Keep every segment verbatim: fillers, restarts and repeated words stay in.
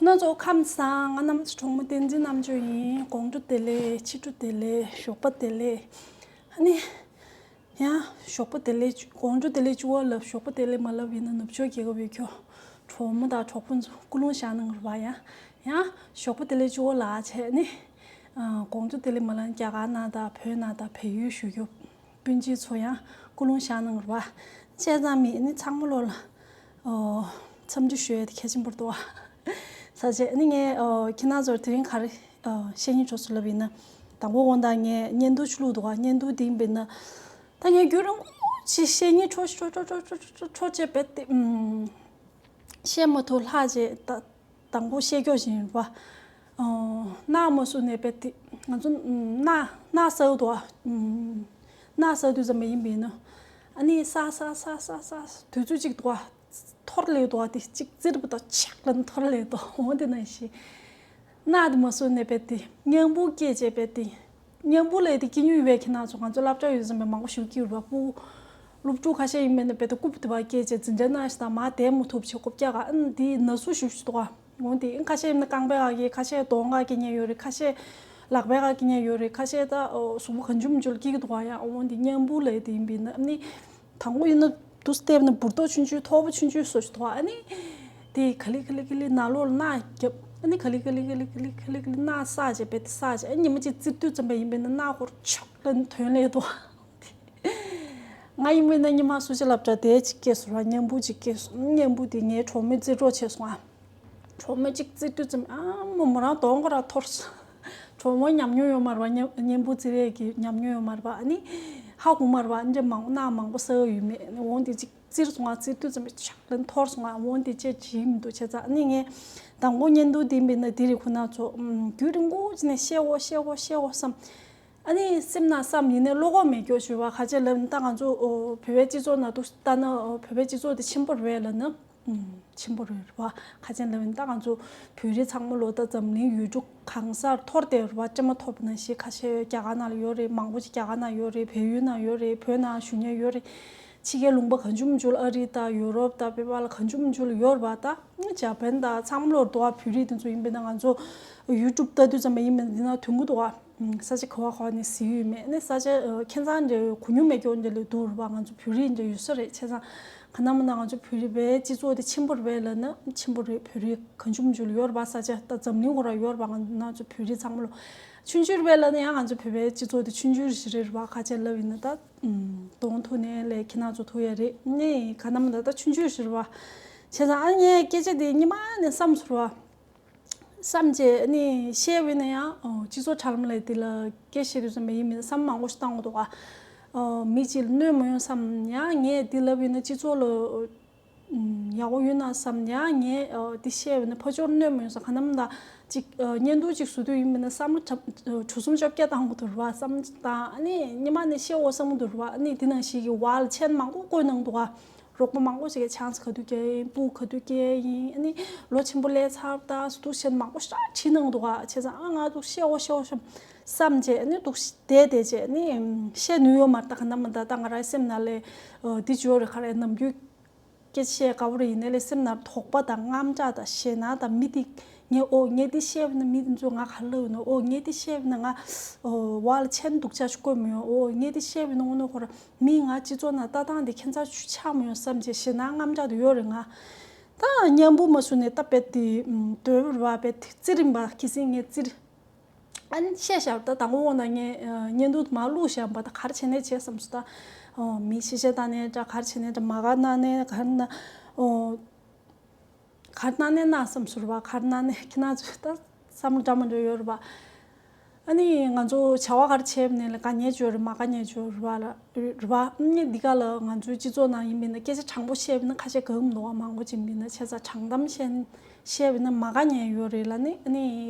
ཁྱེད་རྣམ་ཚོ་ཁམས་བཟང་། ང་རྣམ་གྲོགས་མོ་བསྟན་འཛིན་རྣམ་དཔྱོད་ཡིན། དགོང་དྲོ་བདེ་ལེགས། ཕྱི་དྲོ་བདེ་ལེགས། ཞོགས་པ་བདེ་ལེགས། ཨ་ནི། ཡང་ཞོགས་པ་བདེ་ལེགས། དགོང་དྲོ་བདེ་ལེགས་བཅུ་པ་ལབ། ཞོགས་པ་བདེ་ལེགས་མ་ལབ་ཡིན་ན་ནུབ་ཕྱོགས་རྒྱལ་ཁབ་ཡོད་ཁྱོ། གྲོགས་མོ་དང་གྲོགས་པོ་ཚོ་ཀུན་སློང་བཞག་གནང་རོགས་པ། ཡང་ཡང་ཞོགས་པ་བདེ་ལེགས་བཅུ་པ་ལབ་བྱས་ནི། ཨ། དགོང་དྲོ་བདེ་ལེགས་མ་ལབ་རྒྱ་གར་ནང་དང་བོད་ནང་དང་བལ་ཡུལ་བཞུགས་རྒྱུ། སྤུན་མཆེད་ཚོ་ཡང་ཀུན་སློང་བཞག་གནང་རོགས་པ། བྱས་ཙང་མི་ནི་ཚང་མ་ལོ་ལ། ཨོ། འཚམས་འདྲི་ཞུ་ཡ་དེ་གལ་ཆེན་པོ་རེད་འདུག་པ། ས་བྱས་ནི་ངས་ཨོ་ཁྱེད་རྣམ་ཚོར་དེ་རིང་ག་རེ་ཨོ་བཤད་སྙིང་འདོད་སོང་ལབ་ཡིན་ན། དང་པོ་དགོང་དག་ངས་བརྙན་ཐུང་ཅིག་བླུགས་འདུག་པ། བརྙན་ཐུང་དེ་ཡིན་པས་ན། ད་ངས་རྒྱུན་རིང་པོ་ཅིག་བཤད་སྙིང་འདོད་འདོད་འདོད་འདོད་བྱས་པས་ཏེ། ཨུམ། བཤད་མ་ཐུབ་ལྷག་བྱས་ད། དང་པོ་བཤད་རྒྱུ་ཞིག་ཡིན་པ། ཨོ། རྣག་མ་ཟུག་ནས་པས་ཏེ། ང་ཚོ་རྣག་རྣག་བསགས་འདུག་པ། ཨུམ། རྣག་བསགས་དུས་ཙམ་པ་ཡིན་པས་ན། ཨ་ནི་བསགས་བསགས་བསགས་བསགས་བསགས་དུས་ཚོད་ཅིག་འདུག་པ། འཐོར་སླེབས་འདུག་པ། དེ་ཅིག་བཙིར་བ་དང་ཆག་ལ་འཐོར་སླེབས་འདུག་འོ་དེ་ནང་བཞིན། རྣག་དེ་མ་ཟུག་ནས་པས་ཏེ་གཉན་འབུ་སྐྱེས་བྱས་པས་ཏེ། གཉན་འབུ་ལབ་དེ་སྐྱེ་མྱོང་ཡོད་པས། ཁྱེད་རྣམ་ཚོ་ང་ཚོ་སློབ་གྲྭ་ཡོད་ཙམ་པས་མང་པོ་ཞིག་སྐྱེས་རེད་པ། སློབ་ཕྲུག་ཁ་ཤས་ཡིན་པས་ན་པས་ཏེ་རྐུབ་དེ་པར་སྐྱེས་བྱས་འཛིན་གྲྭ་ནང་ཞིག་དང་མར་བསྡད་མ་ཐུབ་བྱས་རྐུབ་བཀྱག་ག་ཨ་ནི་དེ་ན་ཟུག་ཞེ་པོ་ཞིག་འདུག་པ། འོ་དེ་ཁ་ཤས་ཡིན་ན་རྐང་པའི་སྒང་སྐྱེས། ཁ་ཤས་གདོང་སྒང་སྐྱེ་མཁན་ཡོད་རེད། ཁ་ཤས་ལག་པའི་སྒང་སྐྱེ་མཁན་ཡོད་རེད། ཁ་ཤས་ད་ཨོ་གཟུགས་པོ་གང་བྱུང་མང་བྱུང་ལ་སྐྱེ་གི་འདུག་པ། ཡང་འོ་དེ་གཉན་འབུ་ལབ་དེ་ཡིན་པས་ན་ཨ་ནི། དང་པོ་ཡིན་ན་དུས་བལྟས་ན་འབུར་ཏོག་ཆུང་ཆུང་ཐོར་བུ་ཆུང་ཆུང་བཟོ་ཞིག་འདུག་པ། ཨ་ནི། དེ་ག་ལེ་ག་ལེ་ག་ལེ་ནང་ལོགས་ལ་རྣག་བརྒྱབ། ཨ་ནི་ག་ལེ་ག་ལེ་ག་ལེ་ག་ལེ་ག་ལེ་ག་ལེ་རྣག་བསགས་བྱས་པས་ཏེ་བསགས་བྱས། ཨ་ཉི་མ་གཅིག་བཙིར་དུས་ཙམ་པ་ཡིན་པས་ན་རྣག་ཁོ་རང་ཆག་ལ་ཐོན་སླེབས་འདུག་པ། ང་ཡིན་པས་ན་ཉི་མ་སུ་ཅི་སློབ་གྲྭ་དེ་ཅིག་སྐྱེས་སོང་ར། གཉན་འབུ་ཅིག་སྐྱེས་སོང་། གཉན་འབུ་དེ་ངའི་གྲོགས་མོས་བཙིར་རོགས་བྱས་སོང་ཨ། གྲོགས་མོས་ཅིག་བཙིར་དུས་ཙམ་ཨ་མོ་མོ་རང་གདོང་ཁོ་རང་འཐོར་སོང་། གྲོགས་མོ་ཉམས་མྱོང་ཡོད་མ་རེད་པ། གཉན་གཉན་འབུ་བཙིར་ཡས་ཀྱི་ཉམས་མྱོང་ཡོད་མ་རེད་པ། ཨ་ནི་ཧ་གོ་མ་རེད་པ། ཨ་འདྲ་མང་པོ་རྣག་མང་པོ་བསགས་ཡོད་མེད། འོ་དེ་ཅིག་བཙིར་སོང་ང་། བཙིར་དུས་ཙམ་པ་ཆག་ལ་འཐོར་སོང་ང་། འོ་དེ་ཅིག་བྱེད་མི་འདུག་བྱས་ཙང་ཨ་ནི་ངས་དང་པོ་བརྙན་ཐུང་འདི་མིན་ན་དེ་རིང་ཁོ་ན་ཚོ་ཨམ་རྒྱུན་རིང་པོ་ཅིག་ནས་བཤད་འོ་བཤད་འོ་བཤད་འོ་བསམ། ཨ་ནི་སེམས་ནང་བསམ་ཡིན་ནའི་བློ་ཁོག་མེད་རྒྱུ་ཞུ་བ། ག་ཅི་ལབ་ན་ད་ང་ཚོ་ཨོ་བོད་པའི་སྤྱི་ཚོགས་ནང་དུ་ལྟ་ན་ཨོ་བོད་པའི་སྤྱི་ཚོགས་དེ་ཆེན་པོ་རེད་ལབ་ན། ཨུམ། ཆེན་པོ་རེད་རེད་པ། ག་ཅི་ལབ་ན་ད་ང་ཚོ་བོད་རིགས་ཚང་མ་ལོ་ད་འཛམ་གླིང་ཡུལ་གྲུ་གང་སར་འཐོར་བསྡད་རེད་པ། སྤྱི་མ་ཐོབ་ན་ཞིག་ཁ་ཤས་རྒྱ་གར་ནང་ལ་ཡོད་རེད། མང་པོ་ཅིག་རྒྱ་གར་ནང་ཡོད་རེད། བལ་ཡུལ་ནང་ཡོད་རེད། བོད་ནང་བཞུགས་མཁན་ཡོད་རེད། ཕྱི་རྒྱལ་ལུང་པ་གང་བྱུང་མང་བྱུང་ལ་ཨ་རི་དང་ཡུ་རོབ་དང་བོད་པ་ལ་གང་བྱུང་མང་བྱུང་ལ་ཡོད་རེད་པ། ད་ཇ་པན་དང་ཚང་མ་ལོར་འདུག་པ། བོད་རིགས་དེ་ཚོ་ཡིན་པས་ན་ང་ཚོ་ཡུ་ཊུབ་ལྟ་དུས་ཙམ་པ་ཡིན་པས་ན་འདི་ན་མཐུན་གྱི་འདུག་པ། ས་ཆ་ག་བ་ག་བ་ནས་གཟིགས་ཡོད་མེད་ནི་ས་ཆ་ཁྱད་མཚར་འདྲ་གོ་མྱོང་མེད་སྐྱོ་འདྲ་ལས་འདུག་རེད་པ། ང་ཚོ་བོད་རིགས་འདྲ་ཡོད་ས་རེད། བྱས་ཙང་ག་ན་མ་ན་ང་ཚོ་བོད་རིགས་པའི་སྤྱི་ཚོགས་དེ་ཆེན་པོ་རེད་པས་ལབ་ན་ཆེན་པོ་རེད། བོད་རིགས་གང་བྱུང་མང་བྱུང་ལ་ཡོད་རེད་པ། ས་ཆ་ད་འཛམ་གླིང་ཁོ་རང་ཡོད་རེད་པ། ང་ང་ཚོ་བོད་རིགས་ཚང་མ་ལོ་ཆུང་ཆུང་རེད་པས་ལབ་ན་ཡང་ང་ཚོ་བོད་པའི་སྤྱི་ཚོགས་དེ་ཆུང་ཆུང་ཞིག་རེད་པ། ག་ཅི་ལབ་ཡིན་ན་ད་གདོང་ཐུག་ནས་ལས་ཁྱེད་རྣམ་ཚོ་ཐུག་ཡ་རེད་ནི། ག་ན་མ་ན་ད་ཆུང་ཆུང་ཞིག་རེད་པ། བྱས་ཙང་ཨ་ངས་སྐད་ཆ་དེ་སྔོན་མ་ནས་བསམ་སོང་པ། བསམ་བྱས་ནི་བཤད་པ་ཡིན་ན་ཡང་ཨོ་སྤྱི་ཚོགས་དྲ་ལམ་ལ་དེ་ལ་སྐད་བཤད་དུས་ཙམ་པ་ཡིན་མིན་བསམ་མང་པོ་ཞིག་བཏང་གི་འདུག་ག་ཨོ་མི་གཅིག་ལ་གནོད་མ་ཡོང་བསམ། ཡང་ངས་འདི་ལབ་ཡིན་ན་སྤྱི་ཚོགས་ལ་ཨོ་ཡག་པོ་ཡོད་ན་བསམ། ཡང་ངས་ཨོ་འདི་བཤད་པ་ཡིན་ན་ཕར་ཕྱོགས་ལ་གནོད་མ་ཡོང་བསམ། ག་ནམ་ད་ཅིག་ཨོ་བརྙན་ཐུང་ཅིག་བཟོ་དུས་ཡིན་མིན་ན་བསམ་བློ་གྲ་གྲུ་གསུམ་བཅོ་བརྒྱད་བཏང་དགོས་འདུག་རེད་པ། བསམ་བློ་བཏང་། ཨ་ནི་སྔོན་མ་ནས་བཤད་འོ་བསམ་གྱི་འདུག་རེད་པ། ཨ་ནི་འདི་ནང་བཞིན་གྱི་བར་ལ་མཆན་མང་པོ་བཀོད་གནང་འདུག་ག་རོགས་པ་མང་པོ་ཞིག་གིས་ཆང་ས་ག་དུས་སྐྱེལ་ཡིན། སྤུ་ག་དུས་སྐྱེལ་ཡིན། ཨ་ནི་ལོ་ཆེན་པོ་སླེབས་ཚར་ད་སུ་འདུག་བཤད་མང་པོ་ཞེ་དྲག་བྲིས་གནང་འདུག་ག་བྱས་ཙང་ཨ་ང་འདུག་བཤད་འོ་བཤད་འོ་བཤད་བསམ་བྱས། ཨ་ནི་འདུག་བསྡད་བསྡད་བྱས་ཨ་ནི་བཤད་ནུས་ཡོད་མ་རེད། ད་ག་ནམ་མ་ད་ད་ང་རང་སེམས་ནང་ལ་འདི་བྱོས་རེད། ག་རེ་ནམ་རྒྱུན་སྐད་ཆ་བཤད་དགའ་པོ་རེད། ཡིན་ནའི་ལས་སེམས་ནང་དོགས་པ་དང་དངངས་སྐྲག་དང་ཞེད་སྣང་དང་མི་དེ་ངས་ཨོ་ངས་འདི་བཤད་པ་ན་མི་དེ་ཚོ་ང་ག་རེ་ལབ་ཡོད་ན། ཨོ་ངས་འདི་བཤད་པ་ན་ང་ཨོ་བར་ལ་མཆན་སྡུག་ཅག་ཅིག་བཀོད་མི་ཡོང་། ཨོ་ངས་འདི་བཤད་པ་ན་དངོས་གནས་ཁོ་རང་མི་ང་སྤྱི་ཚོགས་ནང་ལྟ་སྟངས་དེ་ཁྱད་མཚར་ཅིག་ཆགས་མི་ཡོང་བསམ་བྱས་ཞེད་སྣང་དངངས་སྐྲག་དེ་ཡོད་རེད། ང་ད་མཉམ་པོ་མ་བཟོས་ནས་ད་རྦད་དེ་སྡོད་རེད་པ། རྦད་དེ་བཙིར་རིམ་པ་ཁི་སིང་ངས་བཙིར། ཨ་ནི་བཤད་བཞག་ད་དང་པོ་འོང་ན་ངས་བརྙན་ཐུང་མར་བླུགས་བཞག་པ། ད་ག་རེ་བྱས་ནས་བྱས་བསམ་སོང་། ད་ཨོ་མི་ཤི་ཤ་བཏང་ནས་འདྲ་ག་རེ་བྱས་ནས་འདྲ་མ་ག་གནང་ནས་ག་རེ་ན་ཨོ། ག་རེ་གནང་ནས་ན་བསམ་སོང་རེད་པ། ག་རེ་གནང་ནས་ཁྱེད་རྣམ་ཚོས་ད་བསམ་བློ་འདྲ་མི་འདྲ་ཡོད་རེད་པ། ཨ་ནི་ང་ཚོ་བྱ་བ་ག་རེ་བྱས་པ་ནས་ལ་དགའ་ཉེ་ཅིག་ཡོད་རེད། མ་དགའ་ཉེ་ཅིག་ཡོད་རེད་པ་ལ་རེད་པ། ཨ་ནི་འདི་ག་ལ་ང་ཚོའི་སྤྱི་ཚོགས་ནང་ཡིན་པས་ན་སྐད་ཆ་དྲང་པོ་བཤད་པས་ན་ཁ་ཤས་དགའ་གི་མི་འདུག་པ། མང་པོ་ཅིག་ཡིན་པས་ན། བྱས་ཙང་དྲང་གཏམ་བཤད་བཤད་པས་ན་མ་དགའ་ཉེ་ཡོད་རེད་ལབ་ནས། ཨ་ནི་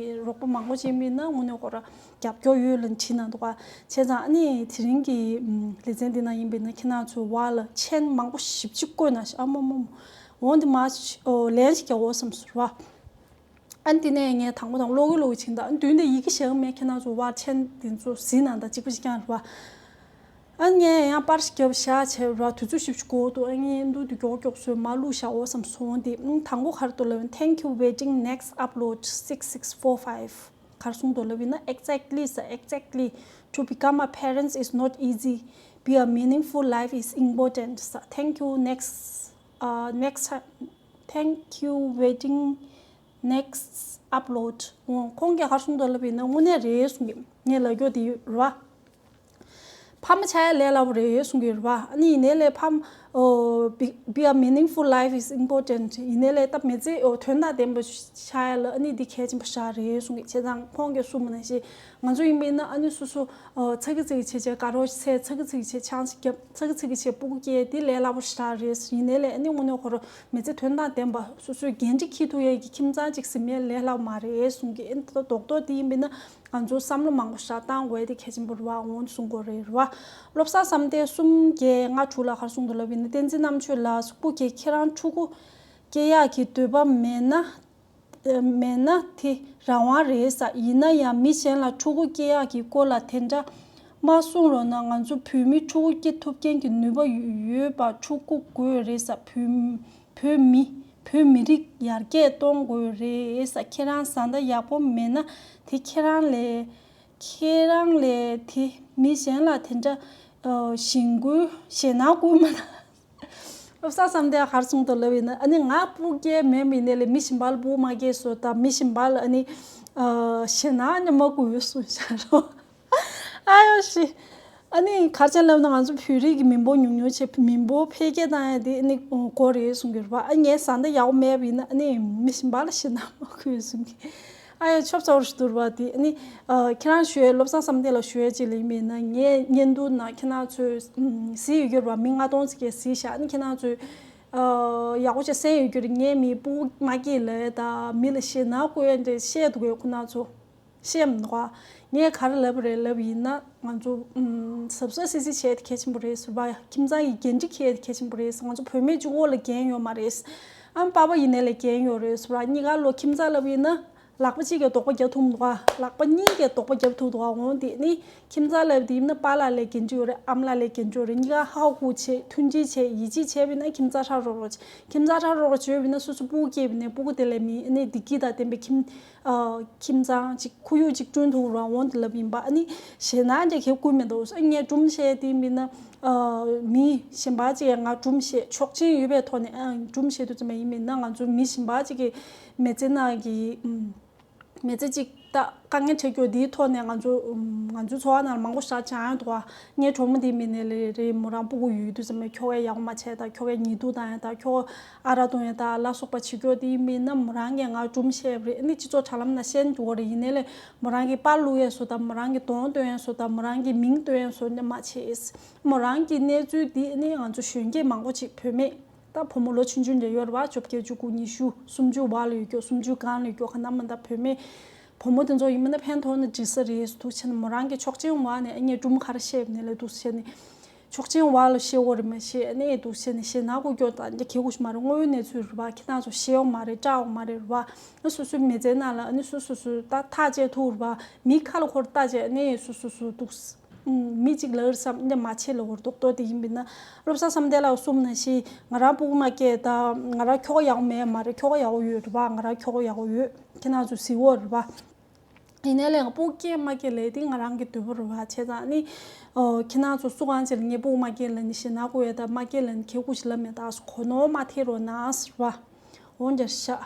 རོགས་པ་མང་པོ་ཅིག་ཡིན་པས་ན་དངོས་གནས་ཁོ་རང་རྒྱབ་སྐྱོར་ཡོད་ལབ་བྲིས་གནང་འདུག་པ། བྱས་ཙང་ཨ་ནི་དེ་རིང་གི་ལེ་ཚན་འདི་ནང་ཡིན་པས་ན་ཁྱེད་རྣམ་ཚོའི་བར་ལ་མཆན་མང་པོ་ཞེ་པོ་ཅིག་བཀོད་གནང་ཞིག་ཨ་མ་མ་མ། འོ་འདི་མ་ཞིག་ཨོ་ལན་ཞིག་རྒྱག་འོ་བསམ་སོང་རེད་པ། ཨ་ནི་དེ་ནས་ངས་དང་པོ་དང་ཀློག་གི་ཀློག་གི་ཕྱིན། ད་ཨ་ནི་མདུན་དེ་ཡི་གེ་གཞན་མེད། ཁྱེད་རྣམ་ཚོ་བར་མཆན་དེ་ཚོ་གཟིགས་གནང་དང་གཅིག་པ་གཅིག་རྐྱང་རེད་པ། ཨ་ངས་ཡང་པར་ཞིག་བརྒྱབ་བཞག་བྱས་ར། དུས་ཚོད་ཞིབ་ཅིག་འགོར་འདུག་ཨ་ངས་འདུག་འདུག་མགྱོགས་མགྱོགས་བཟོས་མ་བླུགས་བཞག་འོ་བསམ་སོང་སྟེ། ཨང་དང་པོ་ག་རེ་འདུག་ལབ་ན། Thank you, waiting, next upload six six four five. ག་རེ་གསུངས་འདུག་ལབ་ཡིན་ན། Exactly ཟེར། Exactly, to become a parent is not easy. Be a meaningful life is important ཟེར། Thank you, next, uh, next time. Thank you, waiting, next upload. འོ་ཁོང་གིས་ག་རེ་གསུངས་འདུག་ལབ་ཡིན་ན། དངོས་གནས་རེད་གསུང་གི། ངས་ལབ་རྒྱུ་དེ་རེད་བ། ཕ་མ་ཆགས་ཡ་ལས་སླ་པོ་རེད་གསུང་གི་རེད་བ། ཨ་ནི་ཡིན་ནའི་ལས་ཕ་མ་ཨོ་be, be a meaningful life is important. ཡིན་ནའི་ལས་ད་མི་ཚེ་ཨོ་དོན་དང་ལྡན་པ་ཆགས་ཡ་ལ་ཨ་ནི་འདི་གལ་ཆེན་པོ་ཞིག་རེད་གསུང་གི། བྱས་ཙང་ཁོང་གིས་གསུངས་པ་ནང་བཞིན་ང་ཚོ་ཡིན་པ་ཡིན་ན་ཨ་ནི་སོ་སོ་ཨོ་ཚ་གི་ཚི་གི་བྱས་བྱས་དགའ་རོགས་བྱས། ཚ་གི་ཚི་གི་བྱས་ཆང་ཞིག་བརྒྱབ། ཚ་གི་ཚི་གི་བྱས་སྤུ་གུ་སྐྱེས། འདི་ལས་སླ་པོ་ཞིག་རེད། ཡིན་ནའི་ལས་ཨ་ནི་དངོས་གནས་ཁོ་རང་མི་ཚེ་དོན་དང་ལྡན་པ་སོ་སོའི་འགན་འཁྲི་འཁྱེར་ཐུབ་ཡ་གི་ཁྱིམ་ཚང་ཅིག་ཟིན་ཡ་ལས་སླ་པོ་མ་རེད་གསུང་གི། ཨ་ནི་ད་རྡོག་རྡོག་འདི་ཡིན་པ་ཡིན་ན། ང་ཚོ་བསམ་བློ་མང་པོ་ཞིག་བཏང་དགོས་ཡ་དེ་གལ་ཆེན་པོ་རེད་བ། འོང་གསུང་དགོས་རེད་བ། བློ་བཟང་བསམ་གཏན་གསུམ་བརྒྱད་ལྔ་དྲུག་ལ་ག་རེ་གསུངས་འདུག་ལབ་ཡིན་ན། བསྟན་འཛིན་རྣམ་དཔྱོད་ལགས་སུ་སྤུ་གུས་ཁྱེད་རང་ཕྲུ་གུ་སྐྱེ་ཡག་གི་འདོད་པ་མེད་ན། མེད་ན་དེ་རང་དབང་རེད་ཟེར། ཡིན་ན་ཡང་མི་གཞན་ལ་ཕྲུ་གུ་སྐྱེ་ཡག་གི་སྐོར་ལ་དེ་འདྲ་མ་གསུང་རོགས་གནང་། ང་ཚོ་བོད་མི་ཕྲུ་གུ་སྐྱེ་ཐུབ་མཁན་གྱི་ནུས་པ་ཡོད་པ་ཕྲུ་གུ་དགོས་རེད་ཟེར། བོད་བོད་མི་བོད་མི་རིགས་ཡར་རྒྱས་གཏོང་དགོས་རེད་ཟེར། ཁྱེད་རང་བཟའ་ཟླ་ཡག་པོ་མེད་ན་དེ་ཁྱེད་རང་ལས་ཁྱེད་རང་ལས་དེ་མི་གཞན་ལ་དེ་འདྲ་ཨ་ཞེད་སྣང་སྐུལ་ཞེད་སྣང་སྐུལ་མ་གནང་། བློ་བཟང་བསམ་གཏན་ག་རེ་གསུངས་འདུག་ལབ་ཡིན་ན། ཨ་ནི་ང་སྤུ་གུ་སྐྱེས་མེད་མིན་ནས་ལས་མི་གཞན་པ་ལ་སྤུ་གུ་མ་སྐྱེས་སོ་ད་མི་གཞན་པ་ལ་ཨ་ནི་ཨ་ཞེད་སྣང་ནི་མ་སྐུལ་གསུངས་བཞག་རོགས། ཨ་ཡོ་ཤི། ཨ་ནི་ག་རེ་བྱས་ལབ་ན། ང་ཚོ་བོད་རིགས་ཀྱི་མི་འབོར་ཉུང་ཉུང་བྱས། མི་འབོར་འཕེལ་རྒྱས་བཏང་ཡ་དེ་ཨ་ནི་དགོས་རེད་གསུང་གི་རེད་བ། ཨ་ངའི་བཟའ་ཟླ་ཡག་པོ་མེད་པ་ཡིན་ན་ཨ་ནི་མི་གཞན་པ་ལ་ཞེད་སྣང་མ་སྐུལ་གསུང་གི། ཨ་ཡ་ཆོབ་ཚ་བོ་ཞིག་འདུག་རེད་བ། དེ་ཨ་ནི་ཨ་ཁྱེད་རང་ཞུ་ཡ། བློ་བཟང་བསམ་གཏན་ལ་ཞུ་ཡ་ཅིག་ལ་ཡིན་པ་ཡིན་ན། ངས་བརྙན་ཐུང་ནང་ཁྱེད་རང་ཚོས་ཨམ་གཟིགས་ཡོད་རྒྱུ་རེད་བ། མི་ལྔ་སྟོང་ཙམ་གྱིས་གཟིགས་ཤག་ཨ་ནི་ཁྱེད་རང་ཚོས་ཨ་ཡག་པོ་ཅིག་གསན་ཡོད་རྒྱུ་རེད། ངས་མི་སྤུ་གུ་མ་སྐྱེས་ལབ་ཡ་དང་མི་ལ་ཞེད་སྣང་སྐུལ་ཡ་འདྲ་བཤད་འདུག་གས། ཁོ་རང་ཚོ་བཤད་མི་འདུག་ག་ངས་ག་རེ་ལབ་པ་རེད་ལབ་ཡིན་ན། ང་ཚོ་ཨམ་གཟབ་གཟབ་སིལ་སིལ་བྱེད་ཡ་དེ་གལ་ཆེན་པོ་རེད་ཟེར་བ། ཁྱིམ་ཚང་གི་འགན་འཁྲི་འཁྱེར་ཡ་དེ་གལ་ཆེན་པོ་རེད་ཟེར། ང་ཚོ་བུད་མེད་གཅིག་པོ་ལ་འགན་ཡོད་མ་རེད། ཨ་མ་པ་ཕ་ཡིན་ནའི་ལ་འགན་ཡོད་རེད་ཟེར་བ། གཉིས་ཀ་ལོ་ཁྱིམ་ཚང་ལབ་ཡིན་ན། ལག་པ་གཅིག་གིས་རྡོག་པ་རྒྱབ་ཐུབ་མི་འདུག་ག་ལག་པ་གཉིས་ཀྱིས་རྡོག་པ་རྒྱབ་ཐུབ་འདུག་ག་འོང་དེ་ནི་ཁྱིམ་ཚང་ལབ་དེ་ཡིན་ན་པཱ་ལགས་ལ་འགན་འཁྲི་ཡོད་རེད། ཨ་མ་ལགས་ལ་འགན་འཁྲི་ཡོད་རེད། གཉིས་ཀ་ཧ་གོ་བྱས། མཐུན་སྒྲིལ་བྱས། ཡིད་ཆེས་བྱས་པ་ཡིན་ན་ཁྱིམ་ཚང་ཧྲ་རོག་རོག་བྱས། ཁྱིམ་ཚང་ཧྲ་རོག་རོག་བྱས་པ་ཡིན་ན་སོ་སོ་སྤུ་གུ་སྐྱེས་པ་ཡིན་ནའི་སྤུ་གུ་དེ་ལ་མི་ཨ་ནི་བདེ་སྐྱིད་དང་ལྡན་པའི་ཁྱིམ་ཨ་ཁྱིམ་ཚང་ཅིག་ཁོར་ཡུག་ཅིག་བསྐྲུན་ཐུབ་ར་འོང་དེ་ལབ་ཡིན་པ། ཨ་ནི་ཞེད་སྣང་འདྲ་གས་སྐུལ་མི་འདུག་ཨ་ངས་སྒྲུང་བཤད་དེ་ཡིན་པ་ཡིན་ན། ཨ་མི་གཞན་པ་ཅིག་ཡང་ང་སྒྲུང་བཤད། ཆོག་མཆན་ཡོད་པའི་ཐོག་ནས་ཨ་སྒྲུང་བཤད་དུས་ཙམ་པ་ཡིན་པ་ཡིན་ན། ང་ཚོ་མི་གཞན་པ་ཅིག་གི་མི་ཚེ་ནང་གི་ཨམ་མི་ཚེ་གཅིག་ད་དཀའ་ངལ་འཕྲད་རྒྱུ་འདིའི་ཐོག་ནས་ང་ཚོ་ཨམ་ང་ཚོའི་འཚོ་བ་ནང་ལ་མང་པོ་ཞིག་སྦྱང་ཡ་འདུག་ག་ངའི་གྲོགས་མོ་དེ་མིན་ནས་ལས་རེད། མོ་རང་སྤུ་གུ་ཡོད་དུས་ཙམ་པ་ཁྱོ་གས་ཡག་པོ་མ་བྱས་དང་། ཁྱོ་གས་ཉེས་འཛུགས་བཏང་ཡ་དང་། ཁྱོ་ཨ་རག་བཏུང་ཡ་དང་ལ་སོགས་པ་བྱེད་རྒྱུ་དེ་མིན་ན། མོ་རང་གིས་ང་སྒྲུང་བཤད་པ་རེད། ཨ་ནི་སྤྱི་ཚོགས་དྲ་ལམ་ནང་བཤད་འགྲོ་གི་རེད། ཡིན་ནའི་ལས་མོ་རང་གིས་པར་བླུག་ཡ་བཟོ་དང་། མོ་རང་གི་གདོང་སྟོན་ཡ་བཟོ་དང་། མོ་རང་གི་མིང་སྟོན་ཡ་བཟོ་ནི་མ་བྱེད། མོ་རང་གི་གནས་ཚུལ་དེ་ཨ་ནི་ང་ཚོ་གཞོན་སྐྱེས་མང་པོ་ཅིག་བུད་མེད། ད་བུ་མོ་ལོ་ཆུང་ཆུང་འདྲ་ཡོད་རེད་བ། བཅོ་བརྒྱད་བཅུ་དགུ་ཉི་ཤུ་སུམ་ཅུ་བར་ལ་ཡོད་རྒྱུ། སུམ་ཅུ་སྒང་ལ་ཡོད་རྒྱུ། ག་ན་མ་ད་བུད་མེད་བུ་མོ་དེ་ཚོ་ཡིན་མིན་ན་ཕན་ཐོགས་ན་འགྲིག་ས་རེད་འདུག་བྱས་ནས། མོ་རང་གིས་ཆོག་མཆན་འོག་ནས་ཨ་ངས་སྒྲུང་ག་རེ་བཤད་པ་ནས་ལས་འདུག་བྱས་ནས། ཆོག་མཆན་འོག་ལ་བཤད་འོ་རེད་མ་ཤེས། ཨ་ནི་འདུག་བྱས་ནས་ཞེད་སྣང་སྐུལ་རྒྱུ་དང་འདི་གལ་དགོས་ཤིག་མ་རེད། དངོས་ཡོད་གནས་ཚུལ་རེད་བ། ཁྱེད་རང་ཚོ་ཤེས་འོ་མ་རེད། སྐྲག་འོ་མ་རེད་རེད་བ། ཨ་སོ་སོའི་མི་ཚེ་ནང་ལ་ཨ་ནི་སོ་སོ་སོ་ད་ཐག་བཅད་ཐུབ་རེད་བ། མི་ཁ་ལ་ཁོར་ལྟ་བྱས་ཨ་ནི་སོ་སོ་སོ་འདུག་ཨུམ། མི་གཅིག་ལབ་རེད་བསམ་འདི་མ་བྱེད་ལབ་དགོས་རེད། རྡོག་རྡོག་དེ་ཡིན་པས་ན། བློ་བཟང་བསམ་གཏན་ལགས་གསུངས་ནང་བཞིན་ང་རང་སྤུ་གུ་མ་སྐྱེས་དང་། ང་རང་ཁྱོ་ག་ཡག་པོ་མེད་མ་རེད། ཁྱོ་ག་ཡག་པོ་ཡོད་རེད་བ། ང་རང་ཁྱོ་ག་ཡག་པོ་ཡོད། ཁྱེད་རང་ཚོ་གཟིགས་འོ་རེད་བ། ཡིན་ནའི་ལས་སྤུ་གུ་སྐྱེས་མ་སྐྱེས་ལས་དེ་ང་རང་གི་འདོད་པ་རེད་བ། བྱས་ཙང་ནི་ཨོ་ཁྱེད་རང་ཚོ་སུ་གང་ཅིག་ལ་ངའི་སྤུ་གུ་མ་སྐྱེས་ལབ་ནས་ཞེད་སྣང་སྐུལ་ཡ་དང་། མ་སྐྱེས་ལབ་ནས་གལ་དགོས་ཤིག་ལབ་མེད། ད་གོ་ནོར་མ་ཐེབས་རོགས་གནང་ཟེར་བ། འོ་འདྲ་ཤག་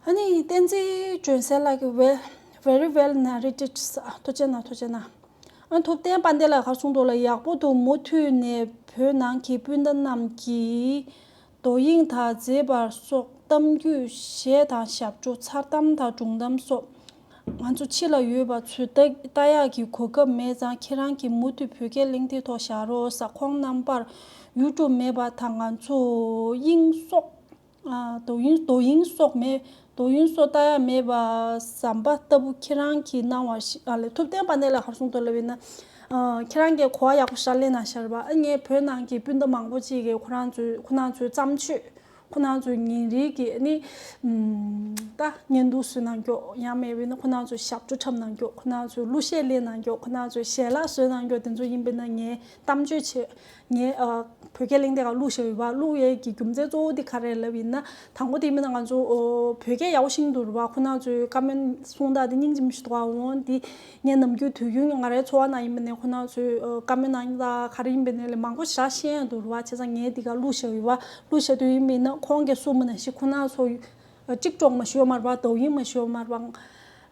ཨ་ནི་བསྟན་འཛིན་སྒྲོན་གསལ་ལགས་ཀྱིས་well, very well narrated ཟེར། ཐུགས་རྗེ་གནང་། ཐུགས་རྗེ་གནང་། ཨ་ཐུབ་བསྟན་དཔལ་ལྡན་ལགས་ག་རེ་གསུངས་འདུག་ལ། ཡག་པོ་འདུག་མུ་མཐུད་ནས་བོད་ནང་གི་སྤུན་ཟླ་རྣམས་ཀྱིས་རྡོ་དབྱིངས་དང་མཛེས་པ་སོགས་གཏམ་རྒྱུད་གཞས་དང་ཞབས་བྲོ་མཚར་གཏམ་དང་སྒྲུང་གཏམ་སོགས་ང་ཚོ་ཕྱི་ལ་ཡོད་པ་ཚོས་ལྟ་ལྟ་ཡག་གི་གོ་སྐབས་མེད་ཙང་། ཁྱེད་རང་གིས་མུ་མཐུད་བོད་སྐད་གླེང་སྟེགས་ཐོག་བཞག་རོགས་ཟེར། ཁོང་རྣམ་པར་ཡུ་ཊུབ་མེད་པ་དང་། ང་ཚོ་དབྱིངས་སོགས། ཨ་རྡོ་དབྱིངས། རྡོ་དབྱིངས་སོགས་མེད། རྡོ་དབྱིངས་སོགས་ལྟ་ཡ་མེད་པ་ཟམ་པ་ལྟ་བུ་ཁྱེད་རང་གིས་གནང་བ་ཞིག་ཨ་ལས། ཐུབ་བསྟན་དཔལ་ལྡན་ལགས་ག་རེ་གསུངས་འདུག་ལབ་ཡིན་ན། ཨ་ཁྱེད་རང་གིས་གོ་བ་ཡག་པོ་ཞིག་ལེན་གནང་ཤག་རེད་བ། ཨ་ངས་བོད་ནང་གི་སྤུན་ཟླ་མང་པོ་ཅིག་གིས་ཁོ་རང་ཚོའི་ཁོ་རང་ཚོའི་བརྩམས་ཆོས་ ཁོ་རང་ཚོའི་ཉིན་རེའི་གི་ནི་ད་བརྙན་ཐུང་བཟོས་གནང་རྒྱུ། ཡང་མེད་པ་ཡིན་ན་ཁོ་རང་ཚོའི་ཞབས་བྲོ་འཁྲབ་གནང་རྒྱུ། ཁོ་རང་ཚོའི་གླུ་གཞས་ལེན་གནང་རྒྱུ། ཁོ་རང་ཚོའི་ཞལ་ལག་བཟོས་གནང་རྒྱུ། དེ་ཚོ་ཡིན་པ་ཡིན་ན་ངས་གཏམ་བརྗོད་བྱས། ངས་ཨ་བོད་སྐད་གླེང་སྟེགས་ཁ་བླུགས་བཞག་ཡོད་པ། བླུགས་ཡས་ཀྱི་རྒྱུ་མཚན་གཙོ་བོ་དེ་ག་རེ་ལབ་ཡིན་ན། དང་པོ་དེ་ཡིན་པ་ཡིན་ན་ང་ཚོ་ཨོ་བོད་སྐད་ཡག་པོ་ཤེས་ཀྱི་འདུག་རེད་པ། ཁོ་རང་ཚོའི་ཀ་མེན་གསུང་སྟངས་དེ་སྙིང་རྗེ་མོ་ཞིག་འདུག་པ། འོ་དེ་ངས་ནམ་རྒྱུན་དུས་རྒྱུན་ང་རའི་འཚོ་བ་ནང་ཡིན་པ་ཡིན་ན་ཁོ་རང་ཚོའི་ཨོ་ཀ་མེན་གནང་ཡག་ག་རེ་ཡིན་པ་ཡིན་ནའི་མང་པོ་ཞེ་དྲག་ཤེས་ཡག་འདུག་རེད་པ། བྱས་ཙང་ངས་དེ་ག་བླུགས་བཞག་ཡོད་པ། བླུགས་བཞག་དུས་ཡིན་པ་ཡིན་ན་ཁོང་གིས་གསུངས་པ་ནང་བཞིན་ཁོ་རང་ཚོ་ཊིག་ཊོག་མ་ཞུ་ཡོད་མ་རེད་པ། དོའུ་ཡིན་མ་ཞུ་ཡོད་མ་རེད་པ།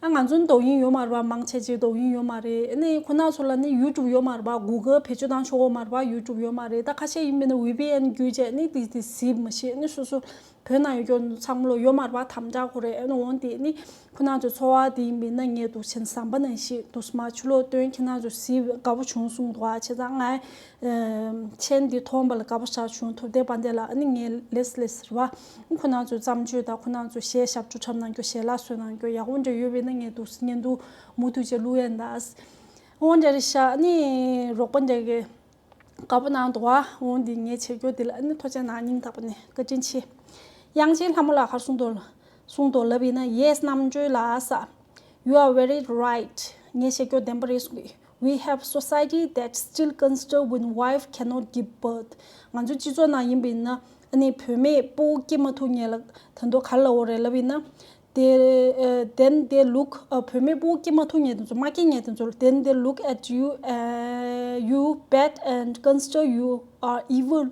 ཨ་ང་ཚོ་ནི་དོའུ་ཡིན་ཡོད་མ་རེད་པ། མང་ཆེ་ཅིག་དོའུ་ཡིན་ཡོད་མ་རེད། ཨ་ནི་ཁོ་རང་ཚོ་ལ་ནི་ཡུ་ཊུབ་ཡོད་མ་རེད་པ། གུ་གལ་བེད་སྤྱོད་བཏང་ཆོག་གི་མ་རེད་པ། ཡུ་ཊུབ་ཡོད་མ་རེད། ད་ཁ་ཤས་ཡིན་པ་ཡིན་ན་ཝི་པི་ཨེན་བརྒྱུད་བྱས་ནི་དེ་དེ་གཟིགས་མ་ཤེས། ཨ་ནི་སོ་སོ་བོད་ནང་ཡོད་རྒྱུ་ཚང་མ་ལོ་ཡོད་མ་རེད་པ། དམ་དྲག་ཁོ་རེད། ཨ་ནི་འོ་དེ་ནི་ཁོ་རང་ཚོའི་འཚོ་བ་དེ་ཡིན་པ་ཡིན་ན་ངས་འདུག་སེ་ཟམ་པ་ནང་བཞིན་འདུག་སེ་མར་ཕྱི་ལོགས་སྟོན། ཁྱེད་རང་ཚོ་གཟིགས་དགའ་པོ་བྱུང་གསུངས་འདུག་པ། བྱས་ཙང་ང་མཆན་འདི་མཐོང་བ་ལ་དགའ་པོ་ཞེ་དྲག་བྱུང་། ཐུབ་བསྟན་དཔལ་ལྡན་ལགས། ཨ་ནི་ངས་ལེགས་ལེགས་ཟེར་བ། ཁོ་རང་ཚོའི་བརྩམས་ཆོས་དང་ཁོ་རང་ཚོའི་གཞས་ཞབས་བྲོ་འཁྲབ་གནང་རྒྱུ། ཞལ་ལག་བཟོ་གནང་རྒྱུ་ཡག་པོ་འདྲ་ཡོད་པ་ཡིན་ན་ངས་འདུག་སེ་བརྙན་ཐུང་མུ་མཐུད་བྱས་བླུག་ཡས་ཡིན་ད། འོ་འདྲ་རེད་ཤག་ཨ་ནི་རོགས་པ་འདྲ་གིས་དགའ་པོ་གནང་འདུག་པ། འོ་འདི་ངས་བྱེད་རྒྱུ་འདི་ལ་ཨ་ནི་ཐུགས་རྗེ་གནང་། སྙིང་ཐག་པ་ནས་བཀའ་དྲིན་ཆེ། དབྱངས་ཅན་ལྷ་མོ་ལགས་ག་རེ་གསུངས་འདུག་གསུངས་འདུག་ལབ་ཡིན་ན། Yes, རྣམ་གྲོལ་ལགས། You are very right. ངས་བཤད་རྒྱུ་བདེན་པ་རེད་གསུངས་ཀྱི། We have society that still consider when wife cannot give birth. ང་ཚོའི་སྤྱི་ཚོགས་ནང་ཡིན་པ་ཡིན་ན་ཨ་ནི་བུད་མེད་སྤུ་གུ་སྐྱེ་མ་ཐུབ་མཁན་ལ་ད་དུང་ག་རེ་ལབ་དགོས་རེད་ལབ་ཡིན་ན། They, uh, then they look, uh, བུད་མེད་སྤུ་གུ་སྐྱེ་མ་ཐུབ་མཁན་དེ་ཚོ། མ་སྐྱེ་མཁན་དེ་ཚོ། Then they look at you, uh, you bad and consider you are evil.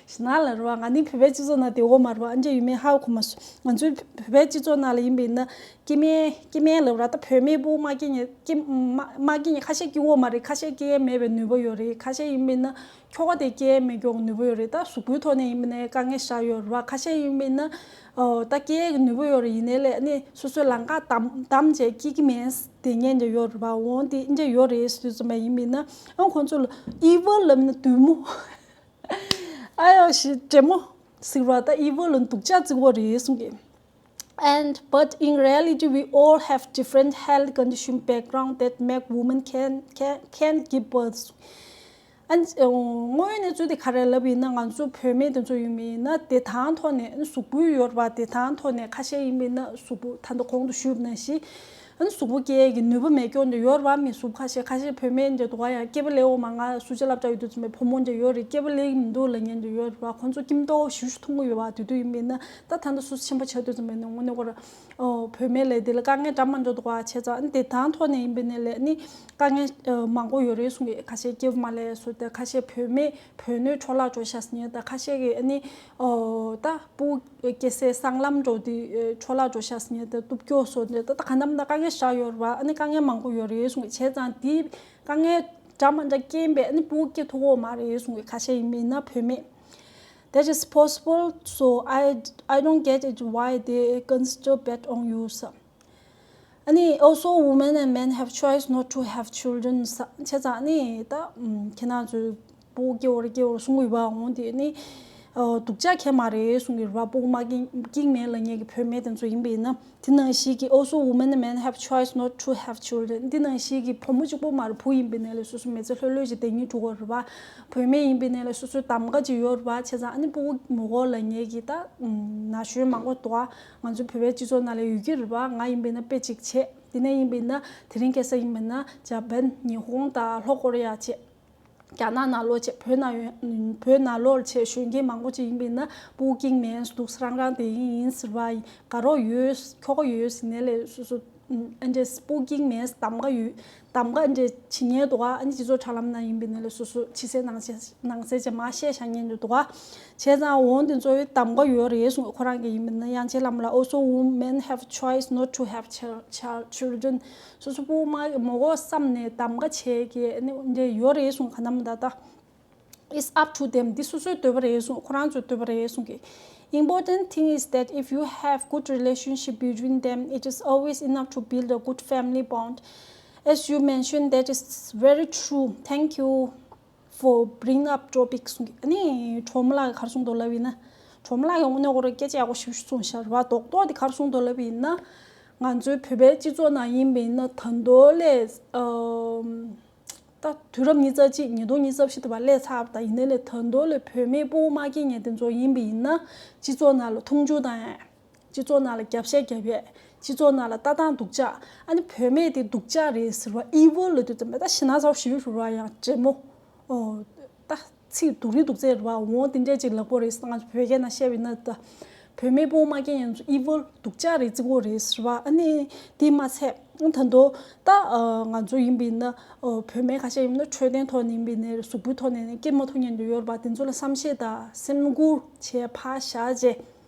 ཞེ་ན་ལ་རེད་པ། ང་ནི་བོད་པའི་སྤྱི་ཚོགས་ནང་བསྡད་ཡོད་མ་རེད་པ། ཨ་འདྲ་ཡོད་མེད་ཧ་གོ་མ་སོང་། ང་ཚོའི་བོད་པའི་སྤྱི་ཚོགས་ནང་ལ་ཡིན་པ་ཡིན་ན་སྐྱེ་དམན་སྐྱེ་དམན་ལབ་ར། ད་བུད་མེད་སྤུ་གུ་མ་སྐྱེ་མཁན་སྐྱེ་མ་མ་སྐྱེ་མཁན་ཁ་ཤས་སྐྱེ་ཡོད་མ་རེད། ཁ་ཤས་སྐྱེ་མེད་པའི་ནུས་པ་ཡོད་རེད། ཁ་ཤས་ཡིན་པ་ཡིན་ན་ཁྱོ་ག་དེ་སྐྱེ་མེད་མཁན་ནུས་པ་ཡོད་རེད། ད་གཟུགས་པོའི་ཐོག་ནས་ཡིན་པ་ཡིན་ན་དཀའ་ངལ་ཞེ་དྲག་ཡོད་རེད་པ། ཁ་ཤས་ཡིན་པ་ཡིན་ན་ཨོ་ད་སྐྱེ་ཡས་ཀྱི་ནུས་པ་ཡོད་རེད། ཡིན་ནའི་ལས་ཨ་ནི་སོ་སོའི་ལམ་ཁ་བདམས་བདམས་བྱས་སྐྱེ་གི་མེད་དེ་ཉན་འདྲ་ཡོད་རེད་པ། འོ་དེ་འདྲ་ཡོད་རེད་ཟེར་དུས་ཙམ་པ་ཡིན་པ་ཡིན་ན་ཨ་ཁོང་ཚོ་ལ་evil ལབ་ན་བདུད་མོ། ཨ་ཡོ་ཞེ་དྲེ་མོ་ཟེར་བ། ད་evil ལབ་ན་སྡུག་ཅག་ཟེར་བ་རེད་གསུངས་ཀྱི། And but in reality, we all have different health condition background that make women can, can, can't give birth. ཨ་ནི་དངོས་ཡོད་གནས་ཚུལ་དེ་ག་རེ་ལབ་ཡིན་ན། ང་ཚོ་བུད་མེད་དེ་ཚོ་ཡིན་པ་ཡིན་ན་བདེ་ཐང་ཐོག་ནས། ཨ་ནི་གཟུགས་པོ་ཡོད་རེད་པ། བདེ་ཐང་ཐོག་ནས་ཁ་ཤས་ཡིན་པ་ཡིན་ན་གཟུགས་པོ་ད་ལྟ་གོང་དུ་ཞུས་པ་ནང་བཞིན། ཨ་ནི་གཟུགས་པོ་སྐྱེ་ཡས་ཀྱི་ནུས་པ་མེད་མཁན་དེ་ཡོད་རེད་པ། མི་གཟུགས་ཁ་ཤས། ཁ་ཤས་བུད་མེད་འདྲ་འདུག་ག་ཡང་སྐྱེས་པ་ལེགས་འོ་མ། ང་གསོ་བྱ་སློབ་གྲྭ་ཡོད་དུས་ཙམ་པའི་ཕོ་མོ་འདྲ་ཡོད་རེད། སྐྱེས་པ་ལེགས་མི་འདུག་ལབ་མཁན་འདྲ་ཡོད་རེད་པ། ཁོང་ཚོ་སྐྱིད་མདོག་ཞུ་ཞུ་མཐོང་གི་ཡོད་པ། དེ་དུས་ཡིན་པ་ཡིན་ན་ད་ད་ལྟ་སོ་སོ་ཆེན་པོ་ཆགས་དུས་ཙམ་པ་ཡིན་ན་དངོས་གནས་ཁོ་ར་ཨོ་བུད་མེད་ལ་དེ་ལ་དཀའ་ངལ་འདྲ་མ་འདྲ་འདུག་ག་བྱས་ཙང་ཨ་ནི་བདེ་ཐང་ཐོག་ནས་ཡིན་པ་ཡིན་ནའི་ལས་ཨ་ནི་དཀའ་ངལ་ཨོ་མང་པོ་ཡོད་རེད་གསུང་གི། ཁ་ཤས་སྐྱེས་པ་མ་ལེགས་སོང་སྟེ། ཁ་ཤས་བུད་མེད་བུ་སྣོད་འཕྲོ་བརླག་འགྲོ་ཤག་ཟེར་མཁན། ད་ཁ་ཤས་ཀྱིས་ཨ་ནི་ཨོ་ད་སྤུ་གུ་སྐྱེ་སའི་སྲང་ལམ་འགྲོ་དུས་འཕྲོ་བརླག་འགྲོ་ཤག་ཟེར་མཁན། ད་གཏུབ་སྐྱོ་སོང་སྟེ། ད་ད་ག་ནམ་ད་དཀའ་ངལ་ཞེ་དྲག་ཡོད་རེད་པ། ཨ་ནི་དཀའ་ངལ་མང་པོ་ཡོད་རེད་གསུང་གི། བྱས་ཙང་དེ་དཀའ་ངལ་འདྲ་མ་འདྲ་རྐྱེན་པས་ཨ་ནི་སྤུ་གུ་སྐྱེ་ཐུབ་ཀྱི་ཡོད་མ་རེད་གསུང་གི། ཁ་ཤས་ཡིན་པ་ཡིན་ན་བུད་མེད། That is possible, so I, I don't get it why they consider bad on you, so. ཨ་ནི་also women and men have choice not to have children, so. བྱས་ཙང་ཨ་ནི་ད་ཁྱེད་རང་ཚོས་སྤུ་གུ་སྐྱེ་འོ་རེ་སྐྱེ་འོ་རེ་གསུང་གི་ཡོད་པ། འོ་དེ་ནི་ཨ་སྡུག་ཅག་གང་ཡང་མ་རེད་གསུང་གི་རེད་པ། སྤུ་གུ་མ་སྐྱེ་སྐྱེ་མེད་ལབ་མཁན་གྱི་བུད་མེད་དེ་ཚོ་ཡིན་པ་ཡིན་ན། དེ་ནང་བཞིན་གྱི་also women and men have choice not to have children. འདི་ནང་བཞིན་གྱི་བུ་མོ་གཅིག་པོ་མ་རེད། བུ་ཡིན་པ་ཡིན་ནའི་ལས་སོ་སོ་མི་ཚེ་ལྷོད་ལྷོད་ཅིག་བསྡད་སྙིང་བྲོ་གི་རེད་པ། བུད་མེད་ཡིན་པ་ཡིན་ནའི་ལས་སོ་སོའི་གདམ་ག་ཅིག་ཡོད་རེད་པ། བྱས་ཙང་ཨ་ནི་སྤུ་གུ་མི་དགོས་ལབ་མཁན་གྱི་ད་ན་གཞོན་མང་པོ་འདུག་ག་ང་ཚོའི་བོད་པའི་སྤྱི་ཚོགས་ནང་ལ་ཡོད་ཀྱི་རེད་པ། ང་ཡིན་པ་ཡིན་ན་དཔེ་གཅིག་བྱས། དེ་ནས་ཡིན་པ་ཡིན་ན་དེ་རིང་ཁ་སང་ཡིན་པ་ཡིན་ན་ཇ་པན། ཉི་ཧོང་དང་ལྷོ་ཀོ་རི་ཡ་བྱས། རྒྱ་ནག་ནང་ལོགས་བྱས། བོད་ནང་ཡོད། བོད་ནང་ལོགས་བྱས་གཞོན་སྐྱེས་མང་པོ་ཅིག་ཡིན་པ་ཡིན་ན་སྤུ་གུ་སྐྱེ་མེད་འདུག་རང་རང་བསྡད་ཡིན་ཡིན་ཟེར་བ། དགའ་རོགས་ཡོད། ཁྱོ་ག་ཡོད་ཟེར་ནའི་ལས་སོ་སོ་ཨ་འདྲས་སྤུ་གུ་སྐྱེ་མེད་གདམ་ག་ཡོད། གདམ་ག་ཨ་འདྲས་བྱེད་མཁན་འདུག་ག་ཨ་ནི་སྤྱི་ཚོགས་དྲ་ལམ་ནང་ཡིན་པ་ཡིན་ནའི་ལས་སོ་སོ་ཕྱི་གསལ་ནང་གསལ་ནང་གསལ་བྱས་མར་བཤད་བཞག་མཁན་འདུག་ག་བྱས་ཙང་འོ་དེ་ཚོ་གདམ་ག་ཡོད་རེད་གསུངས། ཁོ་རང་གིས་ཡིན་པ་ཡིན་ན། དབྱངས་ཅན་ལྷ་མོ་ལགས། Also, women have choice not to have chil- chil- children. སོ་སོ་སྤུ་གུ་མ་མི་དགོས་བསམ་ནས་གདམ་ག་བྱེད་མཁན་ཨ་ནི་འདྲ་ཡོད་རེད་གསུངས། ག་ནམ་ད་ལྟ། It's up to them. འདི་སོ་སོའི་འདོད་པ་རེད་གསུངས། ཁོ་རང་ཚོའི་འདོད་པ་རེད་གསུངས་ཀྱི། Important thing is that if you have good relationship between them, it is always enough to build a good family bond. As you mentioned, that is very true. Thank you for bring up topic གསུངས་ཀྱི། ཨ་ནི་གྲོ་མོ་ལགས་ཀྱིས་ག་རེ་གསུངས་འདུག་ལབ་ཡིན་ན། གྲོ་མོ་ལགས་ཀྱིས་དངོས་གནས་ཁོ་རང་སྐད་ཆ་ཡག་པོ་ཞེ་པོ་ཞིག་གསུངས་ཤག་རེད་པ། རྡོག་རྡོག་འདི་ག་རེ་གསུངས་འདུག་ལབ་ཡིན་ན། ང་ཚོའི་བོད་པའི་སྤྱི་ཚོགས་ནང་ཡིན་པ་ཡིན་ན་ད་དུང་ལས་ཨམ། ད་དུས་རབས་ཉི་ཤུ་རྩ་གཅིག་ཉིས་སྟོང་ཉི་ཤུ་རྩ་བཞི་དུ་བ་སླེབས་ཚར་བ་དང་ཡིན་ནའི་ལས་ད་དུང་ལས་བུད་མེད་སྤོ་བོ་མ་སྐྱེས་མཁན་དེ་ཚོ་ཡིན་པ་ཡིན་ན་སྤྱི་ཚོགས་ནང་ལ་མཐོང་ཆུང་བཏང་ཡ། སྤྱི་ཚོགས་ནང་ལ་རྒྱབ་བཤད་རྒྱབ་ཡས། སྤྱི་ཚོགས་ནང་ལ་ལྟ་སྟངས་སྡུག་ཅག་ཨ་ནི་བུད་མེད་དེ་སྡུག་ཅག་རེད་ཟེར་བ་evil ལབ་དུས་ཙམ་པ་ད་ཞེད་སྣང་ཚ་པོ་ཞེ་པོ་ཞིག་རེད་བ། ཡང་འདྲེ་མོ། ཨོ། ད་ཚིག་སྡུག་རུས་སྡུག་ཚད་རེད་བ། འོ་དེ་འདྲས་ཅིག་ལབ་དགོས་རེད། ང་ཚོ་བོད་སྐད་ནང་བཤད་པ་ཡིན་ན་ད་བུད་མེད་སྤོ་བོ་མ་སྐྱེས་མཁན་ཚོ་evil སྡུག་ཅག་རེད་བརྩི་དགོས་རེད་ཟེར་བ། ཨ་ནི་དེ་མ་ཚད་ད་དུང་ད་ང་ཚོ་ཡིན་པ་ཡིན་ན་བུད་མེད་ཁ་ཤས་ཡིན་ན་འཕྲོད་བསྟེན་ཐོག་ནས་ཡིན་པ་ཡིན་ན་གཟུགས་པོའི་ཐོག་ནས་ནི་སྐྱེས་མ་ཐུབ་མཁན་དེ་ཡོད་རེད་བ། དེ་ཚོ་ལ་བསམ་ཤེས་དང་སེམས་ཁུར་བྱས་ཕར་བཞག་བྱས།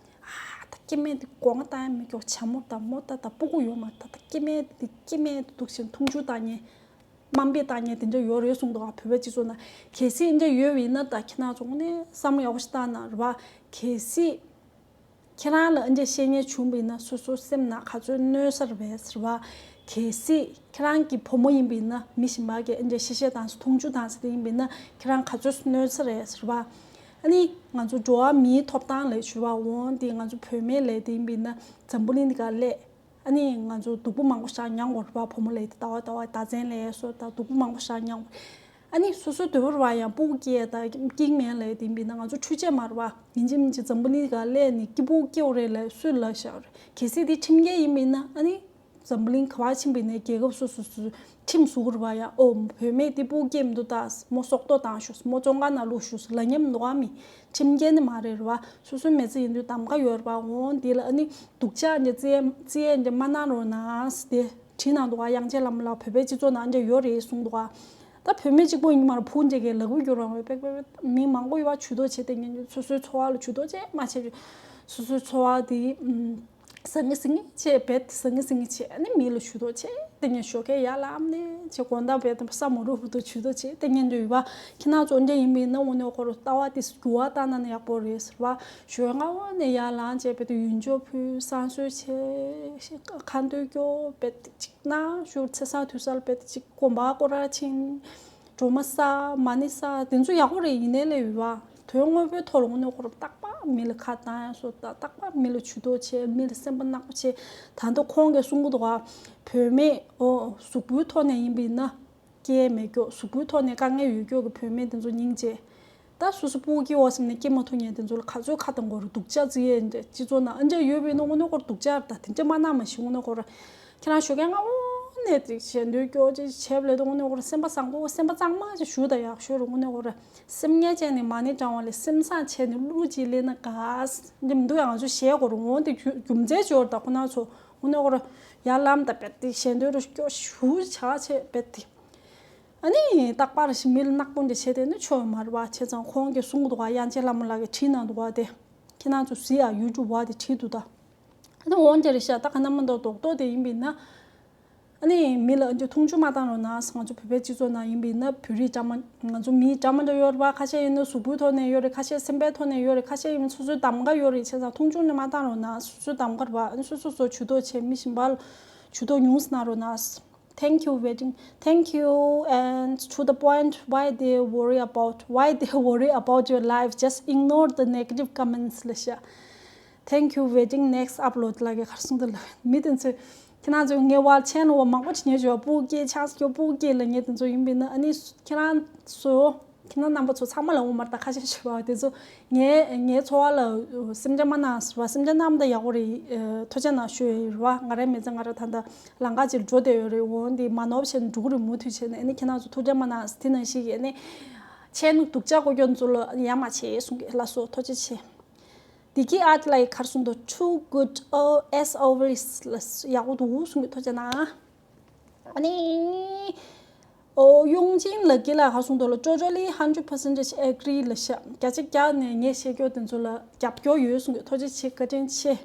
ཨ་ད་སྐྱེ་དམན་དེ་སྒོ་ང་བཏང་ཡ་མི་སྐྱོ་བྱ་མོ་ད་མོ་ད་ད་སྤུ་གུ་ཡོད་མ་ད་ད་སྐྱེ་དམན་དེ་སྐྱེ་དམན་དེ་འདུག་བཞིན་མཐོང་ཆུང་བཏང་མཁན། དམའ་འབེབས་བཏང་མཁན་དེ་འདྲ་ཡོད་རེད་གསུངས་འདུག་ཨ། བོད་པའི་སྤྱི་ཚོགས་ནང་གལ་སྲིད་འདྲ་ཡོད་པ་ཡིན་ན་ད་ཁྱེད་རང་ཚོ་དངོས་གནས་བསམ་བློ་ཡག་པོ་ཞིག་བཏང་ན་རེད་བ། གལ་སྲིད་ཁྱེད་རང་ལ་འདྲ་བཤད་མཁན་བྱུང་བ་ཡིན་ན་སོ་སོའི་སེམས་ནང་ག་ཚོད་གནོད་ས་རེད་པས་ཟེར་བ། གལ་སྲིད་ཁྱེད་རང་གི་བུ་མོ་ཡིན་པ་ཡིན་ན་མི་གཞན་པ་གིས་འདྲ་བཤད་བཤད་བཏང་ས་མཐོང་ཆུང་བཏང་ས་དེ་ཡིན་པ་ཡིན་ན་ཁྱེད་རང་ག་ཚོད་གནོད་ས་རེད་ཟེར་བ། ཨ་ནི་ང་ཚོ་འགྲོ་བ་མིའི་ཐོབ་ཐང་ལས་ཞུ་བ་འོང་དེ་ང་ཚོ་བུད་མེད་ལས་དེ་ཡིན་པ་ཡིན་ན་འཛམ་བུ་གླིང་འདི་ག་སླེབས། ཨ་ནི་ང་ཚོ་སྡུག་པོ་མང་པོ་ཞིག་མྱངས་དགོས་རེད་པ། བུ་མོ་ལས་དེ་ཟླ་བ་ཟླ་བ་ཟླ་མཚན་ལས་སོ་ད་སྡུག་པོ་མང་པོ་ཞིག་མྱངས་དགོས། ཨ་ནི་སོ་སོའི་འདོད་པ་རེད་པ། ཡང་སྤུ་གུ་སྐྱེས་ད་སྐྱེ་དམན་ལས་དེ་ཡིན་པ་ཡིན་ན་ང་ཚོ་འཕྲུལ་ཆས་མ་རེད་པ། ཡིན་གཅིག་མིན་གཅིག་འཛམ་བུ་གླིང་ག་སླེབས་ནས་སྐྱིད་པོ་སྐྱེ་བ་རེད་ལབ་སུས་ལབ་བཞག་རེད། གལ་སྲིད་དེ་ཁྲིམས་འགལ་ཡིན་པ་ཡིན་ན་ཨ་ནི་འཛམ་བུ་གླིང་ག་པར་ཕྱིན་པ་ཡིན་ནའི་རྒྱལ་ཁབ་སོ་སོ་སོ་ཁྲིམས་བཟོ་གི་རེད་པ། ཡང་ཨོ་བུད་མེད་དེ་སྤུ་གུ་སྐྱེས་མི་འདུག་ད་མོ་སྲོག་ཐོག་བཏང་ཤོག་མོ་བཙོན་ཁང་ནང་བླུགས་ཤོག་ལབ་མཁན་མི་འདུག་ཨ། མི་ཁྲིམས་འགལ་ནི་མ་རེད་རེད་པ། སོ་སོའི་མི་ཚེ་ཡིན་དུས་གདམ་ག་ཡོད་རེད་པ། འོང་དེ་ལ་ཨ་ནི་སྡུག་ཅག་འདྲ་བརྩི་ཡ་བརྩི་ཡ་འདྲ་མ་གནང་རོགས་གནང་ཟེར་ཏེ་བྲིས་གནང་འདུག་ག། དབྱངས་ཅན་བླ་མ་ལགས་བོད་པའི་སྤྱི་ཚོགས་ནང་འདྲ་ཡོད་རེད་གསུངས་འདུག་ག། ད་བུད་མེད་གཅིག་པོ་ཡིན་མ་རེད། ཕྲུ་གུ་འདྲ་གས་ལབ་དགོས་རྒྱུ་རང་རེད། པེག་པེག་པེག་མི་མང་པོ་ཡོད་པ་ཇུས་གཏོགས་བྱེད་དེ་ཉན་རྒྱུ། སོ་སོའི་འཚོ་བ་ལ་ཇུས་གཏོགས་བྱེད་མ་བྱེད་རྒྱུ། སོ་སོའི་འཚོ་བ་དེ་ཨམ། ཟང་ངེ་ཟིང་ངེ་བྱས་རྦད་དེ་ཟང་ངེ་ཟིང་ངེ་བྱས། ཨ་ནི་མི་ལ་ཇུས་གཏོགས་བྱས་དེ་ཉན་ཞོགས་ཀས་ཡར་ལངས་ནས་བྱས་དགོང་དག་རྦད་དེ་ས་མ་རུབ་བར་དུ་ཇུས་གཏོགས་བྱས་དེ་ཉན་འདོད་ཡོད་པ། ཁྱེད་རང་ཚོ་འདྲ་ཡིན་པ་ཡིན་ན་དངོས་གནས་ཁོ་རང་ལྟ་བ་དེ་འགྱུར་བ་བཏང་ན་ནི་ཡག་པོ་རེད་ཟེར་བ། ཞོགས་སྔ་པོ་ནས་ཡར་ལངས་བྱས་རྦད་དེ་ཡོན་ཆབ་ཕུལ། བསང་གསོལ་བྱས། ཁ་འདོན་སྐྱོར་རྦད་དེ་ཅིག་ན་ཞོར་ཚེས་བཟང་དུས་སང་རྦད་དེ་ཅིག་དགོན་པ་སྐོར་ར་ཕྱིན། སྒྲོལ་མ་བསགས། མ་ཎི་བསགས། དེ་ཚོ་ཡག་པོ་རེད། ཡིན་ནའི་ལས་ཡོད་པ། དོན་དངོས་པོའི་ཐོག་ལ་དངོས་གནས་ཁོ་རང་རྟག་པར་མི་ལ་ཁ་བཏང་ཡ་སོགས་དང་རྟག་པར་མི་ལ་ཇུས་གཏོགས་བྱས་མི་ལ་སེམས་པ་ནག་པོ་བྱས། ད་ལྟ་ཁོང་གིས་གསུང་གི་འདུག་ག། བུད་མེད་ཨོ་གཟུགས་པོའི་ཐོག་ནས་ཡིན་པ་ཡིན་ན་སྐྱེ་མེད་ཀྱོག་གཟུགས་པོའི་ཐོག་ནས་དཀའ་ངལ་ཡོད་ཀྱོག་གི་བུད་མེད་དེ་ཚོ་སྙིང་རྗེ། ད་སོ་སོ་སྤུ་གུ་སྐྱེ་བ་སེམས་ནས་སྐྱེ་མ་ཐུབ་མཁན་དེ་ཚོ་ལ་ག་ཚོད་ཁ་གཏོང་དགོས་རེད། སྡུག་ཅག་བརྩི་ཡས་འདྲ་སྤྱི་ཚོགས་ནང་ཨ་འདྲ་ཡོད་པ་ཡིན་ན་དངོས་གནས་ཁོ་རང་སྡུག་ཅག་རེད། ད་དེ་འདྲ་མ་གནང་མ་ཤེས་དངོས་གནས་ཁོ་རང་། ཁྱེད་རང་ཞོགས་ཀས་སྔ་པོ་ནས་དེ་ཞལ་འདོན་སྐྱོར་ཅིག་བྱས་པ་ལས་དོན་དངོས་གནས་ཁོ་རང་སེམས་པ་བཟང་པོ་སེམས་པ་གཙང་མ་ཅིག་ཞུ་ད་ཡག་ཤོས་རེད། དངོས་གནས་ཁོ་རང་སེམས་ངལ་བྱས་ནས་མ་ཎི་བགྲང་བ་ལས་སེམས་བཟང་བྱས་ནས་གླུ་ཅིག་ལེན་ན་དགའ་འདི་མི་འདུག་ཡང་ང་ཚོ་ཞལ་སྐོར་འོང་དེ་རྒྱུ་རྒྱུ་མཚན་ཅིག་ཡོད་རེད། ད་ཁོ་ན་ཚོ་དངོས་གནས་ཁོ་རང་ཡར་ལངས་ད་རྦད་དེ་ཞལ་འདོན་རུ་སྐྱོར་ཞུ་བྱ་བྱས་རྦད་དེ། ཨ་ནི་རྟག་པར་ཞིག་མི་ལ་ནག་པོ་འདྲ་བྱས་དེ་ནི་ཆོ་མ་རེད་པ། བྱས་ཙང་ཁོང་གིས་གསུང་གི་འདུག་ག། དབྱངས་ཅན་བླ་མ་ལགས་ཀྱིས་བྲིས་གནང་འདུག་ག། དེ་ཁྱེད་རང་ཚོ་གཟིགས་ཨ། ཡུ་ཊུབ་བ་དེ་བྲིས་འདུག་ད། ཨ་ནི་འོང་དེ་རེད་ཤག། ད་ག་ན་མ་གཏོགས་རྡོག་རྡོག་དེ་ཡིན་པ་ཡིན་ན། ཨ་ནི་མི་ལ་འདི་མཐོང་ཆུང་མ་བཏང་རོགས་གནང་། ང་ཚོ་བོད་པའི་སྤྱི་ཚོགས་ནང་ཡིན་པ་ཡིན་ན་བོད་རིགས་འདྲ་མ་ང་ཚོ་མི་འདྲ་མ་འདྲ་ཡོད་རེད་པ། ཁ་ཤས་ཡིན་ན་གཟུགས་པོའི་ཐོག་ནས་ཡོད་རེད། ཁ་ཤས་སེམས་པའི་ཐོག་ནས་ཡོད་རེད། ཁ་ཤས་ཡིན་ན་སོ་སོའི་གདམ་ག་ཡོད་རེད། བྱས་ཙང་མཐོང་ཆུང་ནི་མ་བཏང་རོགས་གནང་། སོ་སོའི་གདམ་ག་རེད་པ། ཨ་ནི་སོ་སོ་སོ་ཇུས་གཏོགས་བྱས་མི་གཞན་པ་ལ་ཇུས་གཏོགས་ཉུང་ཙམ་གནང་རོགས་གནང་། Thank you, waiting. Thank you, and to the point, why they worry about, why they worry about your life? Just ignore the negative comments ལ་ཤ། Thank you, waiting. Next upload ལ་གི་གར་སོང་དུ་ལ་མི་དེ་ཚོས་ཁྱེད་རང་ཚོས་ངའི་བར་ཆེན་བ་མང་པོ་ཅིག་ཉོས་བྱས་པ་སྤུ་གུ་སྐྱེས་ཆགས་སྐྱོ་སྤུ་གུ་སྐྱེས་ལ་ངས་དེ་ཚོ་ཡིན་པ་ཡིན་ན་ཨ་ནི་ཁྱེད་རང་ཚོ། ཁྱེད་རང་རྣམ་པ་ཚོ་ཚང་མ་ལ་འོ་མར་ད་ཁ་ཤས་ཞུ་བ་དེ་ཚོ་ངའི་ངའི་འཚོ་བ་ལ་སེམས་ཆུང་མ་གནང་ཟེར་བ། སེམས་ཆུང་གནང་ད་ཡག་པོ་རེད། ཐུགས་རྗེ་གནང་ཞུ་ཡི་རེད་བ། ང་རའི་མི་ཚེ་ང་ར་ད་ལྟ་ལམ་ཁ་ཅིག་འགྲོ་བསྡད་ཡོད་རེད། འོ་འདི་མ་ནོར་བྱས་ནས་འགྲོ་གི་རེད། མུ་མཐུད་བྱས་ནས་ཨ་ནི་ཁྱེད་རང་ཚོ་ཐུགས་རྗེ་མ་གནང་ཟེར། དེ་ནང་བཞིན་གྱི་ཨ་ནི་ཆེ་ནུ་སྡུག་ཅག་གོ་སྐྱོན་ཚོ་ལ་ཡ་མ་བྱེད་གསུང་གི་ལ་སོ་ཐུགས་རྗེ་ཆེ། བདེ་སྐྱིད་ཨར་ཊི་ལ་ཡི་གར་སོང་དོ། Too good, oh, as always. ལ་ཡག་པོ་འདུག་གསུང་གི་ཐུགས་རྗེ་གནང་། ཨ་ནི། ཨོ་ཡོང་ཅིན་ལ་ཀི་ལ་ཧ་སོང་དོ་ལ། Totally hundred percentage agree ལ་ཤ། བརྒྱ་ཆ་བརྒྱ་ནས་ངས་བཤད་རྒྱུ་དེ་ཚོ་ལ་རྒྱབ་སྐྱོར་ཡོད་གསུང་གི་ཐུགས་རྗེ་ཆེ། བཀའ་དྲིན་ཆེ།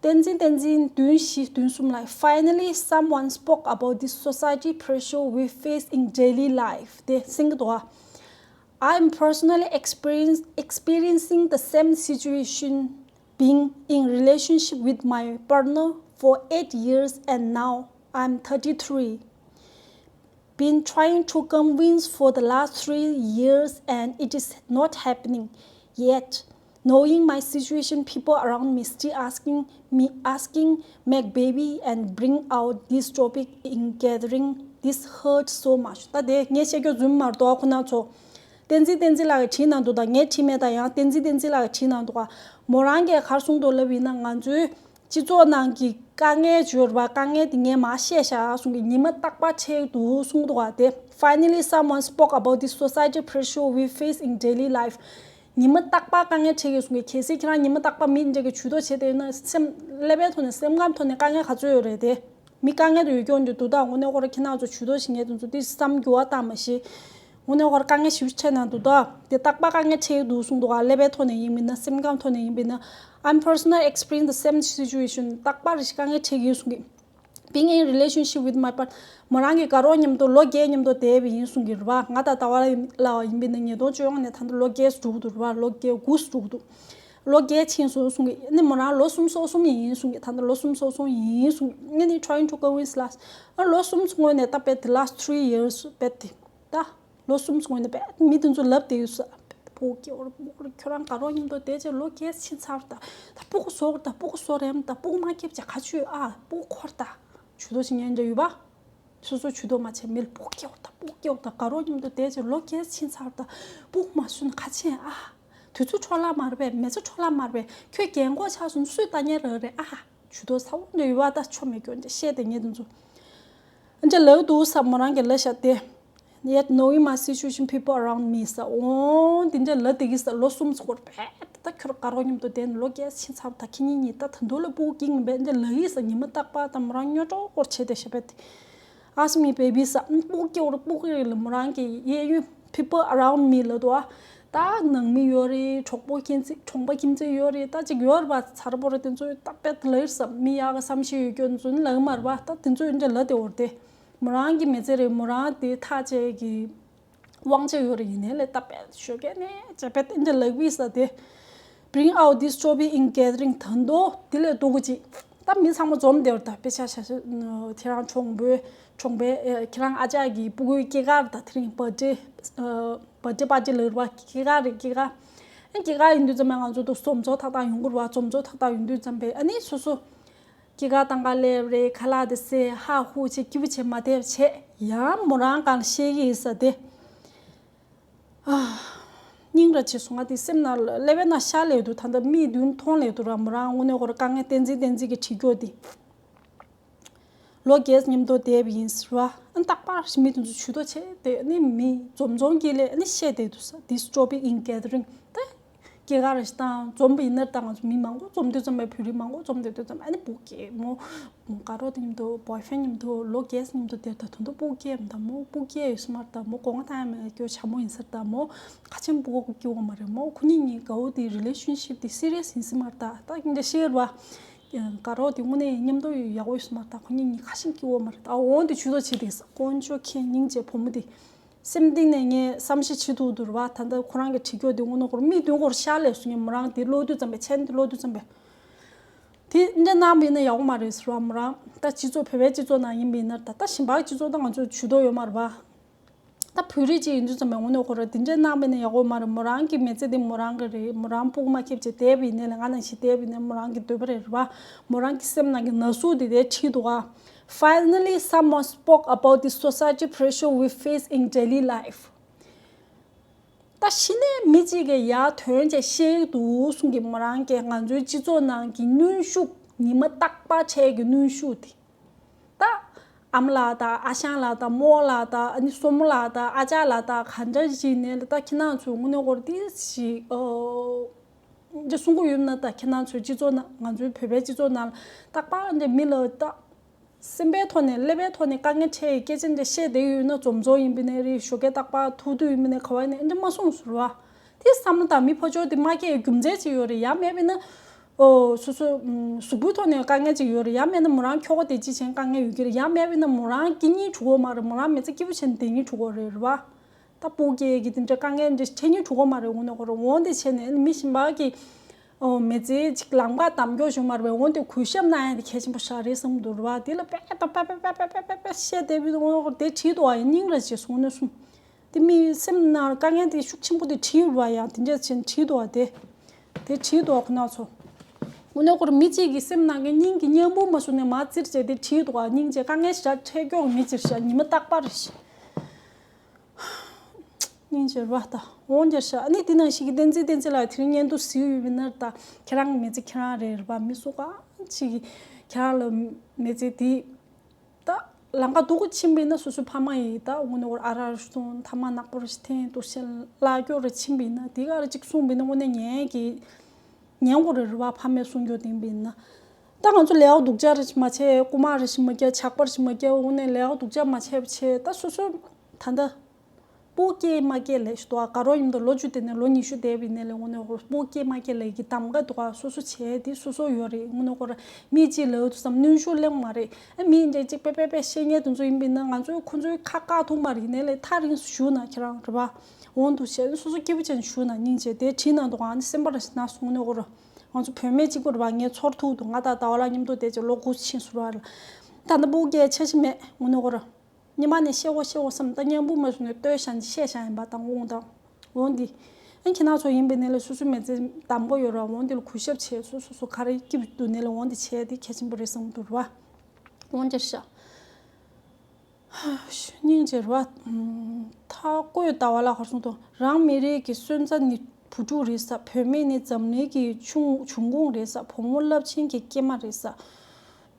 བསྟན་འཛིན། བསྟན་འཛིན་བདུན་བཞི་བདུན་གསུམ་ལ། Finally, someone spoke about this society pressure we face in daily life དེ་གསན་གི་འདུག་ཨ། I'm personally experience, experiencing the same situation, being in relationship with my partner for eight years and now I'm thirty-three. Been trying to convince for the last three years and it is not happening. Yet, knowing my situation, people around me still asking me, asking, make baby and bring out this topic in gathering This hurt so much. ད་དེ་ངས་བཤད་རྒྱུ་རྫུན་མ་རེད་དོ་ཁོ་ན་ཚོ། བསྟན་འཛིན་བསྟན་འཛིན་ལགས་ཀྱིས་བྲིས་གནང་འདུག་ད་ངས་བྲིས་མེད་ད་ཡང་བསྟན་འཛིན་བསྟན་འཛིན་ལགས་ཀྱིས་བྲིས་གནང་འདུག་ག་མོ་རང་གིས་ག་རེ་གསུངས་འདུག་ལབ་ཡིན་ན། ང་ཚོའི་སྤྱི་ཚོགས་ནང་གི་དཀའ་ངལ་ཡོད་རེད་པ། དཀའ་ངལ་དེ་ངས་མར་བཤད་བཞག་གསུང་གི། ཉི་མ་རྟག་པར་འཕྲད་འདུག་གསུངས་འདུག་ག་དེ། Finally someone spoke about this society pressure we face in daily life. ཉི་མ་རྟག་པར་དཀའ་ངལ་འཕྲད་ཀྱི་གསུང་གི། གལ་སྲིད་ཁྱེད་རང་ཉི་མ་རྟག་པར་མི་འདྲ་གི་ཇུས་གཏོགས་བྱས་བསྡད་ན། སེམས་ཀླད་པའི་ཐོག་ནས་སེམས་ཁམས་ཐོག་ནས་དཀའ་ངལ་ག་ཚོད་ཡོད་རེད་དེ། མི་དཀའ་ངལ་དུ་ཡོད་སྐྱོན་དུ་འདུག་ད་དངོས་གནས་ཁོ་ར་ཁྱེད་རང་ཚོ་ཇུས་གཏོགས་བྱེད་མཁན་དེ་ཚོ་དེ་བསམ་འགྱུར་བ་བཏང་མ་ཤེས། དངོས་གནས་ཁོ་ར་དཀའ་ངལ་ཞེ་པོ་འཕྲད་གནང་འདུག་ད་དེ་རྟག་པར་དཀའ་ངལ་འཕྲད་ཀྱི་འདུག་གསུངས་འདུག་ག་ཀླད་པའི་ཐོག་ནས་ཡིན་པ་ཡིན་ན། སེམས་ཁམས་ཐོག་ནས་ཡིན་པ་ཡིན་ན། I'm personally experiencing the same situation. རྟག་པར་རེ་ཞིག་དཀའ་ངལ་འཕྲད་ཀྱི་ཡོད་གསུང་གི། Being in relationship with my partner. མོ་རང་གི་དགའ་རོགས་མཉམ་དུ་ལོ་བརྒྱད་མཉམ་དུ་བསྡད་པ་ཡིན་གསུང་གི་རེད་པ། ང་དང་ཟླ་བ་ལགས་ཡིན་པ་ཡིན་ན་ཉིས་སྟོང་བཅོ་ལྔ་ནས་ད་ལྟ་ལོ་བརྒྱད་འགྲོ་གི་འདུག་རེད་པ། ལོ་བརྒྱད་དགུ་འགྲོ་གི་འདུག་ལོ་བརྒྱད་ཕྱིན་སོང་གསུང་གི། ཨ་ནི་མོ་རང་ལོ་གསུམ་སོ་གསུམ་ཡིན་གསུང་གི། ད་ལྟ་ལོ་གསུམ་སོ་གསུམ་ཡིན་གསུང་གི། ཨ་ནི་trying to convince us. ཨ་ལོ་གསུམ་སྔོན་ནས་ད་བེད་དེ། last three years བེད་དེ། ད་ལོ་གསུམ་སྔོན་ནས་བེད་མི་དེ་ཚོ་ལབ་བསྡད་ཡོད་ས། སྤུ་གུ་སྐྱེ་བར་སྤུ་གུ་ཁྱོད་རང་དགའ་རོགས་མཉམ་དུ་བསྡད་བྱས་ལོ་བརྒྱད་ཕྱིན་ཚར། ད་ད་སྤུ་གུ་བཟོ་དགོས། ད་སྤུ་གུ་བཟོ་རན། ད་སྤུ་གུ་མ་སྐྱེས་བྱས་ག་ཆུ་ཨ་སྤུ་གུ་འཁོར། ད་ཇུས་གཏོགས་བྱེད་མཁན་འདྲ་ཡོད་པ། སོ་སོ་ཇུས་གཏོགས་མ་བྱས་མི་ལ་སྤུ་གུ་སྐྱེ་བར། ད་སྤུ་གུ་སྐྱེ་བར། ད་དགའ་རོགས་མཉམ་དུ་བསྡད་བྱས་ལོ་བརྒྱད་ཕྱིན་ཚར། ད་སྤུ་གུ་མ་བཟོས་ན་ག་བྱེད་ཨ། དུས་ཚོད་འཕྲོ་བརླག་མ་རེད་པས། མི་ཚེ་འཕྲོ་བརླག་མ་རེད་པས། ཁྱོད་རྒན་གོག་ཆགས་སོང་། སུས་ལྟ་མཁན་རག་རེད་ཨ། ཇུས་གཏོགས་ཚ་བོ་འདྲ་ཡོད་པ། ད་ཆོ་མེད་སྐྱོན་ཅིག་བཤད་དེ་ངས་དེ་ཚོ། འདྲ་ལབ་འདུག་ས། མོ་རང་གིས་ལབ་ཤག་སྟེ། Yet knowing my situation, people around me ས། འོ་འདི་འདྲ་ལབ་བསྡད་ཀྱི་ས། ལོ་གསུམ་འཁོར་བས་ད་ཁྱོད་དགའ་རོགས་མཉམ་དུ་བསྡད་ནས་ལོ་བརྒྱད་ཕྱིན་ཚར། ད་ཁྱེད་གཉིས་གཉིས་ད་ད་དུང་ལ་སྤུ་གུ་སྐྱེ་གི་མེད་འདྲ་ལབ་ཀྱི་ས། ཉི་མ་རྟག་པར་ད་མོ་རང་སྨྱོ་ཅོག་སྐོར་བྱས་ཏེ་ཤ་བེད་དེ། Ask me baby ས། སྤུ་གུ་སྐྱེ་བར་སྤུ་གུ་རེད་ལ། མོ་རང་གི་གཡས་གཡོན་people around me ལབ་འདུག་ཨ། ད་ནང་མི་ཡོད་རེད། གྲོགས་པོ་ཁྱིམ་མཚེས་གྲོང་པ་ཁྱིམ་མཚེས་ཡོད་རེད། ད་ཅིག་ཡོད་རེད་པ། ཚ་ར་པོ་ར་དེ་ཚོས་ད་བེད་ལབ་ཀྱི་ས། མི་ཡག་ག་བསམ་ཤེས་ཡོད་སྐྱོན་ཚོ་ནི་ལབ་ཀྱི་མ་རེད་པ། ད་དེ་ཚོས་འདྲ་ལབ་བསྡད་ཡོད་རེད་དེ། མོ་རང་གི་མི་ཚེ་རེད། མོ་རང་དེ་ཐག་བཅད་ཀྱི་དབང་ཆ་ཡོད་རེད། ཡིན་ནའི་ལས་ད་བེད་ཞོགས་ཀས་ནས་བྱས་བེད་དེ་འདྲ་ལབ་ཀྱི་ས་དེ། Bring out this trophy in gathering. ད་དུང་དེ་ལས་སྡུག་གི་ཅིག་ད་མི་ཚང་མ་འཛོམས་བསྡད་ཡོད་རེད། ད་དཔེ་ཆ་བཞག་ན་ཁྱེད་རང་གྲོང་པའི་གྲོང་པའི་ཨེ་ཁྱེད་རང་ཨ་ཅག་གི་སྤུ་གུའི་སྐྱེས་སྐར། ད་དེ་རིང་བར་ཌེ་ཨ་བར་ཌེ་པར་ཊི་ལབ་རེད་པ། སྐྱེས་སྐར་རེད། སྐྱེས་སྐར། ཨ་སྐྱེས་སྐར་ཡིན་དུས་ཙམ་པ་ང་ཚོ་དུ་འཛོམས་ཚོགས་ཏག་ཏག་ཡོང་གི་རེད་པ། འཛོམས་ཚོགས་ཏག་ཏག་ཡོང་དུས་ཙམ་པ་ཨ་ནི་སོ་སོ་སྐྱེས་སྐར་བཏང་ག་སླེབས་རེད། ཁ་ལག་དེ་བཟས་ཧ་ཧུ་བྱས་སྐྱིད་པོ་བྱས་མ་བསྡད་བྱས་ཡང་མོ་རང་སྒང་ལ་བཤད་ཀྱི་ཡིན་ས་དེ། ཨ། སྙིང་ར་བྱེད་སོང་། ང་དེ་སེམས་ནང་ཀླད་པའི་ནང་ཤར་ལབ་འདུག་ད་ལྟ་མིག་མདུན་མཐོང་ལབ་འདུག་ར། མོ་རང་དངོས་གནས་ཁོ་ར་དཀའ་ངལ་བསྟན་འཛིན་བསྟན་འཛིན་གྱིས་བྲིས་རྒྱུ་དེ། ལོ་བརྒྱད་མཉམ་དུ་བསྡད་པ་ཡིན་ཟེར་བ། ཨ་རྟག་པར་མི་དེ་ཚོ་ཇུས་གཏོགས་བྱས་ཏེ་ཨ་ནི་མི་འཛོམས་འཛོམས་ཀྱི་ལས་ཨ་ནི་བཤད་བསྡད་འདུག་ས། This trophy in gathering. ད་སྐྱེས་སྐར་རེ་ཞིག་བཏང་འཛོམས་པ་ཡིན་ན། ད་ང་ཚོ་མི་མང་པོ་འཛོམས་དུས་ཙམ་པ་བོད་རིགས་མང་པོ་འཛོམས་བསྡད་དུས་ཙམ་པ་ཨ་ནི་སྤུ་གུ་སྐྱེས་མོ། མོ་དགའ་རོགས་དེ་མཉམ་དུ་boyfriend མཉམ་དུ་ལོ་བརྒྱད་མཉམ་དུ་བསྡད། ད་དུང་སྤུ་གུ་སྐྱེས་མ་ད་མོ། སྤུ་གུ་སྐྱེས་ཡོད་ས་མ་རེད། ད་མོ་སྒོ་ང་བཏང་ཡ་མེད། སྐྱོ་ཆ་མོ་ཡིན་ས་རེད། ད་མོ་ཁ་ཆེམས་སྤུ་གུ་སྐྱེ་བ་མ་རེད། མོ་ཁོ་གཉིས་གཉིས་དགའ་བོ་དེ་relationship དེ་serious ཡིན་ས་མ་རེད། ད་ད་འདི་འདྲ་བཤད་ར་བ། དགའ་རོགས་དེ་དངོས་གནས་མཉམ་དུ་ཡག་པོ་ཡོད་ས་མ་རེད། ད་ཁོ་གཉིས་གཉིས་ཁ་ཆེམས་སྐྱེ་བ་མ་རེད། ད་འོང་དེ་ཇུས་གཏོགས་བྱེད་དེ་ས། དཀོན་མཆོག་མཁྱེན། སྙིང་རྗེ། བུ་མོ་དེ་སེམས་གཏིང་ནས་ངས་བསམ་ཤེས་བྱེད་ཐུབ་འདུག་ར་བ། ད་ལྟ་ཁོ་རང་གི་བྲིས་རྒྱུ་དེ་དངོས་གནས་ཁོ་རང་མིག་མདུན་ཁོ་རང་ཤར་ལབ་སོང་། ངས་མོ་རང་དེ་ཀློག་དུས་ཙམ་པ་མཆན་དེ་ཀློག་དུས་ཙམ་པ། དེ་འདྲ་གནང་བ་ཡིན་ན་ཡག་པོ་མ་རེད་ཟེར་བ། མོ་རང་ད་སྤྱི་ཚོགས་བོད་པའི་སྤྱི་ཚོགས་ནང་ཡིན་པ་ཡིན་ན། ད་ད་གཞན་པའི་སྤྱི་ཚོགས་ད་ང་ཚོ་ཇུས་གཏོགས་ཡོད་མ་རེད་པ། ད་བོད་རིགས་གཅིག་ཡིན་དུས་ཙམ་པའི་དངོས་གནས་ཁོ་རང་དེ་འདྲ་གནང་བ་ཡིན་ན་ཡག་པོ་མ་རེད། མོ་རང་གི་མི་ཚེ་དེ་མོ་རང་གི་རེད། མོ་རང་སྤུ་གུ་མ་སྐྱེས་བྱས་བསྡད་པ་ཡིན་ནའི་ལས་ང་ནང་བཞིན་བསྡད་པ་ཡིན་ནའི་མོ་རང་གི་འདོད་པ་རེད་རེད་པ། མོ་རང་གི་སེམས་ནང་གི་ན་ཟུག་དེ་དེ་བྲིས་འདུག་ག Finally someone spoke about this society pressure we face in daily life. ད་གཞི་ནས་མི་གཅིག་གིས་ཡར་ཐོན་བྱས་བཤད་ཀྱི་འདུག་གསུང་གི། མོ་རང་གིས་ང་ཚོའི་སྤྱི་ཚོགས་ནང་གི་གནོན་ཤུགས། ཉི་མ་རྟག་པར་འཕྲད་ཀྱི་གནོན་ཤུགས་དེ། ད་ཨ་མ་ལགས་དང་ཨ་ཞང་ལགས་དང་རྨོ་ལགས་དང་ཨ་ནི་སྲུ་མོ་ལགས་དང་ཨ་ཅག་ལགས་དང་ག་འདྲ་ཞིག་ནས་ལ། ད་ཁྱེད་རང་ཚོས་དངོས་གནས་ཁོ་རང་དེ་ཞིག་ཨོ་འདི་གསུང་གི་ཡོད་ན། ད་ཁྱེད་རང་ཚོའི་སྤྱི་ཚོགས་ནང་ང་ཚོའི་བོད་པའི་སྤྱི་ཚོགས་ནང་རྟག་པར་འདི་མི་ལ་ད། སེམས་པའི་ཐོག་ནས་ཀླད་པའི་ཐོག་ནས་དཀའ་ངལ་འཕྲད་ཡི་སྐད་ཆ་འདྲ་བཤད་བསྡད་ཡོད་ན། འཛོམས་འཛོམས་ཡིན་པ་ནས་རེད། ཞོགས་ཀས་རྟག་པར་ཐུག་དུས་ཡིན་པ་ནས་ག་བ་ཡིན་ནས་འདྲ་མ་གསུངས་ཟེར་བ། དེ་བསམ་བློ་དང་མི་ཕར་ཕྱོགས་དེ་མ་སྐྱེ་རྒྱུ་མཚན་ཅིག་ཡོད་རེད། ཡང་མེད་པ་ན། ཨོ་སོ་སོ་གཟུགས་པོའི་ཐོག་ནས་དཀའ་ངལ་ཅིག་ཡོད་རེད། ཡང་མེད་ན་མོ་རང་ཁྱོ་ག་དེ་ཅི་བྱེད་དཀའ་ངལ་ཡོད་ཀྱི་རེད། ཡང་མེད་པ་ན་མོ་རང་སྐྱིད་སྙིང་བྲོ་གི་མ་རེད། མོ་རང་མི་ཚེ་སྐྱིད་པོ་བྱས་ནས་བསྡད་སྙིང་བྲོ་གི་རེད་རེད་བ། ད་སྤུ་གུ་སྐྱེ་གི་དེ་འདྲ་དཀའ་ངལ་འདྲ་འཕྲད་སྙིང་བྲོ་གི་མ་རེད། འོ་ན་ཁོ་རང་འོ་དེ་བྱས་ནས་མི་གཞན་པ་གི་ཨོ་མི་ཚེ་ཅིག་ལམ་ཁ་དམ་འཁྱོག་བྱུང་མ་རེད་པས། འོ་དེ་གུས་ཞབས་གནང་ཡ་དེ་གལ་ཆེན་པོ་ཞིག་རེད་བསམ་གྱི་འདུག་རེད་བ། དེ་ལ་པད་ད་པད་པད་བཤད་བསྡད་པའི་འོ་ན་ཁོ་དེ་བྲིས་འདུག་བ། ཡིན་སྙིང་རེ་རྗེ་སོང་ནས་གསུངས། དེ་མི་སེམས་ནང་དཀའ་ངལ་དེ་ཤུགས་ཆེན་པོ་དེ་བྲིས་ཡོད་པ། ཡང་དེ་འདྲ་བྱས་ནས་བྲིས་འདུག་བ། དེ་དེ་བྲིས་འདུག་བ། ཁོ་ན་ཚོ། འོ་ན་ཁོར་མི་གཅིག་གི་སེམས་ནང་གི་སྙིང་གི་གཉེན་པོ་མ་བཟུང་ནས་མ་བཙིར་བྱས་ཏེ་བྲིས་འདུག་ག་སྙིང་རྗེ་དཀའ་ངལ་ཞེ་དྲག་འཕྲད་མགྱོགས་མི་བཙིར་ཤག་ཉི་མ་རྟག་པར་རེད་ཤག་སྙིང་རྗེ་རེད་པ་ད། འོང་རྒྱུ་ཤག་ཨ་ནི་དེ་ནང་བཞིན་གྱི་བསྟན་འཛིན་བསྟན་འཛིན་ལགས་དེ་རིང་བརྙན་ཐུང་གཟིགས་ཡོད་པ་ཡིན་ན་ད་ཁྱེད་རང་གི་མི་ཚེ་ཁྱེད་རང་རེད་རེད་པ། མི་སུ་གང་ཅིག་གིས་ཁྱེད་རང་ལ་མི་ཚེ་དེ་ད་ལམ་ཁ་སྡུག་གུ་ཕྱིན་པ་ཡིན་ན་སོ་སོའི་ཕ་མ་ཡིས་ད་དངོས་གནས་ཁོར་ཨ་ར་རུ་སོང་ཐ་མག་ནག་པོ་རེ་ཞིག་འཐེན་འདུག་ཟེར་ལབ་རྒྱུ་རེ་ཕྱིན་པ་ཡིན་ན་དེ་ག་རེ་ཅིག་གསུངས་པ་ཡིན་ན་དངོས་གནས་ཉན་གི་ཉན་དགོས་རེད་རེད་པ། ཕ་མས་གསུང་རྒྱུ་དེ་ཡིན་པ་ཡིན་ན། ད་ང་ཚོ་ལས་ཀ་སྡུག་ཅག་རེ་ཞིག་མ་བྱས། རྐུ་མ་རེ་ཞིག་མ་རྒྱག་ཇག་པ་རེ་ཞིག་མ་རྒྱག་འོ་ནས་ལས་ཀ་སྡུག་ཅག་མ་བྱས་པ་བྱས། ད་སོ་སོ་ད་ལྟ་སྤུ་གུ་སྐྱེས་མ་སྐྱེས་ལབ་ཞིག་འདུག་ག་རོ་མཉམ་དུ་ལོ་བཅུ་དེ་ནས་ལོ་ཉི་ཤུ་འདས་པ་ཡིན་ནའི་ལས་དངོས་གནས་ཁོར་སྤུ་གུ་སྐྱེས་མ་སྐྱེས་ལབ་ཀྱི་གདམ་ག་འདུག་ག་སོ་སོ་བྱས་དེ་སོ་སོ་ཡོད་རེད། དངོས་གནས་ཁོ་ར་མི་གཅིག་ལབ་དུས་ཙམ་གནོན་ཤུགས་སླེབས་མ་རེད། ཨ་མི་འདྲ་གཅིག་པེ་པེ་པེ་བཤད་མཁན་དེ་ཚོ་ཡིན་པ་ཡིན་ན་ང་ཚོས་ཁོ་ཚོའི་ཁ་བཀག་ཐུབ་མ་རེད། ཡིན་ནའི་ལས་ཐག་རིང་སུ་བཞུགས་ན་ཁྱེད་རང་རེད་པ། འོང་དུ་བྱས་སོ་སོ་སྐྱིད་པོ་ཅན་བཞུགས་ན་སྙིང་རྗེ་དེ་བྲིས་གནང་འདུག་ག་ཨ་ནི་སེམས་པ་ར་ཞིག་ན་སོང་། དངོས་གནས་ཁོ་ར་ང་ཚོ་བུད་མེད་གཅིག་པུ་རེད་པ། ངའི་ཚོར་ཐུབ་འདུག་ང་དང་ཟླ་བ་ལགས་མཉམ་དུ་བསྡད་བྱས་ལོ་དགུ་ཕྱིན་སོང་ར། ད་ལྟ་སྤུ་གུ་སྐྱེ་འཆར་གཞི་མེད། དངོས་གནས་ཁོ་ར་སྔོན་མ་ནས་བཤད་དགོས་བཤད་དགོས་བསམ། ད་མཉམ་པོ་མ་བཟུང་ནས་ལྟོས་བཞག་བཤད་བཞག་ཡིན་པ་དང་དགོངས་དག་འོང་འདི། ཨ་ཁྱེད་རང་ཚོ་ཡིན་པའི་ནས་ལས་སོ་སོའི་མི་ཚེ་གདམ་ག་ཡོད་ར། འོང་འདི་ལ་གུས་ཞབས་བྱས་སོ་སོ་སོ་ག་རེ་སྐྱིད་པོ་འདུག་ནས་ལས་འོང་འདི་བྱས་དེ་གལ་ཆེན་པོ་རེད་བསམ་འདུག་ར་པ། འོང་རྒྱུ་ཤག་སྙིང་རྗེ་རེད་པ། ཐ་ཀོས་ཟླ་བ་ལགས་ག་རེ་གསུངས་འདུག་རང་མི་རིགས་ཀྱི་སོན་རྩ་ནི་བུ་ཕྲུག་རེད་ཟེར། བུད་མེད་ནི་འཛམ་གླིང་གི་འབྱུང་འབྱུང་ཁུངས་རེད་ཟེར། བུ་མོ་རླབས་ཆེན་གྱི་སྐྱེས་མ་རེད་ཟེར།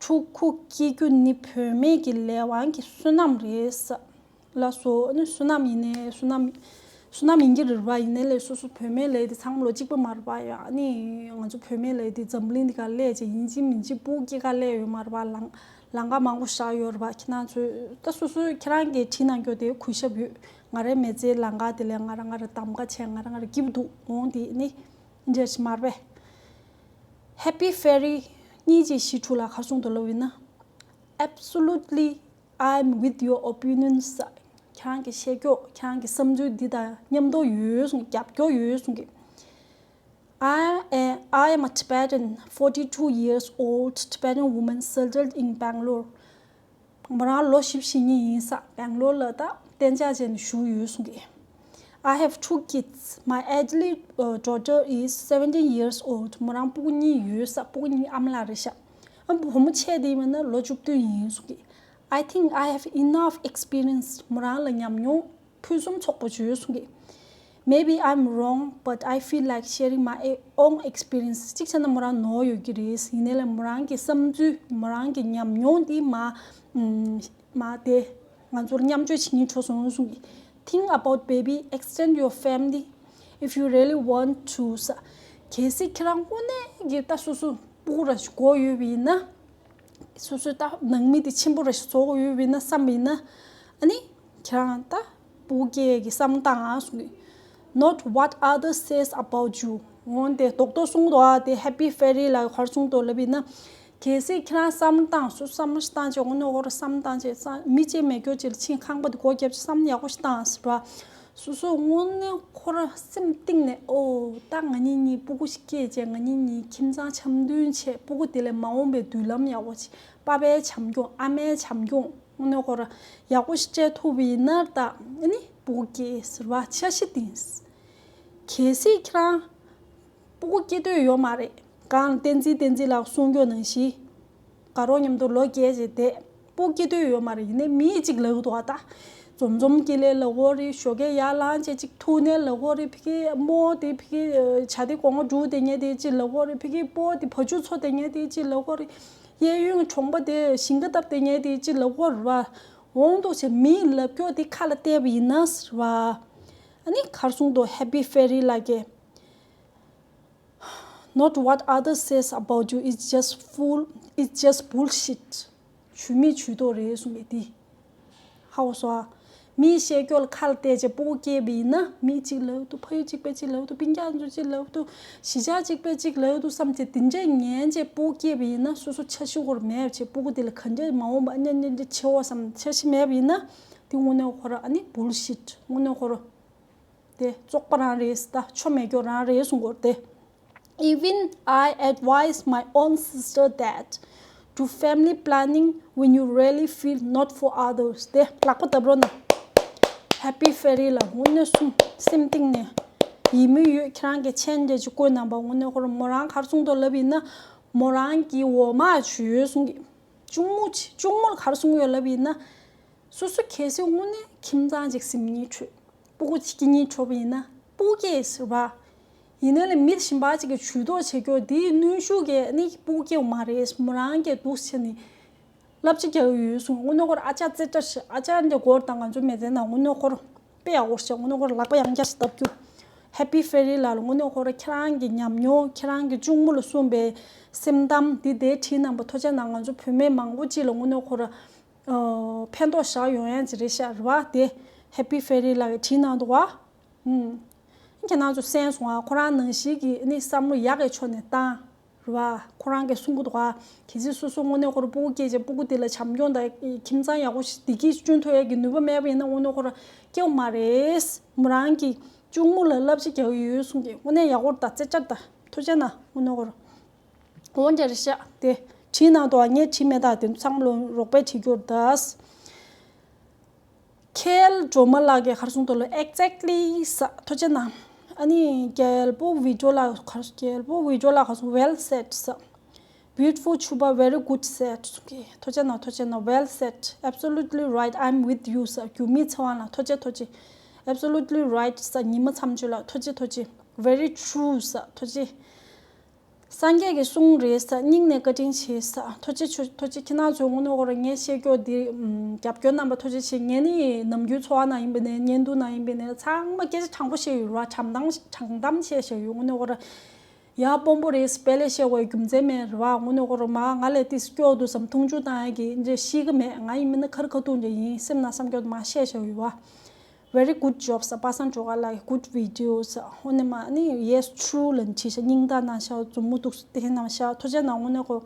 ཕྲུ་གུ་སྐྱེ་རྒྱུ་ནི་བུད་མེད་ཀྱི་ལས་དབང་གི་བསོད་ནམས་རེད་ཟེར། ལགས་སོ། ཨ་ནི་བསོད་ནམས་ཡིན་ནའི་བསོད་ནམས་བསོད་ནམས་ཡིན་གྱི་རེད་པ། ཡིན་ནའི་ལས་སོ་སོ་བུད་མེད་ལས་དེ་ཚང་མ་ལོ་གཅིག་པ་མ་རེད་པ། ཡ་ཨ་ནི་ང་ཚོ་བུད་མེད་ལས་དེ་འཛམ་གླིང་འདི་ག་སླེབས་བྱས་ཡིན་གཅིག་མིན་གཅིག་སྤུ་གུ་སྐྱེ་ག་སླེབས་ཡོད་མ་རེད་པ། ལམ་ལམ་ཁ་མང་པོ་བཞག་ཡོད་རེད་པ། ཁྱེད་རང་ཚོས་ད་སོ་སོའི་ཁྱེད་རང་གིས་བྲིས་གནང་རྒྱུ་དེ་གུས་ཞབས་ཡོད། ང་རའི་མི་ཚེའི་ལམ་ཁ་དེ་ལས་ང་རང་ང་རང་གདམ་ག་བྱས་ང་རང་ང་རང་སྐྱིད་པོ་འདུག་འོང་དེ་ནི་འདྲ་ཞིག་མ་རེད་པས། Happy Fairy གཉིས་གཅིག་བཞི་དྲུག་ལ་ག་རེ་གསུངས་འདུག་ལབ་ཡིན་ན། Absolutely, I'm with your opinions. ཁྱེད་རང་གི་བཤད་རྒྱུ་ཁྱེད་རང་གི་བསམ་ཚུལ་འདི་དང་མཉམ་དུ་ཡོད་གསུང་གི་རྒྱབ་སྐྱོར་ཡོད་གསུང་གི I am, I am a Tibetan, forty-two years old Tibetan woman settled in Bangalore. མོ་རང་ལོ་བཞི་བཅུ་ཞེ་གཉིས་ཡིན་ས། སྦེང་ལོར་ལ་ད་གཏན་འཇགས་བྱས་ནས་བཞུགས་ཡོད་གསུང་གི I have two kids. My elderly uh, daughter is seventeen years old. མོ་རང་སྤུ་གུ་གཉིས་ཡོད་ས། སྤུ་གུ་གཉིས་ཨ་མ་ལགས་རེད་ཤག་ཨ་བུ་མོ་ཆེ་དེ་མིན་ན་ལོ་བཅུ་བདུན་ཡིན་གསུང་གི I think I have enough experience. མོ་རང་ལ་ཉམས་མྱོང་ཕུན་སུམ་ཚོགས་པོ་ཡོད་གསུང་གི Maybe I'm wrong, but I feel like sharing my own experience. གཅིག་བྱས་ན་མོ་རང་ནོར་ཡོད་ཀྱི་རེད། ཡིན་ནའི་ལས་མོ་རང་གི་བསམ་ཚུལ་མོ་རང་གི་ཉམས་མྱོང་འདི་མ་མ་དེ་ང་ཚོར་མཉམ་སྤྱོད་བྱེད་སྙིང་བྲོ་སོང་གསུང་གི Think about baby, extend your family if you really want to. ས་གལ་སྲིད་ཁྱེད་རང་དངོས་གནས་ཀྱི་ད་སོ་སོ་སྤུ་གུ་ར་ཞིག་དགོས་ཡོད་པ་ཡིན་ན། སོ་སོའི་ད་ནང་མི་དེ་ཆེན་པོ་རེ་ཞིག་བཟོ་དགོས་ཡོད་པ་ཡིན་ན་བསམ་པ་ཡིན་ན། ཨ་ནི་ཁྱེད་རང་ད་སྤུ་གུ་སྐྱེ་ཡས་ཀྱི་བསམ་བློ་བཏང་ཨ་གསུང་གི Not what others says about you. འོན་ཏེ་རྡོག་རྡོག་གསུང་འདུག་ཨ་དེ་Happy Fairy ལ་ག་རེ་གསུང་འདུག་ལབ་པ་ཡིན་ན། གལ་སྲིད་ཁྱེད་རང་བསམ་བློ་བཏང་སོ་བསམ་བློ་ཞིག་བཏང་བྱས་དངོས་གནས་ཁོ་རང་བསམ་བློ་བཏང་བྱས་ས་མི་གཅིག་མེད་སྐྱོ་ཅིག་ལ་ཕྱིན་ཁང་པ་དེ་སྒོ་བརྒྱབ་བྱས་བསམ་བློ་ཡག་པོ་ཞིག་བཏང་ཟེར་བ། སོ་སོ་དངོས་གནས་ཁོ་ར་སེམས་གཏིང་ནས་ཨོ་ད་ང་གཉིས་གཉིས་སྤུ་གུ་ཞིག་སྐྱེས་བྱས་ང་གཉིས་གཉིས་ཁྱིམ་ཚང་འཆམ་མཐུན་བྱས་སྤུ་གུ་དེ་ལས་མ་འོངས་པའི་མདུན་ལམ་ཡག་པོ་ཅིག་པ་ཕའི་བྱམས་སྐྱོང་ཨ་མའི་བྱམས་སྐྱོང་དངོས་གནས་ཁོ་ར་ཡག་པོ་ཞིག་སྤྲད་ཐུབ་པ་ཡིན་ན་ད་ཨ་ནི་སྤུ་གུ་སྐྱེས་ཟེར་བ་འཆར་གཞི་བཏིང་། གལ་སྲིད་ཁྱེད་རང་སྤུ་གུ་སྐྱེ་འདོད་ཡོད་མ་རེད། གང་བསྟན་འཛིན་བསྟན་འཛིན་ལགས་གསུང་རྒྱུ་ནང་བཞིན། དགའ་རོགས་མཉམ་དུ་ལོ་བརྒྱད་ཅིག་བསྡད། སྤུ་གུ་སྐྱེ་འདོད་ཡོད་མ་རེད། ཡིན་ནའི་མི་གཅིག་ལབ་འདུག་ཨ་ད། འཛོམས་འཛོམས་ཀྱི་ལས་ལབ་དགོས་རེད། ཞོགས་ཀས་ཡར་ལངས་བྱས་ཅིག་ཐུག་ནས་ལབ་དགོས་རེད། ཕ་གི་རྨོ་དེ་ཕ་གི་བྱ་དེ་གོང་འགྲུལ་དེ་ཉལ་དེ་ཅིག་ལབ་དགོས་རེད། ཕ་གི་སྤོ་དེ་བ་ཕྱུགས་འཚོ་དེ་ཉལ་དེ་ཅིག་ལབ་དགོས་རེད། གཡས་གཡོན་གྲོང་པ་དེ་ཞིང་ཁ་བཏབ་དེ་ཉལ་དེ་ཅིག་ལབ་དགོས་རེད་བ། འོང་འདུག་བྱས་མིའི་ལབ་སྐྱོར་དེ་ཁ་ལ་གཏད་པ་ཡིན་ན་ཟེར་བ། ཨ་ནི་ག་རེ་གསུངས་འདུག Happy Fairy ལགས་ཀྱིས། Not what others says about you, it's just full, it's just bullshit. ཇུས་མེད་ཇུས་གཏོགས་རེད་གསུངས་པས་འདི། ཧ་གོ་སོང་ཨ། མིའི་བཤད་སྐྱོར་ལ་ཁ་ལ་གཏད་བྱས་སྤུ་གུ་སྐྱེས་པ་ཡིན་ན་མི་གཅིག་ལབ་འདུག་ཕ་ཡུལ་གཅིག་པ་གཅིག་ལབ་འདུག་སྤུན་ཀྱག་ཚོ་གཅིག་ལབ་འདུག་གཞིས་ཆགས་གཅིག་པ་གཅིག་ལབ་འདུག་བསམ་བྱས་དེ་འདྲས་ཉན་བྱས་སྤུ་གུ་སྐྱེས་པ་ཡིན་ན་སོ་སོ་འཆར་གཞི་ཁོ་ར་མེད་བྱས་སྤུ་གུ་དེ་ལ་ག་འདྲས་མ་འོངས་པ་ཨ་ཉ་ཉ་ཉ་ཆེ་བ་བསམ་འཆར་གཞི་མེད་པ་ཡིན་ན་དེ་དངོས་གནས་ཁོ་ར་ཨ་ནི་bullshit དངོས་གནས་ཁོ་ར། དེ་བཙོག་པ་རང་རེད་ད་ཆོ་མེད་སྐྱོ་རང་རེད་གསུང་གོ་དེ། Even I advise my own sister that do family planning when you really feel not for others. དེ་ལག་པ་བརྡབ་རོགས་གནང་། Happy Fairy ལ་དངོས་གནས་གསུང་སེམས་གཏིང་ནས་ཡིད་མི་ཡོད་ཁྱེད་རང་གི་མཆན་འདྲ་ཅིག་བཀོད་གནང་པ་དངོས་གནས་ཁོ་ར་མོ་རང་གར་སོང་དོ་ལབ་ཡིན་ན། མོ་རང་གི་འོ་མ་བྱོས་གསུང་གི། གཅུང་མོ་ཆེ་གཅུང་མོ་ལ་ག་རེ་གསུང་ཡོད་ལབ་ཡིན་ན། སོ་སོ་གལ་སྲིད་དངོས་གནས་ཁྱིམ་ཚང་ཅིག་སེམས་ཉིད་འཕྲོད། སྤུ་གུ་གཅིག་གཉིས་འཕྲོད་པ་ཡིན་ན་སྤུ་གུ་སྐྱེས་ཟེར་བ། ཡིན་ནའི་ལས་མི་གཞན་པ་ཅིག་གིས་ཇུས་གཏོགས་བྱེད་རྒྱུ་དེའི་གནོན་ཤུགས་ཀྱིས་ནི་སྤུ་གུ་སྐྱེ་བ་མ་རེད། མོ་རང་གིས་འདུག་བྱས་ནས་བསླབ་བྱ་རྒྱག་གི་ཡོད་གསུང་། དངོས་གནས་ཁོར་ཨ་ཅག་རྩེ་གྲ་ཞིག་ཨ་ཅག་འདི་སྒོར་དང་ང་ཚོ་མི་ཚེ་ནང་དངོས་གནས་ཁོར་དཔེ་ཡག་པོ་ཞིག་དངོས་གནས་ཁོར་ལག་པ་ཡང་བརྐྱངས་ཤིག་བརྡབ་རྒྱུ། Happy Fairy ལགས་ལ་དངོས་གནས་ཁོ་རང་ཁྱེད་རང་གི་ཉམས་མྱོང་ཁྱེད་རང་གི་གཅུང་མོ་ལ་གསུངས་པའི་སེམས་གཏམ་འདི་དེ་བྲིས་གནང་བ་ཐུགས་རྗེ་གནང་། ང་ཚོ་བུད་མེད་མང་པོ་ཅིག་ལ་དངོས་གནས་ཁོ་རང་ཕན་ཐོགས་བཞག་ཡོང་ཡ་ཅིག་རེད་ཤག་རེད་བ། དེ་Happy Fairy ལགས་ཀྱིས་བྲིས་གནང་འདུག་བ། ཨུམ། ཁྱེད་རང་ཚོ་གསན་སོང་ཨ། ཁོ་རང་ནང་བཞིན་གྱི་ནི་བསམ་བློ་ཡག་གི་ཕྱོགས་ནས་བཏང་། རེད་བ། ཁོ་རང་གིས་གསུང་གི་འདུག་ག་གལ་སྲིད་སོ་སོ་དངོས་གནས་ཁོ་རང་སྤུ་གུ་སྐྱེས་རྗེས་སྤུ་གུ་དེ་ལ་བྱམས་སྐྱོང་དང་ཁྱིམ་ཚང་ཡག་པོ་ཞིག་བདེ་སྐྱིད་བསྐྲུན་ཐུབ་ཡག་གི་ནུས་པ་མེད་པ་ཡིན་ན་དངོས་གནས་ཁོ་རང་སྐྱེ་བ་མ་རེད། མོ་རང་གི་གཅུང་མོ་ལ་བསླབ་བྱ་རྒྱག་གི་ཡོད་གསུང་གི། དངོས་གནས་ཡག་པོ་རེད་ད། རྩེ་གྲ་ད་ཐུགས་རྗེ་གནང་དངོས་གནས་ཁོ་རང་། འོ་འདྲ་རེད་ཤག་དེ་བྲིས་གནང་འདུག་ག་ངས་བྲིས་མེད་ད། དེ་ཚོ་ཚང་མ་ལོ་རོགས་པས་བྲིས་རྒྱུ་རེད་ད། ཁེལ་སྒྲོལ་མ་ལགས་ཀྱིས་ག་རེ་གསུངས་འདུག་ལ། Exactly ཟེར། ཐུགས་རྗེ་གནང་། ཨ་ནི་རྒྱལ་པོ་བི་ཌིའོ་ལགས་ག་རེ། རྒྱལ་པོ་བི་ཌིའོ་ལགས་ག་རེ་གསུངས། Well said ཟེར། Beautiful Chuba, very good said གསུང་གི། ཐུགས་རྗེ་གནང་། ཐུགས་རྗེ་གནང་། Well said, absolutely right, I'm with you ཟེར། རྒྱུ་མེད་ཚེ་དབང་ལགས་ཐུགས་རྗེ་ཐུགས་རྗེ། Absolutely right ཟེར། ཉི་མ་མཚམས་གཅོད་ལགས་ཐུགས་རྗེ་ཐུགས་རྗེ། Very true ཟེར། ཐུགས་རྗེ། སངས་རྒྱས་ཀྱི་གསུང་རེད་ཟེར། སྙིང་ནས་བཀའ་དྲིན་ཆེ་ཟེར། ཐུགས་རྗེ་ཆེ། ཐུགས་རྗེ། ཁྱེད་རང་ཚོས་དངོས་གནས་ཁོ་རང་ངས་བཤད་རྒྱུ་འདི་རྒྱབ་སྐྱོར་གནང་བ་ཐུགས་རྗེ་ཆེ། ངས་ནི་ནམ་རྒྱུན་འཚོ་བ་ནང་ཡིན་པ་ནས་བརྙན་ཐུང་ནང་ཡིན་པ་ནས་ཚང་མ་སྐད་ཆ་དྲང་པོ་བཤད་ཡོད་ར། དྲང་གཏམ་དྲང་གཏམ་བཤད་བཤད་ཡོད། དངོས་གནས་ཁོ་རང་ཡ་དཔོན་པོ་རེད་ཟེར་དཔེ་ལས་བཤད་དགོས་རྒྱུ་མཚན་མེད་ར་བ། དངོས་གནས་ཁོ་རང་མ་ང་ལས་ཏིས་སྐྱོ་འདུག་བསམ་མཐོང་ཆུང་བཏང་ཡ་གི་འདྲ་ཤེས་ཀྱི་མེད། ང་ཡིན་མིན་ན་ཁ་རི་ཁ་ཐུག་འདྲ་ཡིན། སེམས་ནང་བསམ་རྒྱུ་མ་བཤད་བཤད་ཡོད་བ། Very good job ཟེར། པ་སངས་སྒྲོལ་དཀར་ལགས་good video ཟེར། ཧོ་ནི་མ་ནི་yes true ལབ་བྲིས་ཤག་སྙིང་ཐག་གནང་ཤག་མཛུབ་མོ་འདུག་སེ་བསྟན་གནང་ཤག་ཐུགས་རྗེ་གནང་། དངོས་གནས་ཁོ།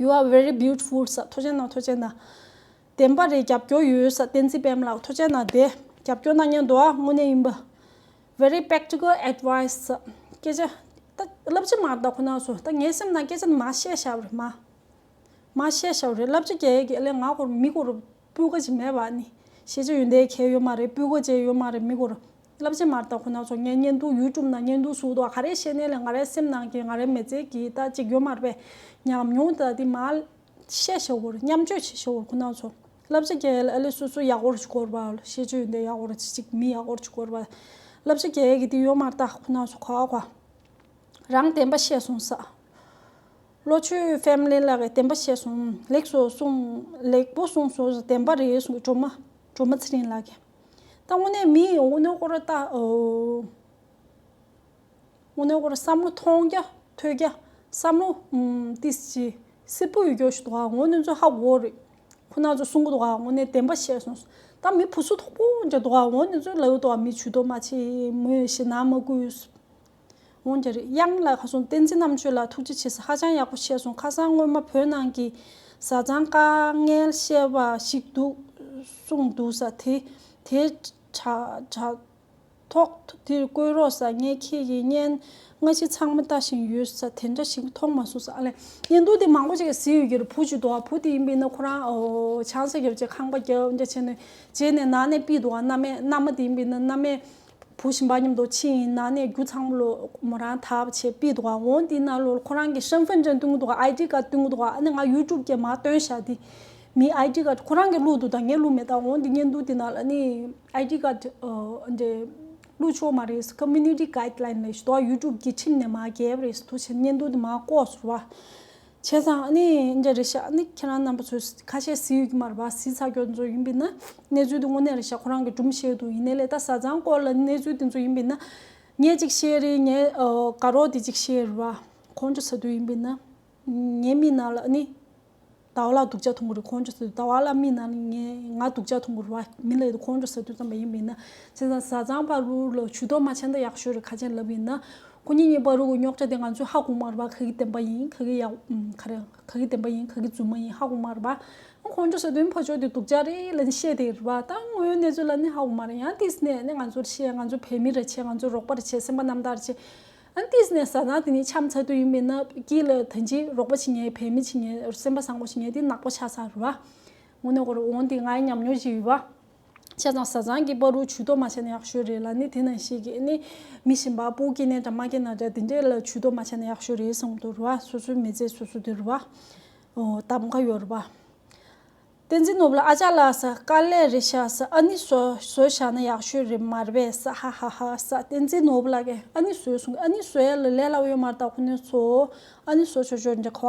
You are very beautiful ཟེར། ཐུགས་རྗེ་གནང་། ཐུགས་རྗེ་གནང་། བདེན་པ་རེད། རྒྱབ་སྐྱོར་ཡོད་ཟེར། བསྟན་འཛིན་པད་མ་ལགས་ཐུགས་རྗེ་གནང་། དེ་རྒྱབ་སྐྱོར་གནང་མཁན་འདུག་ཨ། དངོས་གནས་ཡིན་པ། Very practical advice ཟེར། སྐད་ཆ་ད་བསླབ་བྱ་མ་རེད་ད་ཁོ་ན་ཚོ། ད་ངའི་སེམས་ནང་སྐད་ཆ་མ་བཤད་བཞག་པ་རེད་མ། མ་བཤད་བཞག་པ་རེད། བསླབ་བྱ་རྒྱག་ཡས་ཀྱི་ཨ་ལས་ང་ཁོར་མི་ཁོར་སྤུས་ཀ་ཅིག་མེད་པ་ནི། ཤེས་བྱ་ཡོན་ཏན་གང་ཡོད་མ་རེད། སྤུས་ཀ་ཅིག་ཡོད་མ་རེད་མི་ཁོར། བསླབ་བྱ་མ་རེད་ད་ཁོ་ན་ཚོ། ངས་བརྙན་ཐུང་ཡུ་ཊུབ་ནང་བརྙན་ཐུང་བཟོ་འདུག་ག་རེ་བཤད་ནའི་ལས་ང་རའི་སེམས་ནང་གི་ང་རའི་མི་ཚེ་གི་ད་ཅིག་ཡོད་མ་རེད་པས། ཉམས་མྱོང་ད་དེ་མ་བཤད་བཞག་པ་རེད། མཉམ་སྤྱོད་བྱེད་བཞག་པ་རེད་ཁོ་ན་ཚོ། བསླབ་བྱ་རྒྱག་ཡས་ལ་ཨ་ལས་སོ་སོ་ཡག་པོ་ཅིག་དགོས་རེད་པ། ཤེས་བྱ་ཡོན་ཏན་ཡག་པོ་རེད། ཅིག་མི་ཡག་པོ་ཅིག་དགོས་རེད་པ། བསླབ་བྱ་རྒྱག་ཡས་ཀྱི་དེ་ཡོད་མ་རེད་ད་ཁོ་ན་ཚོ། ག་ག་རང་བདེན་པ་བཤད་སོང་ཟེར། བློ་ཆོས་ཕེ་མི་ལི་ལགས་ཀྱིས་བདེན་པ་བཤད་སོང་། ལེགས་སོ་གསུངས། ལེགས་པོ་གསུངས་སོང་ཟེར། བདེན་པ་རེད་གསུངས། སྒྲོལ་མ་སྒྲོལ་མ་ཚེ་རིང་ལགས་ཀྱིས། ད་དངོས་གནས་མི་དངོས་གནས་ཁོ་ར་ད་ཨོ། དངོས་གནས་ཁོ་ར་བསམ་བློ་གཏོང་རྒྱ་ཐོས་རྒྱ་བསམ་བློ་ཨུམ་ཏིས་ཅི་སིལ་བུ་ཡོད་རྒྱུ་ཞིག་འདུག་ག་འོ་འདི་ཚོ་ཧ་གོ་རེད། ཁོ་ན་ཚོ་གསུང་གི་འདུག་ག་འོ་ནས་བདེན་པ་བཤད་སོང་། ད་མི་བུ་སུ་དོག་པོ་འདྲ་འདུག་ག་འོ་འདི་ཚོ་ལབ་འདུག་ག་མི་ཇུས་གཏོགས་མ་བྱེད། མོས་ཞེ་ན་མ་བསྐུལ། འོ་འདྲ་རེད། གཡང་ལ་ཁ་སོང་བསྟན་འཛིན་རྣམ་དཔྱོད་ལགས་ཐུགས་རྗེ་ཆེ་ཟེར། ཧ་ཅང་ཡག་པོ་བཤད་སོང་། ཁ་སང་སྔོན་མ་བོད་ནང་གི་བཟའ་ཚང་དཀའ་ངལ་བཤད་པ་ཞིག་འདུག་གསུངས་འདུག་ཟེར། དེ་དེ་དྲ་དྲ་ཐོག་འདིར་བཀོད་རོགས་ཟེར། ངས་ཁྱེད་ཀྱི་བརྙན་སྔ་ཕྱི་ཚང་མ་ལྟ་བཞིན་ཡོད་ཟེར། དེ་འདྲ་ཞིག་མཐོང་མ་སོང་ཟེར། ཨ་ལས་བརྙན་ཐུང་དེ་མང་པོ་ཅིག་གཟིགས་ཡོད་ཀྱི་རེད། བུ་ཅིག་འདུག་ག་བུ་དེ་ཡིན་པས་ན་ཁོ་རང་ཨོ་ཆང་ས་བརྒྱབ་བྱས་ཁང་པ་བརྒྱབ་འདྲ་བྱས་ནས་རྗེས་ནས་ནང་ནས་ཕུད་འདུག་ག་མནའ་མས། མནའ་མ་དེ་ཡིན་པས་ན་མནའ་མས་བུ་གཞན་པ་མཉམ་དུ་ཕྱིན་ཡིན། ནང་ནས་རྒྱུ་ཚང་མ་ལོ་མོ་རང་དག་བྱས་ཕུད་འདུག་ག་འོ་དེ་ནང་ལོ་ཁོ་རང་གི་身份证སྟོན་གྱི་འདུག་ག་ཨའི་ཌི་ཀར་སྟོན་གྱི་འདུག་ག་ཨ་ནི་ང་ཡུ་ཊུབ་ཀྱི་མར་སྟོན་བཞག་དེ། མི་ཨའི་ཌི་ཀར་ཁོ་རང་གིས་བླུགས་འདུག་ད་ངས་བླུགས་མེད། ད་འོ་འདི་བརྙན་ཐུང་འདི་ནང་ལ་ནི་ཨའི་ཌི་ཀར་འདི་བླུགས་ཆོག་མ་རེད། Community Guideline ལས་ཞུ་དོ། ཡུ་ཊུབ་ཀྱི་ཁྲིམས་ནས་མར་བརྒལ་བ་རེད་ཟེར་འདུག་བྱས། བརྙན་ཐུང་འདི་མར་བཀོག་ཟེར་བ། བྱས་ཙང་ཨ་ནི་འདི་འདྲ་རེད་ཤག་ཨ་ནི་ཁྱེད་རང་རྣམ་པ་ཚོས་ཁ་ཤས་གཟིགས་ཡོད་ཀྱི་མ་རེད་པ། གཟིགས་ཚར་རྒྱུ་ཚོ་ཡིན་པས་ན་གནས་ཚུལ་འདི་དངོས་གནས་རེད་ཤག་ཁོ་རང་གིས་སྒྲུང་བཤད་འདུག་ཡིན་ནའི་ལས་ད་བཟའ་ཚང་སྐོར་ལ་གནས་ཚུལ་འདི་ཚོ་ཡིན་པས་ན་ངས་ཅིག་བཤད་རེད། ངའི་དགའ་རོགས་འདི་ཅིག་བཤད་རེད་པ། ཁོང་ཚོ་ཟེར་དུས་ཡིན་པས་ན། ངའི་མིག་ནང་ལ་ནི། ཟླ་བ་ལགས་སྡུག་ཅག་མཐོང་གི་རེད། ཁོང་ཚོ་ཟེར་དུས་ཟླ་བ་ལགས་མིག་ནང་ལ་ངས་ང་སྡུག་ཅག་མཐོང་གི་རེད་བ། མི་ལ་ཡོད་དུ་ཁོང་ཚོ་ཟེར་དུས་ཙམ་པ་ཡིན་པས་ན། བྱས་ཙང་བཟའ་ཚང་བར་དུ་ལ་ཇུས་གཏོགས་མ་བྱས་ན་ད་ཡག་ཤོས་རེད། ཁ་ཆེན་ལབ་ཡིན་ན། ཁོ་གཉིས་གཉིས་བར་དུ་རྙོག་དྲ་དེ་ང་ཚོས་ཧ་གོ་མ་རེད་བ། ག་གི་བདེན་པ་ཡིན། ག་གི་ཡག་ག་རེ་ག་གི་བདེན་པ་ཡིན། ག་གི་རྫུན་མ་ཡིན་ཧ་གོ་མ་རེད་བ། ཁོང་ཚོ་ཟེར་དུས་ཕར་ཕྱོགས་དེ་སྡུག་ཅག་རེད་ལབ་ནས་བཤད་དེ་རེད་བ། ད་དངོས་ཡོད་གནས་ཚུལ་ལ་ནི་ཧ་གོ་མ་རེད། ཡང་ཏིས་ནས་ནི་ང་ཚོར་བཤད། ང་ཚོ་བོད་མི་རེད་བྱས། ང་ཚོ་རོགས་པ་རེད་བྱས། སེམས་པ་རྣམ་དག་རེད་བྱས། ཨ་ནི་ཏིས་ནས་ཟ་ན་དེ་ནི་འཆམ་ཚ་དུས་ཡིན་པས་ན་དཀྱིལ་ལ་ད་ཅི་རོགས་པ་བྱེད་མཁན་བོད་མི་བྱེད་མཁན་སེམས་པ་བཟང་པོ་བྱེད་མཁན་དེ་ནག་པོ་ཆགས་ཚར་རེད་བ། དངོས་གནས་ཁོ་རང་འོང་དེ་ང་ཡི་ཉམས་མྱོང་ཞིག་ཡོད་བ། བྱས་ བྱས་ཙང་བཟའ་ཚང་གི་བར་དུ་ཇུས་གཏོགས་མ་བྱས་ན་ཡག་ཤོས་རེད་ལབ་ནི། དེ་ནང་བཞིན་གྱི་ནི་མི་གཞན་པ་སྤུ་གུ་སྐྱེས་ནའི་འདྲ་མ་སྐྱེས་ནའི་འདྲ་དེ་འདྲས་ལ་ཇུས་གཏོགས་མ་བྱས་ན་ཡག་ཤོས་རེད་བསམ་གྱི་འདུག་རེད་བ། སོ་སོའི་མི་ཚེ་སོ་སོ་དེ་རེད་བ། ཨོ་གདམ་ག་ཡོད་རེད་བ། བསྟན་འཛིན་ནོར་བུ་ལགས། ཨ་ཅག་ལགས་ཟེར། དཀའ་ལས་རེད་ཤག་ཟེར། ཨ་ནི་བཟོ་བཟོས་བཞག་ན་ཡག་ཤོས་རེད་མ་རེད་པས་ཟེར། ཧ་ཧ་ཧ་ཟེར། བསྟན་འཛིན་ནོར་བུ་ལགས་ཀྱིས་ཨ་ནི་བཟོས་སོང་གི། ཨ་ནི་བཟོ་ཡ་ལ་ལས་སླ་པོ་ཡོད་མ་རེད་ད། ཁོ་ནས་ཚོ་ཨ་ནི་བཟོ་ཆོག་ཆོག་འདྲ་ག་བ་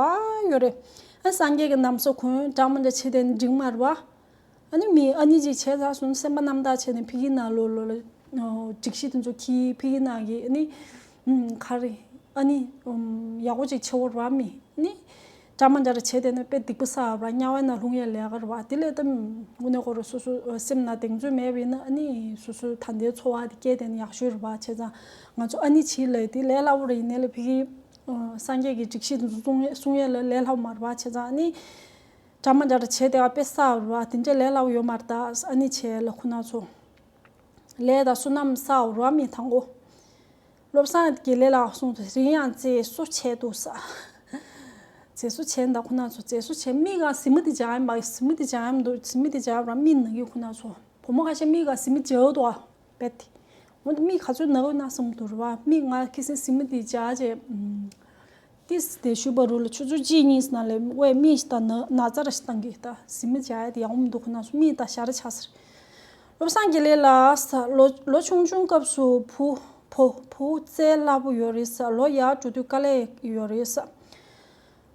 ཡོད་རེད། ཨ་སངས་རྒྱས་ཀྱི་ན་བཟའ་གོན་འདྲ་མི་འདྲ་བྱེད་དེ་འགྲིག་མ་རེད་བ། ཨ་ནི་མི་ཨ་ནི་ཅིག་བྱས་ཚར་སོང་ན་སེམས་པ་རྣམ་དག་བྱས་ནས་ཕ་གི་ནང་ལོགས་ལོགས་ལ་སྒྲིག་གཞི་དེ་ཚོ་འཁྱེར། ཕ་གི་ནང་གི་ཨ་ནི་ག་རེ་ཨ་ནི་ཡག་པོ་ཅིག་བྱེད་འོར་བ་མི་ཨ་ནི་འདྲ་མ་འདྲ་ར་བྱས་དེ་ནི་དཔེ་སྡིག་པ་བསགས་པ་ར། དམྱལ་བའི་ནང་ལྷུང་ཡས་ལས་ཀ་ར་བ། དེ་ལས་ད་དངོས་གནས་ཁོ་ར་སོ་སོ་སེམས་ནང་གདེང་ཚོད་མེད་པ་ཡིན་ན་ཨ་ནི་སོ་སོ་ད་ལྟའི་འཚོ་བ་དེ་སྐྱེལ་དེ་ནི་ཡག་ཤོས་ར་བ། བྱས་ཙང་ང་ཚོ་ཨ་ནི་བྱེད་ལ་དེ་ལས་སླ་པོ་ར་ཡིན་ནའི་ལ་ཕ་གི་སངས་རྒྱས་ཀྱི་སྒྲིག་གཞི་དེ་ཚོ་སྲུང་ཡས་སྲུང་ཡས་ལ་ལས་སླ་པོ་མ་ར་བ། བྱས་ཙང་ཨ་ནི། འདྲ་མ་འདྲ་ར་བྱས་དེ་བ་དཔེ་བསགས་ར་བ། དེ་འདྲས་ལས་སླ་པོ་ཡོད་མ་རེད་ད། ཨ་ནི་བྱས་ལ་ཁོ་ན་ཚོ་ལས་དང་བསོད་ནམས་བསགས་ར་བ། མི་དང་པོ་བློ་བཟང་དགེ་ལེགས་ལགས་གསུངས་ཏེ། རིང་ཡང་མཛེས་བཟོ་བྱས་འདུག་ཟེར། མཛེས་བཟོ་བྱས་ད་ཁོ་ན་ཚོ་མཛེས་བཟོ་བྱས། མིག་ག་གཟི་མོ་དེ་སྦྱར་ཡིན་པ། གཟི་མོ་དེ་སྦྱར་ཡིན་འདུག་གཟི་མོ་དེ་སྦྱར་ར་མིག་ན་གི། ཁོ་ན་ཚོ་བུ་མོ་ཁ་ཤས་མིག་ག་གཟི་མོ་སྦྱར་འདུག་ཨ། རྦད་དེ། འོ་ན་མིག་ག་ཚོད་ན་གི་ན་བསམ་འདུག་ར་བ། མིག་ང་ཁ་སང་གཟི་མོ་དེ་སྦྱར་བྱས། ཨམ། ཏིས་དེ་ཞུས་པ་རུ་ལ་ཆུ་ཚོད་གཅིག་གཉིས་ནང་ལ་ཝེ་མིག་ཞིག་དང་ན་ན་ཚ་ར་ཞིག་བཏང་གི་ད། གཟི་མོ་སྦྱར་ཡ་དེ་ཡག་པོ་མི་འདུག་ཁོ་ན་ཚོ་མིག་ད་ཞ་ར་ཆགས་ཟེར། བློ་བཟང་དགེ་ལེགས་ལགས་ཟེར། ལོ་ལོ་ཆུང་ཆུང་སྐབས་སུ་བུ་བུ་བུ་བཙལ་སླ་པོ་ཡོད་རེད་ཟེར། ལོ་ཡར་འགྲོ་དུས་དཀའ་ལས་ཡོད་རེད་ཟེར།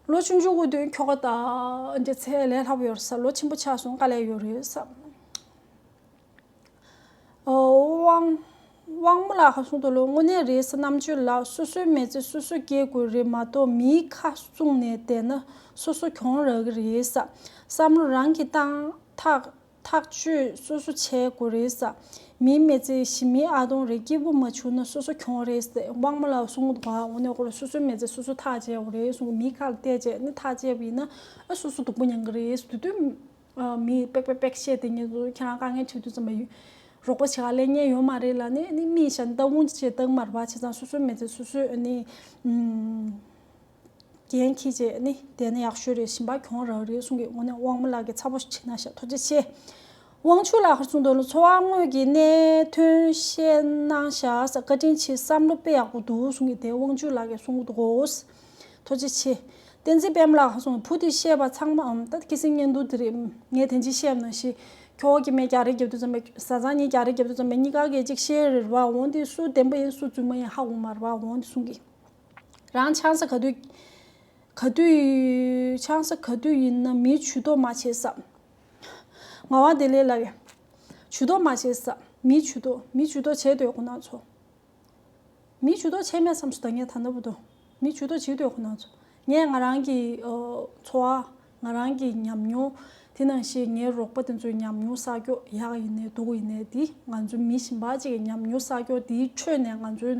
ལོ་ཆུང་ཆུང་གི་དུས་ཁྱོ་ག་ད་འདྲ་བཙལ་ལས་སླ་པོ་ཡོད་རེད་ཟེར། ལོ་ཆེན་པོ་ཆགས་སོང་དཀའ་ལས་ཡོད་རེད་ཟེར། དབང་དབང་མོ་ལགས་ཁ་གསུངས་འདུག་ལོ། དངོས་གནས་རེད་ཟེར། རྣམ་དཔྱོད་ལགས། སོ་སོའི་མི་ཚེ་སོ་སོས་སྐྱེལ་དགོས་རེད་མ་གཏོགས་མིའི་ཁ་བཙུམ་ནས་བསྡད་ན་སོ་སོ་གྱོང་རག་གི་རེད་ཟེར། བསམ་བློ་རང་གིས་བཏང་ཐག་ཐག་གཅོད་སོ་སོ་བྱེད་དགོས་རེད་ཟེར། མིའི་མི་ཚེ་ཞི་མིའི་ཨ་སྟོང་རེད། སྐྱིད་པོ་མ་བྱུང་ན་སོ་སོ་གྱོང་རེད་ཟེར། དབང་མོ་ལགས་གསུངས་འདུག་ག་དངོས་གནས་ཁོ་རང་སོ་སོའི་མི་ཚེ་སོ་སོ་ཐག་བཅད་དགོས་རེད་གསུངས། མིའི་ཁ་ལ་བལྟས་བྱས་ནི་ཐག་བཅད་པ་ཡིན་ན་ཨ་སོ་སོ་སྡུག་པོ་མྱང་གི་རེད་ཟེར། དེ་དུས། མི་པེག་པེག་པེག་བཤད་དེ་ཉིད་དུ་ཁྱེད་རང་དཀའ་ངལ་འཕྲད་དུས་ཙམ་པ་རོགས་པ་བྱེད་ག་སླེབས་མཁན་ཡོད་མ་རེད་ལབ་ནས་ནི་མིས་བཤད་ནི་ལྟ་སྐོང་ཅིག་བྱེད་སྟངས་མ་རེད་པ། བྱས་ཙང་སོ་སོའི་མི་ཚེ་སོ་སོས་ནི་འགན་འཁྱེར་བྱས་ནི་བསྡད་ན་ཡག་ཤོས་རེད། གཞན་པ་གྱོང་རག་རེད་གསུང་གི། དངོས་གནས་དབང་མོ་ལགས་ཀྱིས་ཚ་པོ་ཞིག་བྱས་ན་ཤག་ཐུགས་རྗེ་ཆེ། དབང་ཕྱུག་ལགས་ཁར་གསུངས་དོན་ལ་འཚོ་བ་དངོས་ཀྱི་གནད་དོན་བཤད་གནང་ཤག་ཟེར། བཀའ་དྲིན་ཆེ། བསམ་བློ་དཔེ་ཡག་པོ་འདུག་གསུང་གི། དེ་དབང་ཕྱུག་ལགས་ཀྱིས་གསུང་གི་འདུག་གོ། ཐུགས་རྗེ་ཆེ། བསྟན་འཛིན་པད་མ་ལགས་ཁ་གསུངས། བུ་དེས་བཤད་པ་ཚང་མ་ཨམ་ད་ཁ་སང་བརྙན་ཐུང་དེ་རེད། ངས་དེ་འདྲ་བཤད་ནང་བཞིན་ཁྱོ་ག་གིས་མེ་རྒྱག་རེས་རྒྱབ་དུས་ཙམ་པ་བཟའ་ཚང་གཉིས་རྒྱག་རེས་རྒྱབ་དུས་ཙམ་པ་གཉིས་ཀ་གིས་གཅིག་བཤད་རེད་བ། འོན་ཏེ་སུ་བདེན་པ་ཡིན་སུ་རྫུན་མ་ཡིན་ཧ་གོ་མ་རེད་བ། འོན་ཏེ་གསུང་གི། རང་ཆང་ས་ག་དུས་ག་དུས་ཆང་ས་ག་དུས་ཡིན་ན་མིའི་ཇུས་གཏོགས་མ་བྱེད་བསམ། ངག་དབང་བདེ་ལེགས་ལགས་ཀྱིས་ཇུས་གཏོགས་མ་བྱེད་བསམ། མིའི་ཇུས་གཏོགས་མིའི་ཇུས་གཏོགས་བྱེད་འདོད་ཁོ་ན་ཚོ། མིའི་ཇུས་གཏོགས་བྱས་མེད་བསམ་སོང་ད་ངས་ད་ལྟ་བར་དུ། མིའི་ཇུས་གཏོགས་བྱེད་འདོད་ཁོ་ན་ཚོ། ངས་ང་རང་གི་ཨ་འཚོ་བ། ང་རང་གི་ཉམས་མྱོང་། དེ་ནང་བཞིན་ངའི་རོགས་པ་དེ་ཚོའི་ཉམས་མྱོང་བསགས་རྒྱུ་ཡག་ཡིན་ནའི་སྡུག་ཡིན་ནའི་དེ་ང་ཚོ་མི་གཞན་པ་ཅིག་གི་ཉམས་མྱོང་བསགས་རྒྱུ་དེའི་ཁྲོད་ནས་ང་ཚོའི་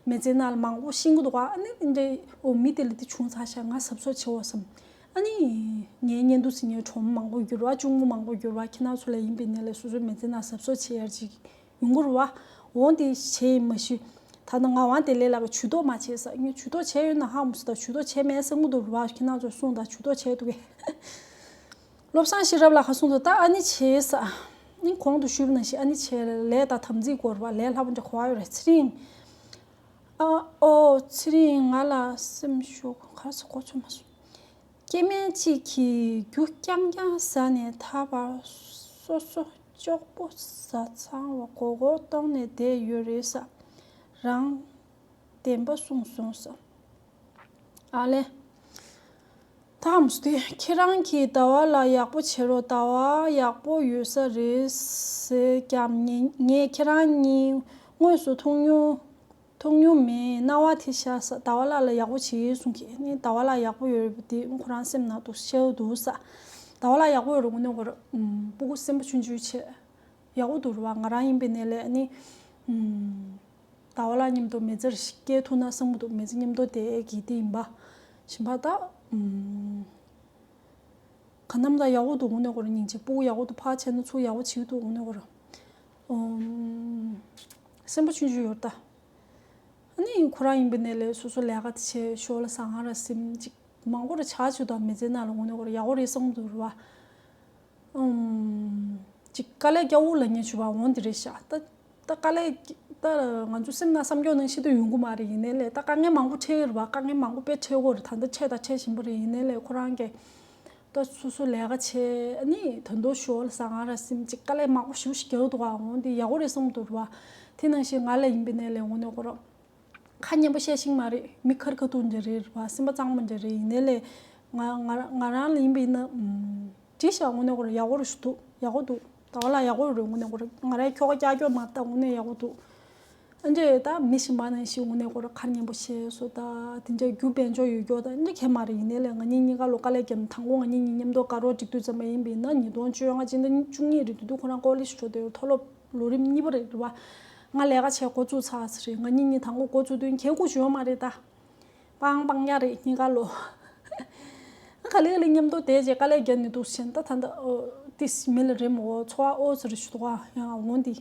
མི་ཚེ་ནང་ལ་མང་པོ་ཤེས་ཀྱི་འདུག་ག་ཨ་ནི་འདི་འདྲའི་འོ་མི་དེ་ལ་དེ་བྱུང་ཚར་ཤག་ང་གཟབ་གཟབ་བྱེད་འོ་བསམ། ཨ་ནི་ངའི་བརྙན་ཐུང་ཟིན་ངའི་གྲོགས་མོ་མང་པོ་འགྱུར་བ་གཅུང་མོ་མང་པོ་འགྱུར་བ་ཁྱེད་རང་ཚོ་ལ་ཡིན་པའི་ནས་ལས་སོ་སོའི་མི་ཚེ་ནང་གཟབ་གཟབ་བྱེད་ཡར་ཅིག་ཡོང་གི་རེད་བ། འོང་དེ་བྱས་ཡིན་མ་གཞི། ད་ནི་ངག་དབང་བདེ་ལེགས་ལགས་ཀྱིས་ཇུས་གཏོགས་མ་བྱས་ཟེར། ངས་ཇུས་གཏོགས་བྱས་ཡོད་ན་ཧ་མ་སོང་ད། ཇུས་གཏོགས་བྱས་མེད་བསམ་གྱི་འདུག་རེད་བ། ཁྱེད་རང་ཚོས་གསུངས་ད་ཇུས་གཏོགས་བྱས་འདུག་གས། བློ་བཟང་ཤེས་རབ་ལགས་ཁ་གསུངས་འདུག་ད་ཨ་ནི་བྱས་ཟེར། ནི་གོང་དུ་ཞུས་པ་ནང་བཞིན་ཨ་ནི་བྱས་ལས་དང་དམ་ཚིག་སྐོར་བ་ལས་སླ་པོ་འདྲ་གོ་བ་ཡོད་རེད། ཚེ་རིང་། ཨ་ཨོ་ཚེ་རིང་ང་ལ་སེམས་ཤུགས་ག་རེ་ཟེར་གོ་ཆོད་མ་སོང་། སྐྱེ་དམན་གཅིག་གིས་རྒྱུ་རྐྱང་རྐྱང་ཟ་ནས་ད་བར་སོ་སོ་ཅོག་པོ་ཟ་ཚང་བ་མགོ་སྐོར་གཏོང་ནས་བསྡད་ཡོད་རེད་ས། རང་བདེན་པ་གསུངས་སོང་ས། ཨ་ལེ། ཐམས་ཏེ་ཁྱེད་རང་གིས་ཟླ་བ་ལགས་ཡག་པོ་བྱེད་རོགས། ཟླ་བ་ཡག་པོ་ཡོད་ས་རེད་ཟེར་ཀྱང་ངས་ངས་ཁྱེད་རང་གཉིས་དངོས་སུ་མཐོང་མྱོང་། མཐོང་མྱོང་མེད། སྣང་བ་དེ་ཤར་ས། ཟླ་བ་ལགས་ལ་ཡག་པོ་བྱེད་གསུང་གི། ནི་ཟླ་བ་ལགས་ཡག་པོ་ཡོད་རེད་པ་དེ་ཁོ་རང་སེམས་ནང་དུ་ཤར་འདུག་ས། ཟླ་བ་ལགས་ཡག་པོ་ཡོད་རེད། དངོས་གནས་ཁོ་རང་སྤུ་གུ་སེམས་པ་ཆུང་ཆུང་བྱས། ཡག་པོ་འདུག་རེད་བ། ང་རང་ཡིན་པའི་ནས་ལས་ནི། ཟླ་བ་ལགས་མཉམ་དུ་མི་ཚེ་རེ་ཞིག་སྐྱེལ་ཐུབ་ན་བསམ་གྱི་འདུག་མི་ཚེ་མཉམ་དུ་བསྡད་ཀྱི་དེ་ཡིན་པ། ཞིམ་པ་ད། ག་ནམ་ད་ཡག་པོ་འདུག་དངོས་གནས་ཁོ་རང་སྙིང་རྗེ། སྤུ་གུ་ཡག་པོ་འདུག་ཕར་བྱས་ན་ཚུར་ཡག་པོ་བྱེད་ཀྱི་འདུག་དངོས་གནས་ཁོ་རང་། ཨོམ། སེམས་པ་ཆུང་ཆུང་ཡོད་ད། ཨ་ནི་ཁོ་རང་ཡིན་པའི་ནས་ལས་སོ་སོ་ལས་ཀ་དེ་བྱས་ཞོར་ལ་ཟ་ཁང་ར་ཟིན་ཅིག་མང་པོ་ར་ཆགས་བྱུང་ད་མི་ཚེ་ནང་ལ་དངོས་གནས་ཁོ་རང་ཡག་པོ་རེད་བསམ་གྱི་འདུག་རེད་བ། ཨོམ། ཅིག་དཀའ་ལས་སྐྱ་བོ་ལབ་མཁན་ཞུ་བ་འོང་འདི་རེད་ཤག་ད་ད་དཀའ་ལས་ད་ང་ཚོ་སེམས་ནང་བསམ་སྐྱོ་ནང་ཤི་དུ་ཡོང་གི་མ་རེད། ཡིན་ནའི་ལས་ད་དཀའ་ངལ་མང་པོ་འཕྲད་ཡོད་རེད་བ། དཀའ་ངལ་མང་པོ་དཔེ་འཕྲད་ཀྱི་ཡོད་རེད། ད་ལྟ་འཕྲད་ད་འཕྲད་བཞིན་པ་རེད། ཡིན་ནའི་ལས་ཁོ་རང་གིས་ད་སོ་སོ་ལས་ཀ་བྱས་ཨ་ནི་ད་དུང་ཞོར་ལ་ཟ་ཁང་ར་སིམ་ཅིག་དཀའ་ལས་མང་པོ་ཞེ་པོ་ཞིག་རྒྱག་འདུག་ག་འོང་འདི་ཡག་པོ་རེད་བསམ་འདུག་རེད་བ། དེ་ནང་བཞིན་ང་ལ་ཡིན་པའི་ནའི་ལས་དངོས་གནས་ཁོ་རང་ཁ་སྙན་པོ་བཤད་ཤེས་མ་རེད། མི་ཁར་ཁ་ཐུག་འདྲ་རེད་རེད་བ། སེམས་པ་གཙང་མ་འདྲ་རེད། ཡིན་ནའི་ལས་ང་ང་ང་རང་ལ་ཡིན་པ་ཡིན་ན་ཨམ། བྲིས་ཤག་དངོས་གནས་ཁོ་རང་ཡག་པོ་རེད་ཞུ་འདུག་ཡག་པོ་འདུག་ད་བ་ལ་ཡག་པོ་རེད། དངོས་གནས་ཁོ་རང་ང་རའི་ཁྱོ་ག་ཀྱག་ཀྱོག་མ་ལྟ་དངོས་གནས་ཡག་པོ་འདུག་ཨ་འདྲས་ད་མི་གཞན་པ་ནང་བཞིན་དངོས་གནས་ཁོ་རང་ཁ་སྙན་པོ་བཤད་སོ་ད་དེ་འདྲས་རྒྱུ་དཔལ་འབྱོར་ཡོད་ཀྱོག་ད་འདྲས་ཁྱད་མ་རེད། ཡིན་ནའི་ལས་ང་གཉིས་གཉིས་ཀ་ལོ་དཀའ་ལས་བརྒྱབ་དང་པོ་ང་གཉིས་གཉིས་མཉམ་དུ་དགའ་རོགས་སྒྲིག་དུས་ཙམ་པ་ཡིན་པ་ཡིན་ན་ཉིས་སྟོང་བཅོ་ལྔ་སྤྱི་ཟླ་བཅུ་གཉིས་རེད་དུས་དུས་ཁོ་རང་ཀོ་ལེ་ཇི་འགྲོ་དུས་མཐོ་སློབ་ལོ་རིམ་གཉིས་པ་རེད་རེད་བ། ང་ལས་ཀ་བྱས་འགོ་བཙུགས་ཚར་ཚར་རེད། ང་གཉིས་གཉིས་དང་པོ་འགོ་བཙུགས་དུས་ཁྱེད་སྐུ་བྱོན་ཡོད་མ་རེད་ད། སྤང་སྤང་ཡག་རེད་གཉིས་ཀ་ལོ། ག་ལེ་ག་ལེ་མཉམ་དུ་བསྡད་རྗེས་དཀའ་ལས་བརྒྱབ་ནས་འདུག་ཟེར་ན་ད་ད་ལྟ་ཨོ་ཏིས་མི་ལ་རེམ་འོ་འཚོ་བ་ཨོ་ཟེར་ཞུ་འདུག་ཨ་ཡང་འོང་འདི་